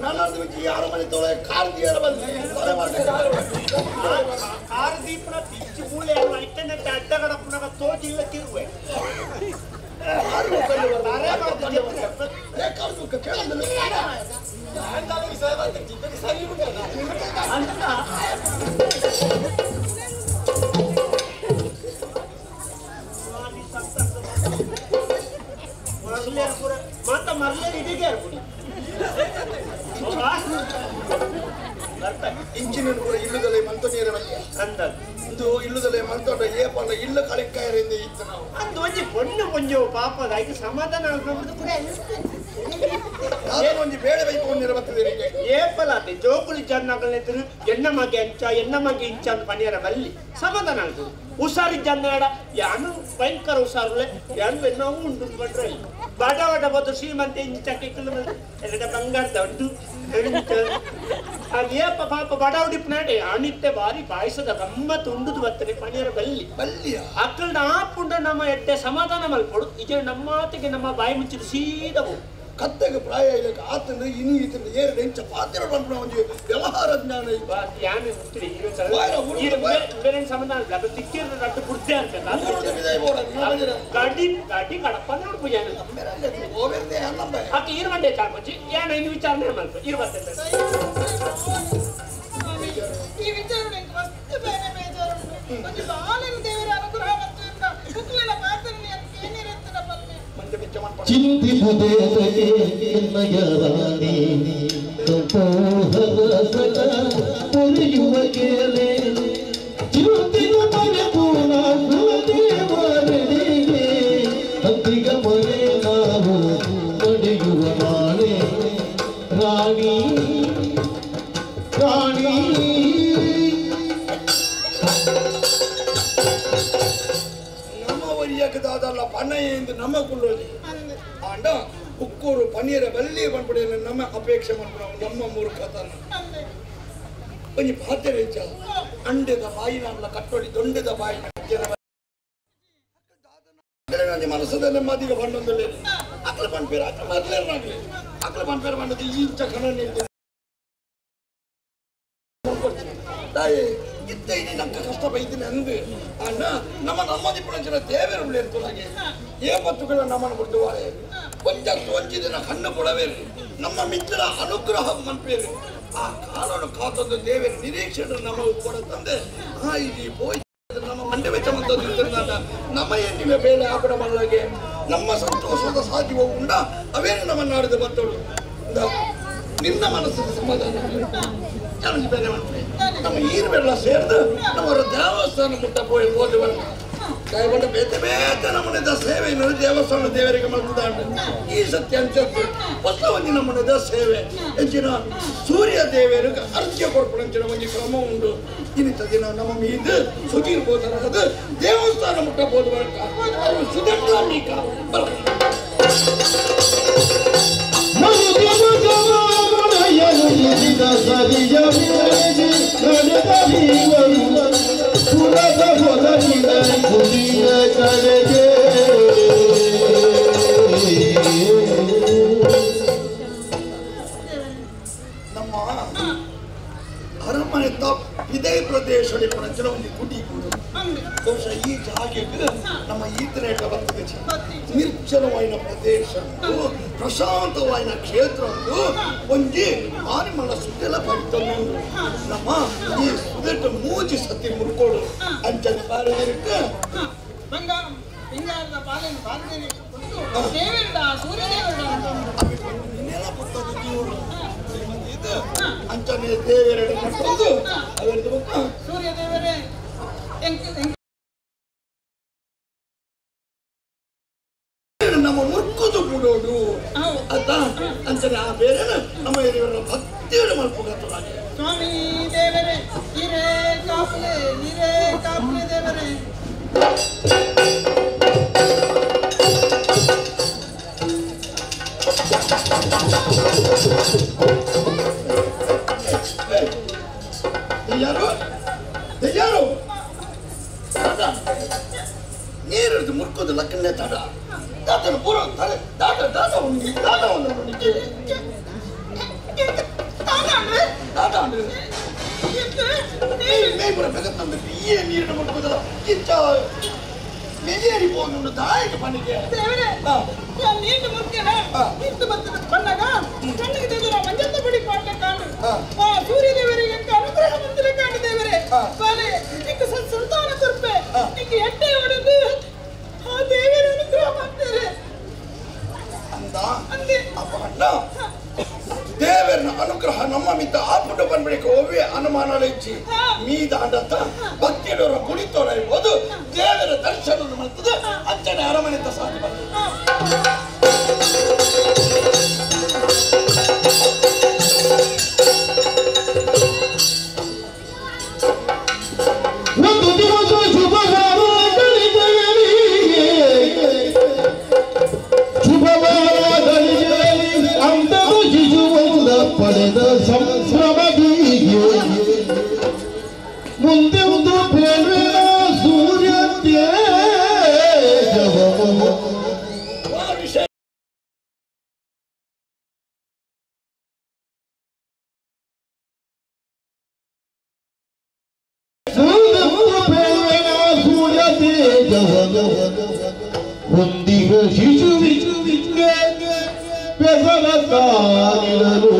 ನಾನು ಅರ್ಧ ಬಿಟ್ಟು ಯಾರ ಮನೆ ತೊಳೆ ಕಾರ್ ತೀರ ಬಂದು ಕಾರ್ ದೀಪನ ಪಿಚ್ಚು ಮೂಳೆ ಇಟ್ಟನೆ ಅಡ್ಡಗಡಪ್ಪನಾಗ ತೋಜಿಲ್ಲ ತಿರುವೆ ಮಾತ ಮರ್ಲೆ ಇದೀಗ ಇಂಜಿನಿಯರ್ ಕೂಡ ಇಲ್ಲದಲ್ಲೇ ಮಂತ ನೀರವಲ್ಲ ಅಂದು ಇಲ್ಲದಲ್ಲೇ ಮಂತೋಟ ಏಪಲ್ಲ ಇಲ್ಲ ಕಳೆಕಾಯರಿಂದ ಇತ್ತು ನಾವು ಅಂದು ಒಂಜಿ ಪೊಣ್ಣು ಪೊಂಜು ಪಾಪದ ಐದು ಸಮಾಧಾನ ಕೂಡ ಒಂಜಿ ಬೇಳೆ ಬೈಕೊಂಡು ಬರ್ತದೆ ಏಪಲಾತೆ ಜೋಕುಲಿ ಜನ್ನಗಳೆದ್ರು ಎಣ್ಣ ಮಗೆ ಅಂಚ ಎಣ್ಣ ಮಗೆ ಇಂಚ ಅಂತ ಪನಿಯರ ಬಲ್ಲಿ ಸಮಾಧಾನ ಆಗ್ತದೆ ಹುಷಾರಿ ಜನ್ನಡ ಯಾನು ಭಯಂಕರ ಹುಷಾರುಲೆ ಯಾನು ನಾವು ಉಂಟು ಬಂದ್ರೆ ಬಡ ಬಡ ಬದು ಶ್ರೀಮಂತ ಇಂಚ ಚಕ್ಕಿಕ್ಕಲು ಎಲ್ಲ ಬಂಗಾರದ ಉಂಟು ಏಪ ಪಾಪ ಬಡ ಉಡಿಪ್ನಾಡೆ ಅಣಿತ್ತೆ ಬಾರಿ ಪಾಯಸದ ಗಮ್ಮತ್ತು ಉಂಡುದು ಬರ್ತದೆ ಪನಿಯರ ಬಲ್ಲಿ ಬಲ್ಲಿಯ ಅಕ್ಕಲ್ನ ಆಪುಂಡ ನಮ್ಮ ಎಡ್ಡೆ ಸಮಾಧಾನ ಮಲ್ಪಡು ಇದೇ ನಮ್ಮಾತಿಗೆ ನಮ್ಮ ಬಾಯಿ ಮುಚ್ಚಿದ ಸೀದವು ಕತ್ತೆಗೆ ಪ್ರಾಯ ಇಲ್ಲ ಆತನ ಇನಿ ಈತನ ಏರು ಎಂಚ ಪಾತ್ರ ಪನ್ಪುನ ಒಂಜಿ ವ್ಯವಹಾರ ಜ್ಞಾನ ಗಡಿ ಗಡಿ ಕಡಪ್ಪ ನೋಡ್ಬು ಯಾನು ಅಕ್ಕ ಈರು ಮಂಡೆ ಚಾಲ್ಪಚ್ಚಿ ಯಾನ ಇನ್ನು ವಿಚಾರಣೆ ಮಲ್ಪ ಇರು ಬರ್ತದೆ ಈ ವಿಚಾರಣೆ ಮಸ್ತ್ ಬೇರೆ ಬೇಜಾರು ಒಂಜಿ ಬಾಲನ ದೇವರ ಅನುಗ್ರಹ ಮತ್ತು ಕುಕ್ಲೆನ ಪಾತ್ರನಿ ಏನಿರುತ್ತದ ಬಲ್ಲೆ ಚಿಂತಿಸುದೇತಗೆ ನಯರಾಣಿ ಸಂಪೋಹರಸಗ ಪೊರೆಯುವ ಕೇಳೆ ಚಿಂತಿನ ಪರಿಪೂರ್ಣ ಕುಲದೇವರಡಿಗೆ ಅಂತಿಗ ಮೊರೆ ನಾವು ಪಡೆಯುವ ನಾಳೆ ರಾಣಿ ರಾಣಿ ನಮ್ಮ ಒರಿಯಕದಾದಲ್ಲ ಪಣೆಯಿಂದ ನಮ್ಮ ಕುಳ್ಳೋದಿ ಆಂಡ ಉಕ್ಕೂರು ಪನ್ನೀರ ಬಲ್ಲಿ ಪನ್ಪುಡಿಯಲ್ಲ ನಮ್ಮ ಅಪೇಕ್ಷೆ ಮನ್ಪುಣ ನಮ್ಮ ಮೂರ್ಖತನ ಒಂಜಿ ಪಾತ್ರೆ ಹೆಚ್ಚ ಅಂಡೆದ ಬಾಯಿನ ಕಟ್ಟೊಡಿ ದೊಂಡೆದ ಬಾಯಿ ಮನಸ್ಸದಲ್ಲೇ ಮದಿಗೆ ಬಂಡೊಂದಲ್ಲಿ ಅಕ್ಲ ಪನ್ಪೇರು ಅಕ್ಲ ಮೊದಲೇನಾಗ್ಲಿ ಅಕ್ಲ ಪನ್ಪೇರು ಬಂಡದು ಇಂಚ ಕಣ ತಾಯಿ ಇತ್ತ ಇನಿ ನಕ್ಕ ಕಷ್ಟ ಬೈತೀನಿ ಅಂದು ಅಣ್ಣ ನಮ್ಮ ನಮ್ಮದಿ ಪುಣಂಚಿನ ದೇವರು ಉಳ್ಳಿರ್ತದಾಗೆ ಏ ಪತ್ತುಗಳ ನಮ್ಮನ್ನು ಬಿಡ್ದುವಾರೆ ಒಂಜತ್ತು ಒಂಜಿ ದಿನ ಕಣ್ಣು ಕೊಡವೇರು ನಮ್ಮ ಮಿತ್ರ ಅನುಗ್ರಹ ಮನ್ಪೇರು ಆ ಕಾಲನ್ನು ಕಾತೊಂದು ದೇವರ ನಿರೀಕ್ಷೆ ನಮ್ಮ ಕೊಡ ತಂದೆ ಆ ಇಲ್ಲಿ ಪೋಯ್ ನಮ್ಮ ಮಂಡೆ ವೆಚ್ಚ ಮಂತದ್ದು ನಮ್ಮ ಎನ್ನಿನ ಬೇಳೆ ಆಪಡ ಮಾಡಲಾಗೆ ನಮ್ಮ ಸಂತೋಷದ ಸಾಧ್ಯವ ಉಂಡ ಅವೇನು ನಮ್ಮ ನಾಡಿದ ಬರ್ತಳು ನಿನ್ನ ಮನಸ್ಸಿನ ಸಮಾಧಾನ ಬೇರೆ ಮಾಡ್ತೀವಿ ನಮ್ಮ ಈರ್ವೆಲ್ಲ ಸೇರಿದು ನಮ್ಮವರ ದೇವಸ್ಥಾನ ಮುಟ್ಟ ಪೋಯಿ ಹೋದ ದಯಗೊಂಡ ಬೇತೆ ಬೇತೆ ನಮ್ಮನೆದ ಸೇವೆ ದೇವಸ್ಥಾನ ದೇವರಿಗೆ ಮಾಡ್ತದ ಈ ಸತ್ಯ ಅಂಚತ್ತು ಹೊಸ ಒಂಜಿ ನಮ್ಮನೆದ ಸೇವೆ ಹೆಚ್ಚಿನ ಸೂರ್ಯ ದೇವರಿಗೆ ಅರ್ಘ್ಯ ಕೊಡ್ಪುಣಂಚಿನ ಒಂಜಿ ಕ್ರಮ ಉಂಟು ಇನ್ನಿತ ದಿನ ನಮ್ಮ ಮೀದು ಸುಧೀರ್ ಬೋಧನದು ದೇವಸ್ಥಾನ ಮುಟ್ಟ ಬೋಧ ಬರಕ ಅವರು ಸುದಂಡ ಮೀಕ ಬರ ನಮ್ಮ ಅರಮನೆ ಇದೇ ಪ್ರದೇಶ ಒಂದು ಗುಡಿ ಬಹುಶಃ ಈ ಜಾಗಕ್ಕೆ ನಮ್ಮ ಈತನೇಟ ಬರ್ತದೆ ನಿರ್ಜನವಾಯಿನ ಪ್ರದೇಶ ಪ್ರಶಾಂತವಾಯಿನ ಕ್ಷೇತ್ರ ಒಂಜಿ ಆನಿಮಲ ಸುತ್ತೆಲ್ಲ ಪಡಿತನು ನಮ್ಮ ಈ ಸುದೆಟ್ಟ ಮೂಜಿ ಸತಿ ಮುರ್ಕೋಡು ಅಂಚನೆ ಬಾರದಿರುತ್ತೆ ಬಂಗಾರ ಬಂಗಾರದ ಬಾಲೆಯನ್ನು ಬಾರದೇನೆ ದೇವರುಡ ಸೂರ್ಯದೇವರುಡ ಇನ್ನೆಲ್ಲ ಪುತ್ತದ ಜೀವರು ಇದು ಅಂಚನೆ ದೇವರೆಡೆ ಮತ್ತೊಂದು ಅದರದ್ದು ಸೂರ್ಯದೇವರೇ ನಮ್ಮ ಮುರ್ಕು ಅಂಚನೆ ಆ ಬೇರೆ ನಮ್ಮ ಹಿರಿಯರ ಭಕ್ತಿಯನ್ನು ಮಲ್ಪುಗತ್ತಲಾಗಿ ಸ್ವಾಮಿ ದೇವರೇ ಹಿರೇ ಕಾಪುಲೆ ಹಿರೇ ಕಾಪುಲೆ ದೇವರೇ ಯಾರು ಯಾರು ನೀರು ಮುರ್ಕೋದು ಲಕ್ಕನೆ ತಡ ದಾತನ ಪೂರ ತಲೆ ದಾತ ದಾತ ಒಂದು ದಾತ ಒಂದು ದಾತ ಅಂದ್ರೆ ಮೇಯ್ಪುರ ಬೆಗತ್ತಂದ್ರೆ ಈ ನೀರಿನ ಮುರ್ಕೋದಲ್ಲ ಇಂಚ ಮೆಜೇರಿ போகணும் தாய்க்கு பண்ணிக்க ದೇವರೇ ನಾನು ನೀರು ಮುರ್ಕೇನ ನೀರು ಬರ್ತದೆ ಬಂದಾಗ ಕಣ್ಣಿಗೆ ದೇವರ ಮಂಜತ್ತ ಪಡಿ ಪಾಠ ಕಾಣು ಆ ಸೂರ್ಯ ದೇವರಿಗೆ ಎಂಕ ಅನುಗ್ರಹ ಮಂತ್ರ ಕಾಣು ದೇವರೇ ಬಾಲೆ ನಿಕ್ಕ ಸಂತಾನ ಕೊರ್ಪೆ ನಿಕ್ಕ ಎಟ್ಟೆ ಹೊಡೆದು ಆ ದೇವರ ಅನುಗ್ರಹ ಮಾಡ್ತಾರೆ ಅಂದ ಅಂದೆ ಅಪ್ಪ ಅಣ್ಣ ದೇವರನ ಅನುಗ್ರಹ ನಮ್ಮ ಮಿತ್ತ ಆಪುಟ ಬಂದ್ಬಿಡಿಕೆ ಒವ್ವೆ ಅನುಮಾನ ಇಚ್ಚಿ ಮೀದ ಅಂಡತ್ತ ಭಕ್ತಿಯಡವರ ಕುಣಿತೋಡ ಇರ್ಬೋದು ದೇವರ ದರ್ಶನ ಮಾಡ್ತದೆ ಅಂಚನೆ ಅರಮನೆ ಸಾಧ್ಯ ಬರ್ತದೆ. ಒಂದು ದಿವಸ ಶುಭವಾರಗಳಿಗೆಯಲ್ಲಿ ಅಂಧದ ಶಿಶುವೊಂದ ಪಡೆದ ಸಂಭ್ರಮದಿಗೆ ಮುಂದೆ ಒಂದು ಪ್ರೇಮ ಸೂರ್ಯ ತೇಜವನು ಸೂರ್ಯ ತೇಜವನು ಹೊಂದಿದ ಶಿಶುವಿಗೆ ಬೆಸರ ತಾನಿರಲು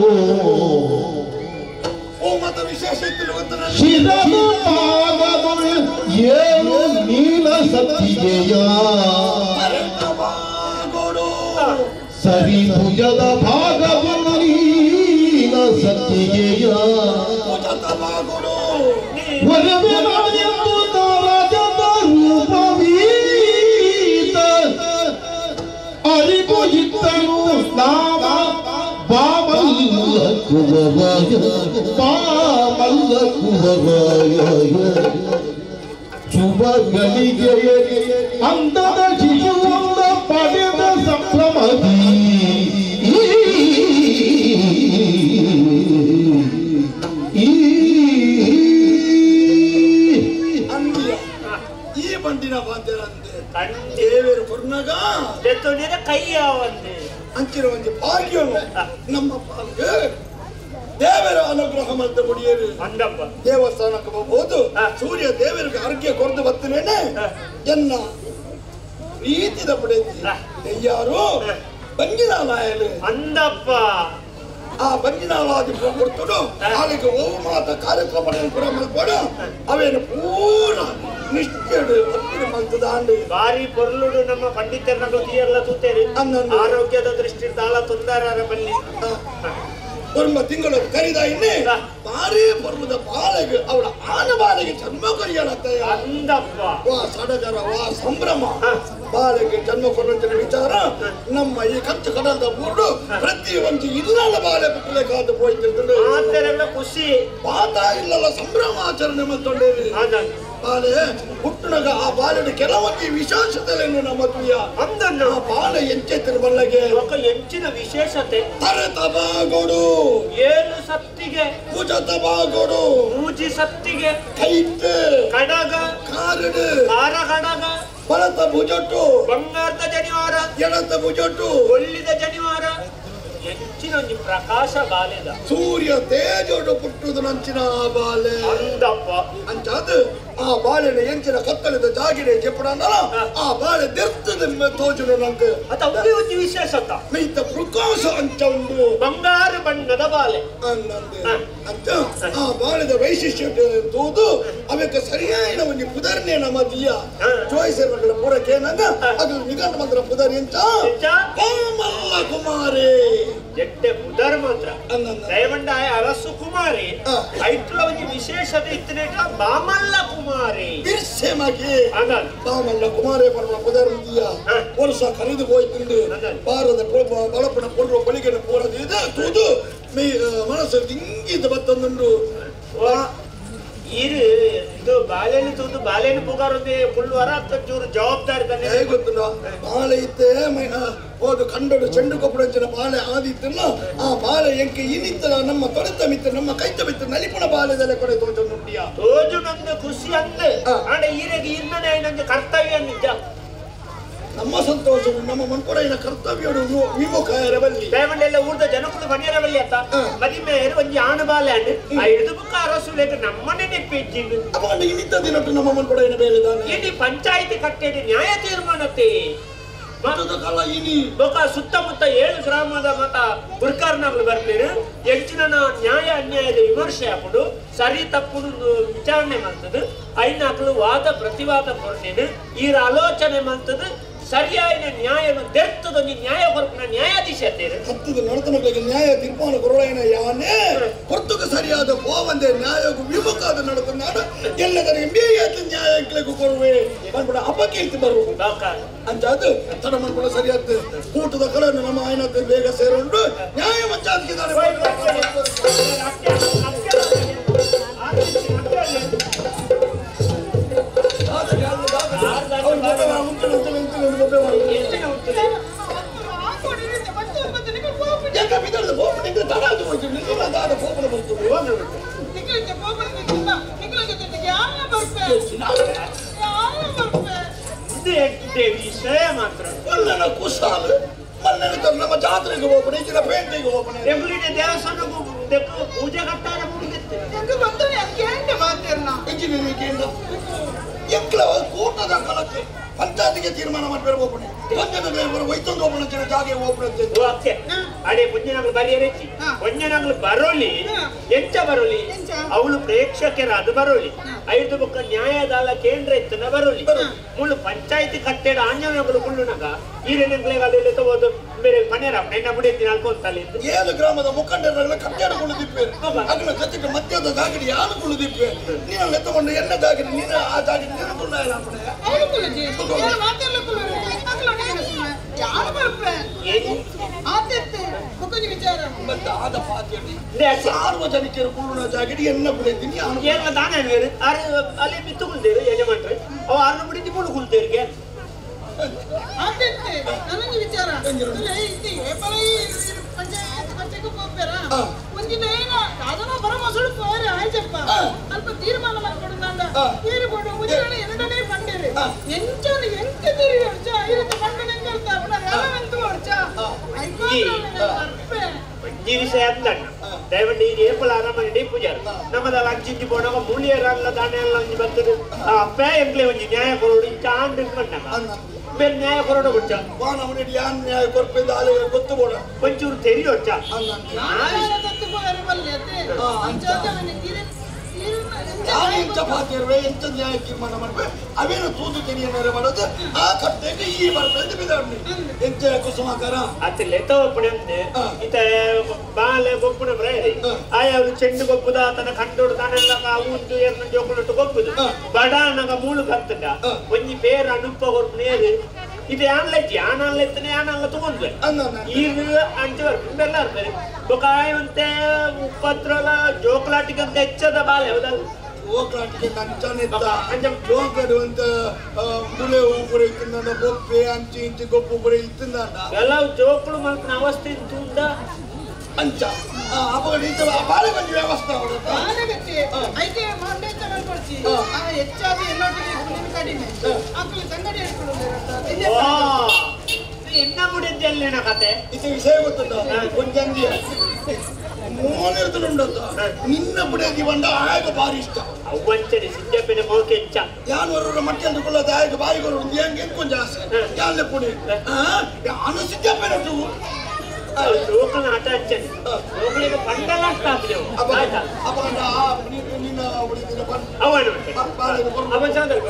ಶಿರದ ಪಾದಗಳು ಏಳು ನೀಲ ಸತ್ತಿಗೆಯ ಸರಿ ಭುಜದ ಭಾಗಗಳು ನೀಲ ಸತ್ತಿಗೆಯ ರೂಪವೀತ ಅರಿಪುಜಿತ್ತನು ನಾಮ ಬಾಮಲ್ಲ ಕುವರಾಯ ಬಾಮಲ್ಲ ಕುವರಾಯ ಶುಭಗಳಿಗೆ ಅಂದದ ಶಿಶುವೊಂದ ಪಡೆದ ಸಂಭ್ರಮದಿ ಈ ಬಂಡಿನ ಬಾಂಧರಂತೆ ದೇವರು ಕೊರ್ನಗ ಕೈಯ ಒಂದೇ ಅಂಚಿನ ಒಂದು ಭಾಗ್ಯನು ನಮ್ಮ ಪಾಲ್ಗೆ ದೇವರ ಅನುಗ್ರಹ ಮಂತ ಮುಡಿಯರು ದೇವಸ್ಥಾನಕ್ಕೆ ಹೋಗ್ಬೋದು ಸೂರ್ಯ ದೇವರಿಗೆ ಅರ್ಘ್ಯ ಕೊರದು ಬರ್ತೇನೆ ಎನ್ನ ಪ್ರೀತಿದ ಪಡೆದಿ ಯಾರು ಬಂಜಿನಾಲಯಲು ಅಂದಪ್ಪ ಆ ಬಂಜಿನಾಲಾದಿ ಕೊಡ್ತುಡು ಅಲ್ಲಿಗೆ ಓ ಮಾತ ಕಾರ್ಯಕ್ರಮ ಪೂರ ಮಲ್ಪಡ ಅವೇನು ಪೂರ ನಿಷ್ಠೆಡು ಭಕ್ತಿನ ಮಂತದಾಂಡು ಬಾರಿ ಪೊರ್ಲುಡು ನಮ್ಮ ಪಂಡಿತರನ್ನ ತೀಯಲ್ಲ ತೂತೇರಿ ಆರೋಗ್ಯದ ದೃಷ್ಟಿ ತಾಳ ತೊಂದರೆ ಬನ್ನಿ ಒರ್ಮ ತಿಂಗಳು ಕರಿದ ಇನ್ನೇ ಬಾರಿ ಪರ್ವದ ಬಾಳೆಗೆ ಅವಳ ಆನ ಬಾಳೆಗೆ ಜನ್ಮ ಕರಿಯಳತ್ತಯ್ಯ ಅಂದಪ್ಪ ವಾ ಸಡಗರ ವಾ ಸಂಭ್ರಮ ಬಾಳೆಗೆ ಜನ್ಮ ಕೊಡುವಂತ ವಿಚಾರ ನಮ್ಮ ಈ ಕಂಚು ಕಡಲದ ಊರು ಪ್ರತಿ ಒಂದು ಇಲ್ಲಲ್ಲ ಬಾಳೆ ಪುಟ್ಟಲೆಕಾದ ಹೋಯ್ತಿರ್ತದೆ ಆತರೆಲ್ಲ ಖುಷಿ ಪಾತ ಇಲ್ಲಲ್ಲ ಸಂಭ್ರಮ ಆಚರಣೆ ಮಾಡ್ಕೊಂಡೇವಿ ಬಾಳೆ ಹುಟ್ಟುನಗ ಆ ಬಾಳೆನ ಕೆಲವೊಂದು ವಿಶೇಷತೆಯನ್ನು ನಮ್ಮ ತುಯ್ಯ ಅಂದನ್ನು ಆ ಬಾಳೆ ಎಂಚೆತ್ತಿನ ಬಲ್ಲಗೆ ಎಂಚಿನ ವಿಶೇಷತೆ ತರತಬಾಗೋಡು ಏಳು ಸತ್ತಿಗೆ ಭುಜತಬಾಗೋಡು ಮೂಜಿ ಸತ್ತಿಗೆ ಕೈತೆ ಕಡಗ ಕಾರಡು ಕಾರ ಕಡಗ ಬಲತ ಭುಜಟ್ಟು ಬಂಗಾರದ ಜನಿವಾರ ಎಡತ ಭುಜಟ್ಟು ಒಳ್ಳಿದ ಜನಿವಾರ ಹೆಚ್ಚಿನ ಒಂಜಿ ಪ್ರಕಾಶ ಬಾಲೆದ ಸೂರ್ಯ ತೇಜೋಡು ಪುಟ್ಟುದು ನಂಚಿನ ಆ ಬಾಲೆ ಅಂದಪ್ಪ ಅಂಚಾದ ಆ ಬಾಳೆನ ಎಂಚಿನ ಕತ್ತಲಿದ ಜಾಗಿರೆ ಚೆಪ್ಪಡಂದಲ ಆ ಬಾಳೆ ದೆರ್ತದ ತೋಜುನು ನಂಗೆ ಅತ ಒಂದೇ ಒಂಜಿ ವಿಶೇಷತ ಮೈತ ಪ್ರಕಾಶ ಅಂಚ ಉಂಡು ಬಂಗಾರ ಬಣ್ಣದ ಬಾಲೆ ಅಂದಂದೆ ಅಂಚ ಆ ಬಾಳೆದ ವೈಶಿಷ್ಟ್ಯ ತೋದು ಅವಕ್ಕೆ ಸರಿಯಾದ ಒಂದು ಪುದರ್ನೆ ನಮ್ಮ ದಿಯ ಜೋಯಿಸರ್ ಮಕ್ಕಳ ಪೂರಕ್ಕೆ ಏನಂದ ಅದು ನಿಗಂಟ ಮಂತ್ರ ಪುದರ್ ಎಂಚ ಕೋಮಲ್ಲ ಕುಮಾರಿ ಎಟ್ಟೆ ಪುದರ್ ಮಾತ್ರ ದಯವಂಡ ಅರಸು ಕುಮಾರಿ ಐಟ್ಲ ಒಂಜಿ ವಿಶೇಷತೆ ಇತ್ತನೇಟ ಬಾಮಲ್ಲ ಕುಮಾರಿ. ಕುಮಾರಿ ಬಿರ್ಸೆ ಮಗಿ ಬಾಮಲ್ಲ ಕುಮಾರೇ ಪರ್ವ ಪುದರ್ದಿಯ ವರ್ಷ ಕರೆದು ಹೋಯ್ತುಂಡು ಬಾರದ ಬಳಪನ ಪೊರ್ವ ಬಳಿಗೆನ ಪೋರದು ಇದು ತೂದು ಮೇ ಮನಸ್ಸು ಹಿಂಗಿದ ಬತ್ತಂದುಂಡು ಇರು ಇದು ಬಾಳೆಹಣ್ಣು ತೂದು ಬಾಳೆಹಣ್ಣು ಪುಗಾರೊಂದೇ ಕುಳ್ಳುವರ ಚೂರು ಜವಾಬ್ದಾರಿ ತಾನೆ ಹೇಗೆ ಗೊತ್ತುಂಡ ಬಾಳೆ ಇತ್ತೆ ಹೋದು ಕಂಡಡು ಚೆಂಡು ಕೊಪ್ಪಡಂಚಿನ ಬಾಳೆ ಆದಿತ್ತಲ್ಲ ಆ ಬಾಳೆ ಎಂಕೆ ಇನಿತ್ತಲ ನಮ್ಮ ತೊಡೆತ ಮಿತ್ತ ನಮ್ಮ ಕೈತ ಮಿತ್ತ ನಲಿಪುಣ ಬಾಳೆದಲ್ಲೇ ಕೊಡೆ ತೋಜುಂಡಿಯ ತೋಜು ನಂದು ಖುಷಿ ಅಂದು ಆಂಡ ಈರೆಗೆ ಇನ್ನನೇ ನಂಗೆ ಕರ್ತವ್ಯ ನಿಜ ನಮ್ಮ ಸಂತೋಷವು ನಮ್ಮ ಮನ್ಕೊಡೆಯ ಕರ್ತವ್ಯಡು ವಿಮುಖ ಇರಬಲ್ಲಿ ದಯಮಂಡೆಲ್ಲ ಊರ್ದ ಜನಕುಲು ಬನ್ನಿರಬಲ್ಲಿ ಅಂತ ಮದಿಮೇರು ಒಂಜಿ ಆಣು ಬಾಲೆ ಅಂಡ್ ಆ ಹಿಡಿದು ಬುಕ್ಕ ಅರಸುಲೇಕ ನಮ್ಮನೆ ನೆಪ್ಪಿಜ್ಜಿಂದು ಅಪ್ಪ ಇನ್ನಿದ್ದ ದಿನಟ್ಟು ನಮ್ಮ ಮನ್ಕೊಡೆಯ ಬೇಲೆ ತಾನೆ ಇಡೀ ಪಂಚಾಯಿತಿ ಕಟ್ಟೆಡಿ ನ್ಯಾಯ ತೀರ್ಮಾನತೆ ಬೊಕ ಸುತ್ತಮುತ್ತ 7 ಗ್ರಾಮದ ಮತ ಗುರ್ಕಾರ್ನಾಗ್ಲು ಬರ್ತೀರಿ ಹೆಚ್ಚಿನ ನ್ಯಾಯ ಅನ್ಯಾಯದ ವಿಮರ್ಶೆ ಹಾಕೊಂಡು ಸರಿ ತಪ್ಪು ವಿಚಾರಣೆ ಮಾಡ್ತದೆ ಐನಾಕ್ಲು ವಾದ ಪ್ರತಿವಾದ ಕೊಡ್ತೇನೆ ಈರ ಆಲೋಚನೆ ಮಾಡ್ತದೆ ಸರಿಯಾದ ನ್ಯಾಯನು ದೆರ್ತದೊಂದು ನ್ಯಾಯ ಕೊರಪಿನ ನ್ಯಾಯಾಧೀಶ ಹತ್ತದ ನಡತನಗಳಿಗೆ ನ್ಯಾಯ ತೀರ್ಮಾನ ಕೊರೊಳೈನ ಯಾನೇ ಹೊರ್ತುಕ ಸರಿಯಾದ ಪೋವಂದೆ ನ್ಯಾಯಕ್ಕೂ ವಿಮುಖಾದ ನಡತನಾಡು ಎಲ್ಲದರಿಗೆ ಮೇಯಾದ ನ್ಯಾಯಕ್ಕೂ ಕೊರುವೆ ಬಂದ್ಬಿಡ ಅಪಕೀರ್ತಿ ಬರು ಅಂಚಾದು ತಡ ಮನ್ಕೊಡ ಸರಿಯಾದ ಕೂಟದ ಕಲನ್ನು ನಮ್ಮ ಆಯ್ನ ಬೇಗ ಸೇರೋಂಡು ನ್ಯಾಯ ಮಂಚಾದಿದ್ದಾರೆ. ವಿಷಯ ಮಾತ್ರ ಕುಶಾಲು ನಮ್ಮ ಜಾತ್ರೆಗೆ ಹೋಗ್ಬಿಡಿ ಪೇಂಟಿಗೆ ಹೋಗ್ಬಿಡಿ ದೇವಸ್ಥಾನಕ್ಕೂ ಪೂಜೆ ಕಟ್ಟಾರ ಎಂಕ್ಲ ಕೂಟದ ಕಾಲಕ್ಕೆ ಪಂಚಾಯತಿಗೆ ತೀರ್ಮಾನ ಮಾಡ್ಬೇಡ ಹೋಗ್ಬಿಡಿ ಒಯ್ತೊಂದು ಓಪನ್ ಜಾಗೆ ಓಪನ್ ಓಕೆ ಅಡೆ ಪುಂಜನಗಳು ಬರಿಯರೆಚ್ಚಿ ಪುಂಜನಗಳು ಬರೋಲಿ ಎಂಚ ಬರೋಲಿ ಅವಳು ಪ್ರೇಕ್ಷಕರಾದ ಬರೋಲಿ ಐದು ಬೊಕ್ಕ ನ್ಯಾಯದಾಲ ಕೇಂದ್ರ ಇತ್ತನ ಬರೋಲಿ ಮುಳ್ಳು ಪಂಚಾಯತಿ ಕಟ್ಟೆಡ ಆಂಜನಗಳು ಕುಳ್ಳುನಾಗ ಈರೇನಂಗ್ಲೆ ತಗೋದು ಬೇರೆ ಪನೇರ ಎನ್ನ ಬುಡಿಯತ್ತಿ ಅಲ್ಕೊಂತಲ್ಲಿ 7 ಗ್ರಾಮದ ಮುಖಂಡರುಗಳ ಕಟ್ಟೆಡ ಕುಳಿದಿಪ್ಪೆ ಅಗಲ ಜೊತೆಗೆ ಮಧ್ಯದ ಜಾಗಡಿ ಯಾರು ಕುಳಿದಿಪ್ಪೆ ನೀನು ಎತ್ತಕೊಂಡು ಎನ್ನ ಜಾಗಡಿ ನೀನು ಆ ಜಾಗಡಿ ನೀನು ಸಾರ್ವಜನಿಕರು ಕುಳ್ಳುನ ಜಾಗಡಿ ಎನ್ನ ಬಿಡಿದ್ದೀನಿ ತಾನೇ ಅಲ್ಲಿ ಮಿತ್ತು ಕುಲ್ತೇರು ಯಜಮಾನ್ರಿ ಅವ ಅರ್ನ ಬಿಡಿದ್ದು ಮುಳು ಕುಲ್ತೇರಿಗೆ ನನಗೆ ವಿಚಾರ ಅಲ್ಪ ತೀರ್ಮಾನ ಮಾಡ್ಕೊಡು ತೀರ್ಕೊಡು ಉಜ್ಜಾನೆ ಎರಡನೇ ಪಂಡೇರಿ ಎಂಚಾನ ಎಂಕ ತೀರಿ ಹೊಡ್ಚ ಐರತ್ತು ಪಂಡನೆ ಎಂಕರ್ತ ಎಂತು ಹೊಡ್ಚ ಈ ವಿಷಯ ಅಂದಣ್ಣ ದಯವಿಟ್ಟು ಈ ಏಪಲ ಅರಮನೆ ಪೂಜಾರಿ ನಮ್ಮದಲ್ಲ ಅಂಚಿಂಚಿ ಪೋಣಗ ಮೂಲಿಯರಲ್ಲ ದಾನೆ ಎಲ್ಲ ಒಂಜಿ ಬರ್ತದೆ ಆ ಅಪ್ಪ ಎಂಕ್ಲೆ ಒಂಜಿ ನ್ಯಾಯ ಕೊರೋಡು ಇಂಚ ಆಂಡ್ ಬಂದಾಗ ಬೇರೆ ನ್ಯಾಯ ಕೊರೋಡ ಕೊಡ್ಚ ಯಾನ್ ನ್ಯಾಯ ಕೊರ್ಪಿಂದ ಆಲೆ ಗೊತ್ತು ಬೋಡ ಒಂಚೂರು ತೆರಿ ಹೊಡ್ಚ ನಾನು ಎಂಚ ಪಾತಿರುವೆ ಎಂಚ ನ್ಯಾಯ ತೀರ್ಮಾನ ಮಾಡ್ಬೇಕು ಅವೇನು ತೂತು ತೆರಿಯನಾರೆ ಮಾಡೋದು ಆ ಕಟ್ಟೆಗೆ ಈ ಬರ್ತದೆ ಬಿದ್ದಾಡ್ನಿ ಎಂಚ ಕುಸುಮಾಕರ ಅತ್ತ ಲೆತ ಒಪ್ಪಣೆ ಅಂತೆ ಇತ ಬಾಲೆ ಗೊಪ್ಪುನ ಬ್ರೈರಿ ಆಯ್ ಚೆಂಡು ಗೊಪ್ಪುದ ತನ್ನ ಕಂಡೋಡು ತಾನೆಲ್ಲ ಉಂಟು ಏರ್ನ ಜೋಕುಲೊಟ್ಟು ಗೊಪ್ಪುದು ಬಡಾನಗ ಮೂಳು ಬರ್ತದ ಒಂಜಿ ಪೇರ್ ಅನುಪ್ಪ ಕೊರ್ಪುನೇರು ಇದು ಯಾನ್ಲೈತಿ ಯಾನಲ್ಲ ಇತ್ತನೆ ಯಾನಲ್ಲ ತಗೊಂಡ್ವೆ ಈಗ ಅಂಚೆ ಬರ್ಬೇಕು ಎಲ್ಲ ಇರ್ತಾರೆ ಬೊಕಾಯಂತೆ ಉಪದ್ರಲ ಜೋಕಲಾಟಿಗಂತ ಹೆಚ್ಚದ ಬಾಲೆ ಹೌದಲ್ಲ ಹೋಗ್ಲಾಟಿಗೆ ಅಂಚಾನೆ ಜೋಕಡು ಅಂತ ಮುಳೆ ಊಪುರ ಇತ್ತಿಂದ ಬೊಪ್ಪೆ ಅಂಚಿ ಇಂಚಿ ಗೊಪ್ಪು ಇತ್ತಿಂದ ಎಲ್ಲ ಜೋಕುಳು ಮಲ್ಪನ ಅವಸ್ಥೆ ತುಂದ ಅಂಚ ಅಪಗಡ ಇಂಚ ಬಾಳೆ ಬಂದು ವ್ಯವಸ್ಥೆ ಐಕೆ ಮಂಡೆ ಮಲ್ಪಡ್ಚಿ ಆ ಹೆಚ್ಚಾದ ಎಲ್ಲೊಟ್ಟಿಗೆ ನಿನ್ನ ಕಡಿಮೆ ಅಕ್ಕಲು ಸಂಗಡಿ ಎನ್ನ ಮುಡಿದ್ದೆಲ್ಲೇನ ಕತೆ ಇದು ವಿಷಯ ಗೊತ್ತುಂಟ ಒಂಜಂದಿಯ ಮೋನಿರ್ತುಂಡಂತ ನಿನ್ನ ಬುಡದಿ ಬಂದ ಆಗ ಭಾರಿ ಇಷ್ಟ ಅವ್ವಂಚನೆ ಸಿದ್ದಪ್ಪನ ಮೋಕೆ ಹೆಚ್ಚ ಯಾನ್ ವರ ಮಟ್ಟೆಂದು ಕೊಳ್ಳದ ಆಗ ಬಾಯಿ ಕೊರು ಹೆಂಗೆ ಕೊಂಚ ಆಸೆ ಯಾನ್ಲೆ ಪುಡಿ ಅನು ಸಿದ್ದಪ್ಪನ ಲೋಕನ ಆಟ ಹಚ್ಚನೆ ಲೋಕಲಿಗೆ ಪಂಡಲ ಅವನ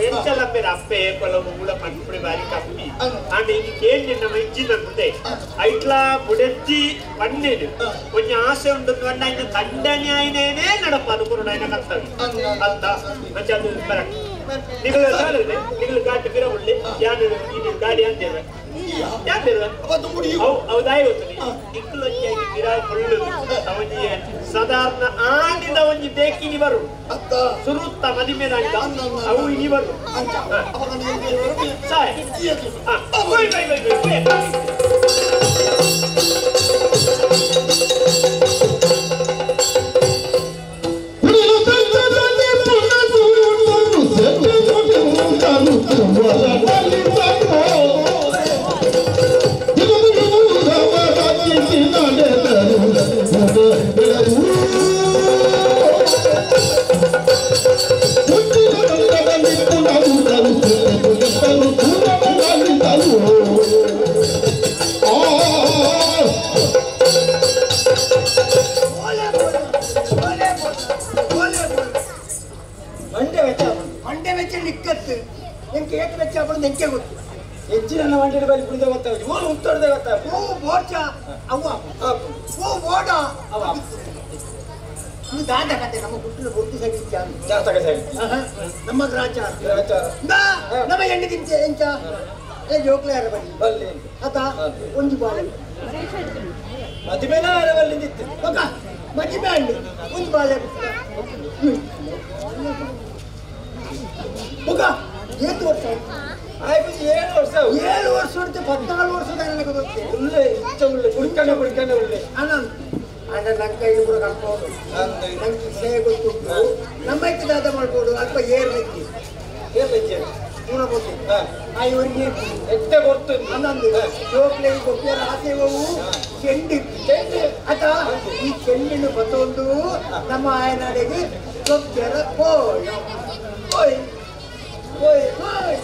ಎಂಚಲ್ಲ ಅಪ್ಪೆ ಕೊಲವು ಮೂಲ ಪನ್ಪುಡಿ ಬಾರಿ ಕಮ್ಮಿ ಅಂಡ್ ಇದು ಕೇಳಿ ನಮ್ಮ ಇಜ್ಜಿ ನನ್ಪುದೆ ಐಟ್ಲಾ ಬುಡೆತ್ತಿ ಪಣ್ಣೇನು ಒಂಜಿ ಆಸೆ ಉಂಟು ಅಂಡ ಇನ್ನು ತಂಡನೆ ಆಯ್ನೇನೆ ನಡಪ ಅದು ಕೊರಡ ಆಯ್ನ ಕರ್ತವ್ಯ ಅಂತ ಮಂಚ ಅದು ಬರಕ್ ನಿಗಳು ಸಾಲದೆ ನಿಗಳು ಗಾಟಿ ಬಿರ ಉಳ್ಳಿ ಯಾನು ಇದು ಗಾಡಿ ಅಂತೇವೆ ಸಾಧಾರಣ ಆಂಡಿದ ಒಂಜಿ ಬೇಕಿನಿ ಬರು ಸುರುತ್ತ ಮದಿಮೆ ಅವು ಇನಿ ಬರು ಸಾಯ ನಮ್ಮ ಗ್ರಾಚಾರ ನಮ್ಮ ಎಣ್ಣೆ ತಿಂಚ ಎಂಚ ಜೋಕ್ಲೆ ಬಲ್ಲಿ ಆತ ಒಂದು ಬಾಳೆ ಮದಿಮೇಲ ಬಲ್ಲಿಂದಿತ್ತು ಮದಿಮೆ ಹಣ್ಣು ಒಂದು ಬಾಳೆ ಮಗ ಏಳು ವರ್ಷ ಆಯ್ತು 7 ವರ್ಷ 7 ವರ್ಷ 14 ವರ್ಷ ಗೊತ್ತೆ ಉಳ್ಳೆ ಇಷ್ಟ ಉಳ್ಳೆ ಕುಡ್ಕಂಡ ಕುಡ್ಕಂಡ ಉಳ್ಳೆ ಆನಂದ್ ಅಂಡ ನನ್ನ ಕೈಲಿ ಕೂಡ ಕಲ್ಪೋದು ನಂಗೆ ವಿಷಯ ಗೊತ್ತುಂಟು ನಮ್ಮ ದಾದ ಮಾಡ್ಬೋದು ಅಲ್ಪ ಏರ್ ಲೆಕ್ಕಿ ಏರ್ ಲೆಕ್ಕಿ ಪೂರ ಗೊತ್ತು ಆ ಇವರಿಗೆ ಎಟ್ಟೆ ಗೊತ್ತು ಅನ್ನೊಂದು ಜೋಕ್ಲೆಗೆ ಗೊತ್ತಿರೋ ಆಸೆ ಹೋವು ಚೆಂಡು ಚೆಂಡು ಆತ ಈ ಚೆಂಡಿನ ಬತ್ತೊಂದು ನಮ್ಮ ಆಯನಾಡಿಗೆ ಗೊತ್ತಿರ ಕೋಯ್ ಕೋಯ್ ಕೋಯ್ ಕೋಯ್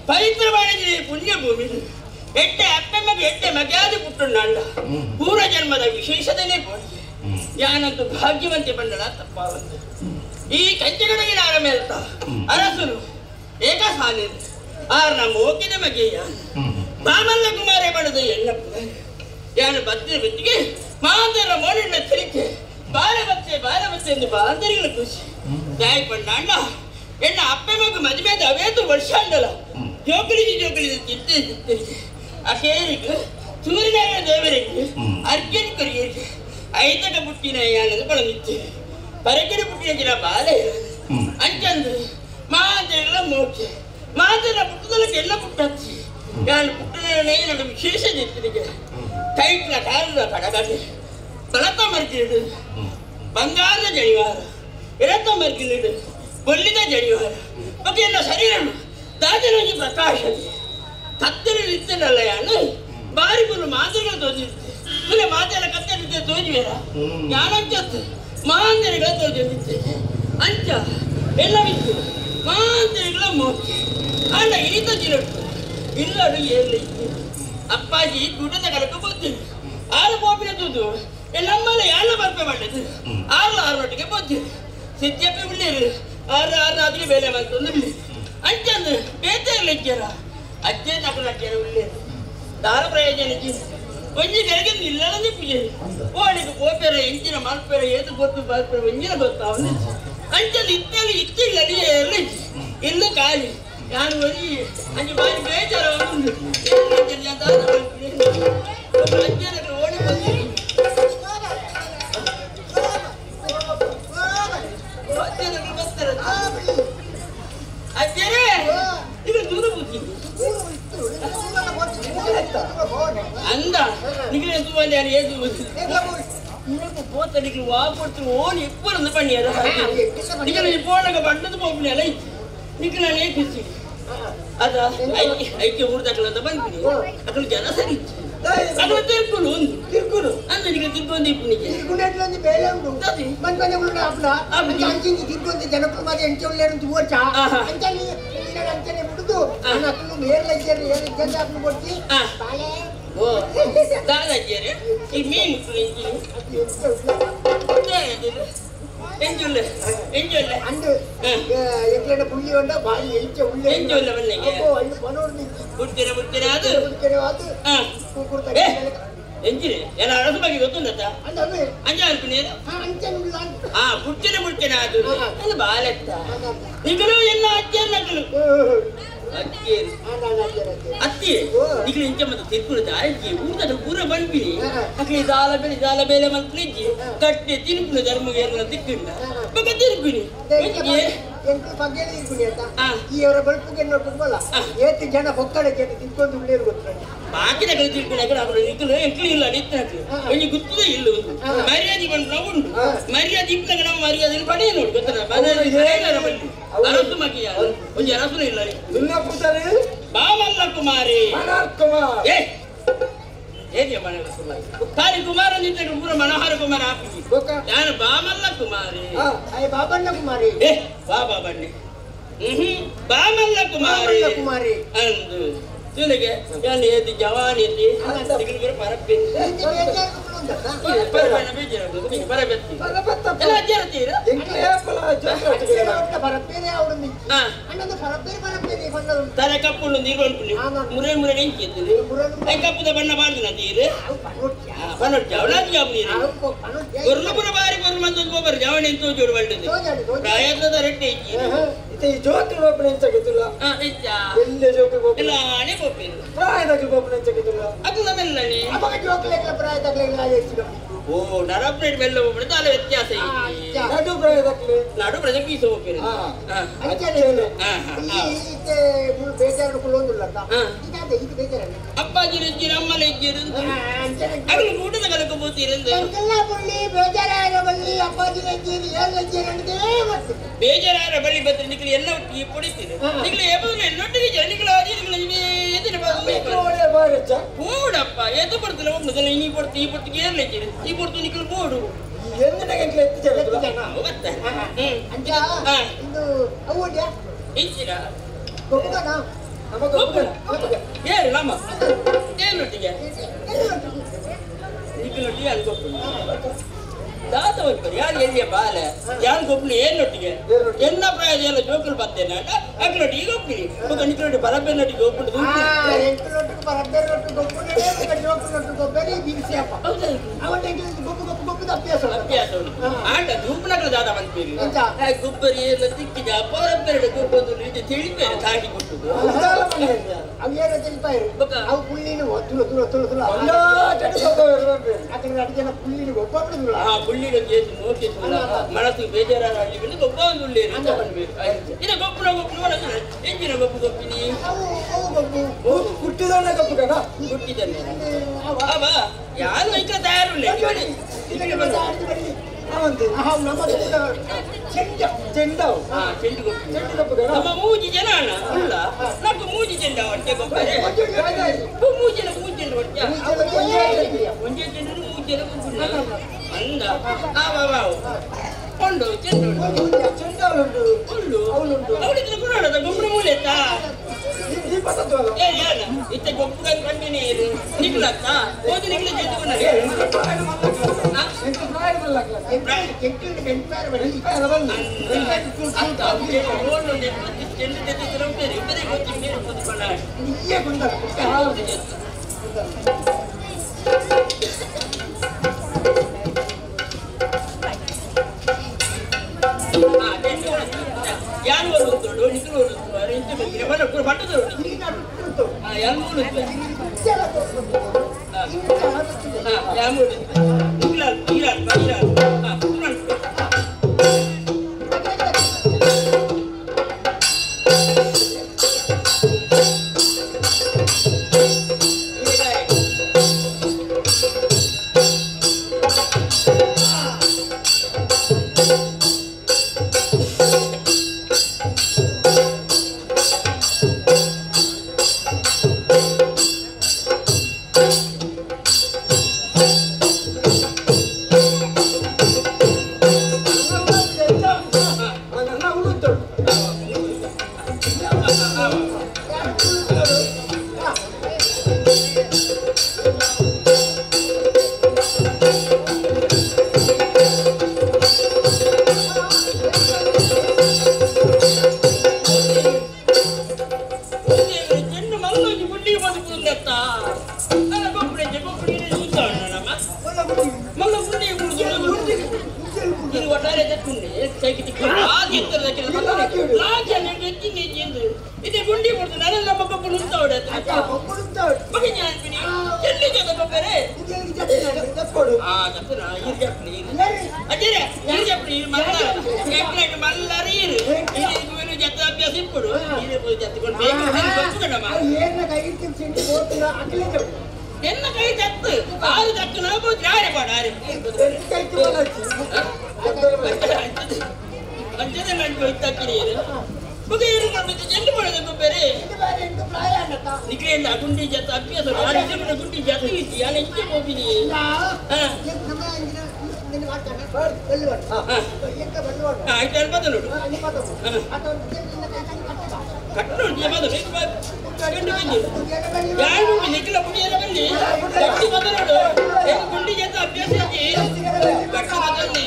ಪವಿತ್ರವಾದ ಪುಣ್ಯಭೂಮಿ ಎಡ್ಡೆ ಅಪ್ಪೆಮಗೆ ಎಡ್ಡೆ ಮಗ್ಯಾದಿ ಪುಟ್ಟುಂಡ ಪೂರ್ವ ಜನ್ಮದ ವಿಶೇಷದನೇ ಪೋಣಿಗೆ ಯಾನಂತೂ ಭಾಗ್ಯವಂತೆ ಬಂದಳ ತಪ್ಪಾವಂತ ಈ ಕಂಚಗಡಗಿನ ಆರಮೇಲ್ತ ಅರಸನು ಏಕಸಾಲಿ ಆರ್ ನಮ್ಮ ಓಕಿದ ಮಗೆಯ ಮಾಮಲ್ಲ ಕುಮಾರೇ ಬಡದು ಎನ್ನಪ್ಪ ಯಾನು ಬತ್ತಿನ ಬಿತ್ತಿಗೆ ಮಾಂತರ ಮೋಡಿನ ತಿರಿಕೆ ಬಾರೆ ಬತ್ತೆ ಬಾರೆ ಬತ್ತೆ ಎಂದು ಬಾಂಧರಿಗಳ ಖುಷಿ ತಾಯಿ ಪಂಡ ಅಣ್ಣ ಎಣ್ಣ ಅಪ್ಪೆ ಮಗು ಮದುವೆ ಅವೇತು ವರ್ಷ ಅಂದಲ್ಲ ಜೋಕಳಿಗೆ ಜೋಕಳಿಗೆ ತಿತ್ತೆ ತಿತ್ತೆ ಅಕೇರಿಗೆ ಸೂರ್ಯನಾರಾಯಣ ದೇವರಿಗೆ ಅರ್ಜುನ್ ಕೊರಿಯರಿಗೆ ಐತಕ ಪುಟ್ಟಿನ ಯಾನದು ಬಳಗಿತ್ತು ಪರಕಿನ ಪುಟ್ಟಿನ ಜನ ಬಾಲೆ ಅಂಚಂದು ಮಾಂತರಿಗಳ ಮೋಕ್ಷ ಮಾಂತರ ಪುಟ್ಟದೊಳಗೆ ಎಲ್ಲ ಪುಟ್ಟಚ್ಚಿ ನಾನು ಪುಟ್ಟನೇ ನನ್ನ ವಿಶೇಷ ದಿತ್ತಿಗೆ ಕೈಟ್ಲ ಕಾಲದ ಕಡಗಡೆ ತಳತ ಮರ್ಕಿಡು ಬಂಗಾರದ ಜಡಿವಾರ ಎಳತ ಮರ್ಕಿಲಿಡು ಬೊಲ್ಲಿದ ಜಡಿವಾರ ಬಗ್ಗೆ ಎಲ್ಲ ಶರೀರನು ದಾದನೊಂಜಿ ಪ್ರಕಾಶ ಕತ್ತಲು ನಿತ್ತನಲ್ಲ ಯಾನು ಬಾರಿ ಬಲು ಮಾತುಗಳು ತೋಜಿರುತ್ತೆ ತುಲೆ ಮಾತೆಲ್ಲ ಕತ್ತಲಿದ್ದೆ ತೋಜುವೇರ ಯಾನಂಚತ್ತು ಮಾಂದರಿಗಳ ತೋಜಿರುತ್ತೆ ಅಂಚ ಎಲ್ಲ ಬಿತ್ತು ಮಾಂದರಿಗಳ ಮೋಕ್ಷ ಅಲ್ಲ ಈತ ಜಿರಟ್ಟು ಇಲ್ಲಡು ಏರ್ಲಿ ಅಪ್ಪಾಜಿ ಗುಡ್ಡದ ಕಲಕ ಬೋತೀನಿ ಆರು ಬೋಪಿನ ತೂದು ನಮ್ಮಲ್ಲ ಯಾರ ಬರ್ಪೆ ಮಾಡಿದ್ದು ಆರು ಆರು ಬೋತೀನಿ ಸಿದ್ಯಪ್ಪಿ ಉಳ್ಳೇರು ಆರು ಆರು ಆದ್ರೆ ಬೇಲೆ ಬಂತು ಅಂಚಂದು ಬೇತೆ ಇಜ್ಜರ ಅಜ್ಜೆ ನಕಲ ಅಜ್ಜರ ಉಳ್ಳೇರು ದಾರ ಪ್ರಯೋಜನ ಒಂಜಿ ಕರೆಗೆ ನಿಲ್ಲದೆ ಪೂಜೆ ಓಣಿಗೆ ಗೋಪೆರ ಎಂಚಿನ ಮಲ್ಪೆರ ಏತು ಗೊತ್ತು ಬರ್ಪೆರ ಒಂಜಿನ ಗೊತ್ತಾವನು ಅಂಚಂದು ಇತ್ತಲ್ಲಿ ಇತ್ತಿಲ್ಲ ಏರ್ಲಿ ಇನ್ನು ಖಾಲಿ ನಾನು ಒಂಜಿ ಅಂಚೆ ಬಾರಿ ಬೇಜಾರ ಒಂದು ಓಡಿ ಬಂದು ಅಜ್ಜರೇ ಈಗ ದೂರ ಬುದ್ಧಿ ಅಂದ ನಿಗಲೇ ತೂವಲ್ಲಿ ಯಾರು ಏದು ಪೋತ ನಿಗಲು ವಾ ಕೊಡ್ತು ಓಣಿ ಇಪ್ಪರೊಂದು ಪಣ್ಣಿಯರ ನಿಗಲು ಈ ಪೋಣಗ ಬಣ್ಣದ ಪೋಪುನೆಲ್ಲ ಇತ್ತು ನಿಗಲನೇ ಖುಷಿ ಅದ ಐಕ್ಯ ಊರ್ದಕ್ಕಲಂತ ಬಂದ್ಬಿಡಿ ಅಕಲು ಜನ ಸರಿ ಇತ್ತು ಅಕಲು ತಿರ್ಕುಲು ಒಂದು ತಿರ್ಕುಲು ಅಂದ್ರೆ ನಿಗಲು ತಿರ್ಕೊಂಡು ಇಪ್ಪುನಿಗೆ ತಿರ್ಗುಂಡೆಟ್ಲೊಂದು ಬೇಲೆ ಉಂಟು ಬಂದ್ ಬಂದ ಆಪ್ಲ ಅಂಚಿಂಚಿ ತಿರ್ಗೊಂದು ಜನಕ್ಕೂ ಮಾತ್ರ ಎಂಚೆ ಉಳ್ಳೇರು ತೂವರ್ಚ ಅಂಚಲ್ಲಿ ಅಂಚನೆ ಬಿಡುದು ಅಕ್ಕಲು ಮೇರ್ಲ ಇದ್ದಾರೆ ಏಳು ಅಪ್ಲು ಕೊಡ್ತಿ ಬಾಳೆ ಓ ದಾದಾಜಿಯರೇ ಈ ಮೀನು ಎಂಜುಲ್ಲೆ ಎಂಜುಲ್ಲೆ ಅಂದು ಎಕ್ಲೆನ ಪುಳ್ಳಿ ಉಂಡ ಬಾಯಿ ಎಂಚೆ ಉಳ್ಳೆ ಎಂಜುಲ್ಲೆ ಬನ್ನಿಗೆ ಅಪ್ಪೋ ಅಲ್ಲಿ ಬನೋಡು ಬುಡ್ತಿರ ಬುಡ್ತಿರ ಅದು ಬುಡ್ತಿರ ಅದು ಕೂಕುರ್ತ ಎಂಜಿರೆ ಎಲ್ಲ ಅರಸು ಬಗ್ಗೆ ಗೊತ್ತುಂಡತ್ತ ಅಂಜ ಅನ್ಪಿನೇನು ಆ ಬುಡ್ತಿರ ಬುಡ್ತಿರ ಅದು ಅದು ಬಾಲೆತ್ತ ನಿಗಲು ಎಲ್ಲ ಅಜ್ಜ ನಕಲು ಅಕ್ಕೇರು ಅತ್ತಿ ನಿಗಲು ಇಂಚ ಮತ್ತೆ ತಿರ್ಕುಡು ದಾಯಿಜಿ ಊರ್ದ ಪೂರ ಬಂದ್ಬಿಡಿ ಅಕ್ಲಿ ದಾಲ ಬೇಲೆ ದಾಲ ಬೇಲೆ ಮಂತ್ಲಿಜ್ಜಿ ಕಟ್ಟೆ ತಿನ್ಪುಣ ಧರ್ಮ ಏರ್ನ ತಿಕ್ಕಿಂಡ ಬೊಕ ತಿರ್ಕುನಿ ಎಂಕುಲು ಪಗ್ಗೇಲಿ ಇರ್ಕುನಿ ಅಂತ ಈ ಅವರ ಬಲ್ಪುಗೆ ನೋಡ್ಬಿಡ್ಬಲ್ಲ ಏತು ಜನ ಹೊಕ್ಕಡೆ ಜನ ತಿನ್ಕೊಂಡು ಉಳ್ಳೇರು ಗೊತ್ತಿಲ್ಲ ಬಾಕಿದ ಕಡೆ ತಿಳ್ಕೊಂಡು ಅಕಡೆ ನಿಕ್ಕಲು ಎಂಕ್ಲು ಇಲ್ಲ ನಿತ್ತನಕ್ಲು ಒಂಜಿ ಗುತ್ತದೇ ಇಲ್ಲ ಒಂದು ಮರ್ಯಾದೆ ಬಂದು ನಾವು ಉಂಟು ಮರ್ಯಾದೆ ಇಪ್ಪನಾಗ ನಾವು ಮರ್ಯಾದೆ ಪಡೆಯ ನೋಡು ಗೊತ್ತಲ್ಲ ಮರ್ಯಾದೆ ಅರಸು ಮಗಿಯ ಒಂಜಿ ಅರಸುನ ಇಲ್ಲ ಬಾಮಲ್ಲ ಕುಮಾರಿ ಏ ಏನಿಯ ಮನೋಹರ ಕುಮಾರಿ ತಾರಿ ಕುಮಾರ ನಿಂತ ಪೂರ ಮನೋಹರ ಕುಮಾರ ಆಪಿಜಿ ನಾನು ಬಾಮಲ್ಲ ಕುಮಾರಿ ಬಾಬಣ್ಣ ಕುಮಾರಿ ಏ ಬಾಬಾ ಬನ್ನಿ ಬಾಮಲ್ಲ ಕುಮಾರಿ ಕುಮಾರಿ ಅಂದು ತುಲಿಗೆ ನಾನು ಏತಿ ಜವಾನ್ ಏತಿ ತಿಂಗಳು ಪರಪ್ಪೆ ತಲೆ ಕಪ್ಪುಂಡು ನೀರು ಅನ್ಪುಂಡು ಮುರೆ ಮುರೆ ನೆಂಚಿತ್ತು I ಕಪ್ಪುದ ಬಣ್ಣ ಬಾರ್ದು ನೀರು ಪನ್ನೊಟ್ಟಿ ಅವಳಾದ ಜಾಬ್ ನೀರು ಗೊರ್ಲು ಪುರ ಬಾರಿ ಗೊರ್ಲು ಮಂದೊಂದು ಹೋಬರು ಜವಣಿ ಅಂತ ಜೋಡು ಬಂಡದು ಪ್ರಾಯದ ರೆಟ್ಟೆ ಇಜ್ಜಿ ಈ ಜೋಕಿ ಒಬ್ಬನ ಎಂಚಾಗಿದ್ದಿಲ್ಲ ಎಲ್ಲೇ ಜೋಕಿ ಎಲ್ಲಾನೇ ಪೋಪಿಲ್ಲ ಪ್ರಾಯದಾಗಿ ಒಬ್ಬನ ಎಂಚಾಗಿದ್ದಿಲ್ಲ ಅದು ನಮ್ಮೆಲ್ಲನೇ ಅವಾಗ ಜೋಕ್ಲೆಗ್ಲ ಪ್ರಾಯದಾಗ್ಲೆಗ್ಲ ಹೆಚ್ಚಿನ ಓ ನರಪ್ರೇಟ್ ಬೆಲ್ಲ ಹೋಗ್ಬಿಡುತ್ತೆ ಅಲ್ಲ ವ್ಯತ್ಯಾಸ ಐತಿ ನಡು ಪ್ರಾಯದಾಗ್ಲಿ ನಡು ಪ್ರಾಯ ಪೀಸ ಹೋಗ್ಬಿರ ಬೇಜಾರು ಕುಲ್ಲೊಂದುಲ್ಲ ಇದು ಬೇಜಾರಲ್ಲ ಅಪ್ಪಾಜಿ ಇಜ್ಜಿರ ಅಮ್ಮಲ ಇಜ್ಜಿರು ಅಗಲು ಊಟದ ಕಲಕ ಬೋತಿರಂದು ಬಳ್ಳಿ ಬೇಜಾರಾಯ ಬಳ್ಳಿ ಅಪ್ಪಾಜಿ ಇಜ್ಜಿರು ಏಳು ಇಜ್ಜಿರು ಅಂತೇ ಬರ್ತದೆ ಬೇಜಾರಾಯ ಬಳ್ಳಿ ಬಂದ್ರೆ ನಿಕ್ಲು ಎಲ್ಲ ಒಟ್ಟಿಗೆ ಪೊಡಿತೀರಿ ನಿಕ್ಲು ಎಬುದು ಎಲ್ಲೊಟ್ಟಿಗೆ ಜನಿಗಳು ಆದಿ ನಿಕ್ಲು ಬೋಡಪ್ಪ ಎದ್ದು ಬರ್ತಲ್ಲ ಒಮ್ಮದಲ್ಲ ಈ ಪೊಡ್ತು ಈ ಪೊಡ್ತು ಏರ್ಲ ಇಜ್ಜಿರು ಈ ಪೊಡ್ತು ನಿಕ್ಲು ಬೋಡು ಅಂಚ ಇದು ಅವು ಇಜ್ಜಿರಾ ಗೊಬ್ಬನ ಏರು ನಮ್ಮ ಏನೊಟ್ಟಿಗೆ ನಿಕ್ಕಲೊಟ್ಟಿಗೆ ಅಲ್ಲಿ ಗೊಪ್ಪುಂಡು ದಾತ ಬರ್ತಾರೆ ಯಾರು ಎಲ್ಲಿಯ ಬಾಲೆ ಯಾರು ಗೊಬ್ಬಲು ಏನೊಟ್ಟಿಗೆ ಎನ್ನ ಪ್ರಾಯದ ಎಲ್ಲ ಜೋಕುಲು ಬರ್ತೇನೆ ಅಗ್ಲೊಟ್ಟಿಗೆ ಗೊಪ್ಪಿರಿ ಬೊಕ ನಿಕ್ಕಲೊಟ್ಟಿ ಬರಬೇನೊಟ್ಟಿಗೆ ಒಪ್ಪುಂಡು ಅಭ್ಯಾಸ ಉಂಟು ಆಂಡ ದೂಪನಗಳ ದಾದ ಬಂದ್ಪೀರಿ ಗೊಬ್ಬರಿ ಎಲ್ಲ ತಿಕ್ಕಿದ ಪರಬ್ಬೆರಡು ಗೊಬ್ಬದು ನಿಜ ತಿಳಿಬೇರೆ ತಾಗಿ ಕೊಟ್ಟುದು ಅವು ಪುಳ್ಳಿನ ತುಳು ತುಳು ತುಳು ತುಳು ಅಡಿಗೆ ಪುಳ್ಳಿನ ಗೊಬ್ಬ ಆ ಪುಳ್ಳಿನ ಕೇಸು ನೋಕೆ ಮನಸ್ಸು ಬೇಜಾರಾಗಿ ಗೊಬ್ಬ ಒಂದು ಉಳ್ಳೇರು ಇದು ಗೊಬ್ಬರ ಗೊಬ್ಬರ ಎಂಜಿನ ಗೊಬ್ಬು ಗೊಪ್ಪಿನಿ ಹುಟ್ಟಿದಣ್ಣ ಗೊಬ್ಬು ಕಣ ಹುಟ್ಟಿದನ್ನೇ ಅವ ಯಾರು ಐಕ್ಲ ತಯಾರುಲ್ಲ ನಮ್ಮ ಮೂಜಿ ಜನ ಅಣ್ಣ ಉಳ್ಳ ನಾಲ್ಕು ಮೂಜಿ ಚೆಂಡ ಒಟ್ಟೆ ಗೊಬ್ಬರ ಮೂಜಿ ಮೂಜಿ ಚೆಂಡು ಒಟ್ಟೆ ಒಂಜೆ ಚೆಂಡು ಮೂಜಿ ಜನ ಗೊಬ್ಬರ ಅಂದ ಆವ ಉಂಡು ಚೆಂಡು ಚೆಂಡು ಉಂಡು ಅವಳಿದ್ರೆ ಕೂಡ ಗೊಬ್ಬರ ಮೂಲೆತ್ತಾ ಏ ಯಾನ ಇತ್ತೆ ಗೊಬ್ಬರ ಕಂಡಿನಿ ನಿಕ್ಲತ್ತ ಓದಿ ನಿಕ್ಲ ಚೆಂಡು ಎನ್ನ ಕೈ ತತ್ತು ಆರು ತಕ್ಕ ನಾವು ಯಾರೇ ಪಾಡ ಆರೆ ಅಂಚನೆ ನಾನು ಇತ್ತಾಕಿರಿ ಬಗೆ ಏನು ಮಾಡ್ಬೇಕು ಚೆಂಡು ಮಾಡೋದು ಬೇರೆ ನಿಕ್ರೆಯಿಂದ ಗುಂಡಿ ಜತ ಅಭ್ಯಾಸ ಗುಂಡಿ ಜತ ಇತ್ತು ಯಾರು ಎಂಚೆ ಹೋಗಿನಿ ಆಯ್ತು ಅಲ್ಲಿ ಬದಲು ಕಟ್ಟು ಯಾರು ನಿಖಿಲ ಪುಡಿಯಲ್ಲ ಬನ್ನಿ ಕಟ್ಟಿ ಬದಲು ಗುಂಡಿ ಜತ ಅಭ್ಯಾಸ ಕಟ್ಟು ಬದಲಿ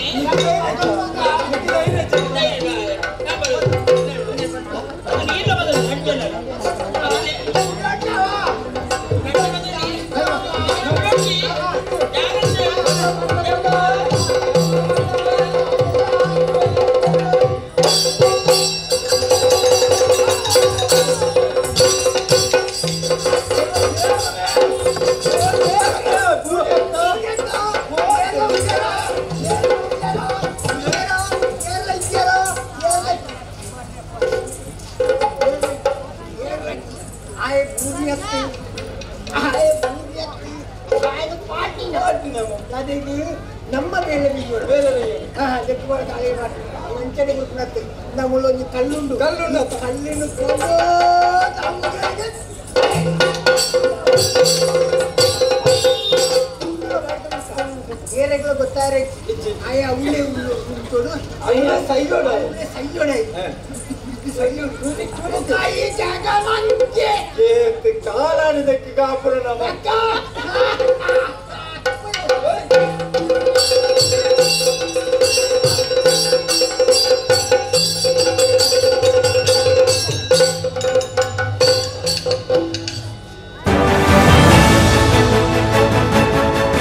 ನಮ್ಮ ಮೇಲೆ ನಮ್ಮಲ್ಲೊಂದು ಕಲ್ಲುಂಡು ಕಲ್ಲುಂಡು ಕಲ್ಲಿನ ಏರೆಗಳು ಗೊತ್ತಾರೆ ಆಯ ಅವಳೇ ಉಂಟೋಡು ಸೈಯೋಡ ಸೈಯೋಡ ಈ ಜಾಗ ಮಂಜೆ ಏತ್ ಕಾಲಾಡಿದಕ್ಕೆ ಕಾಪುರ ನಮ್ಮ ಅಕ್ಕ.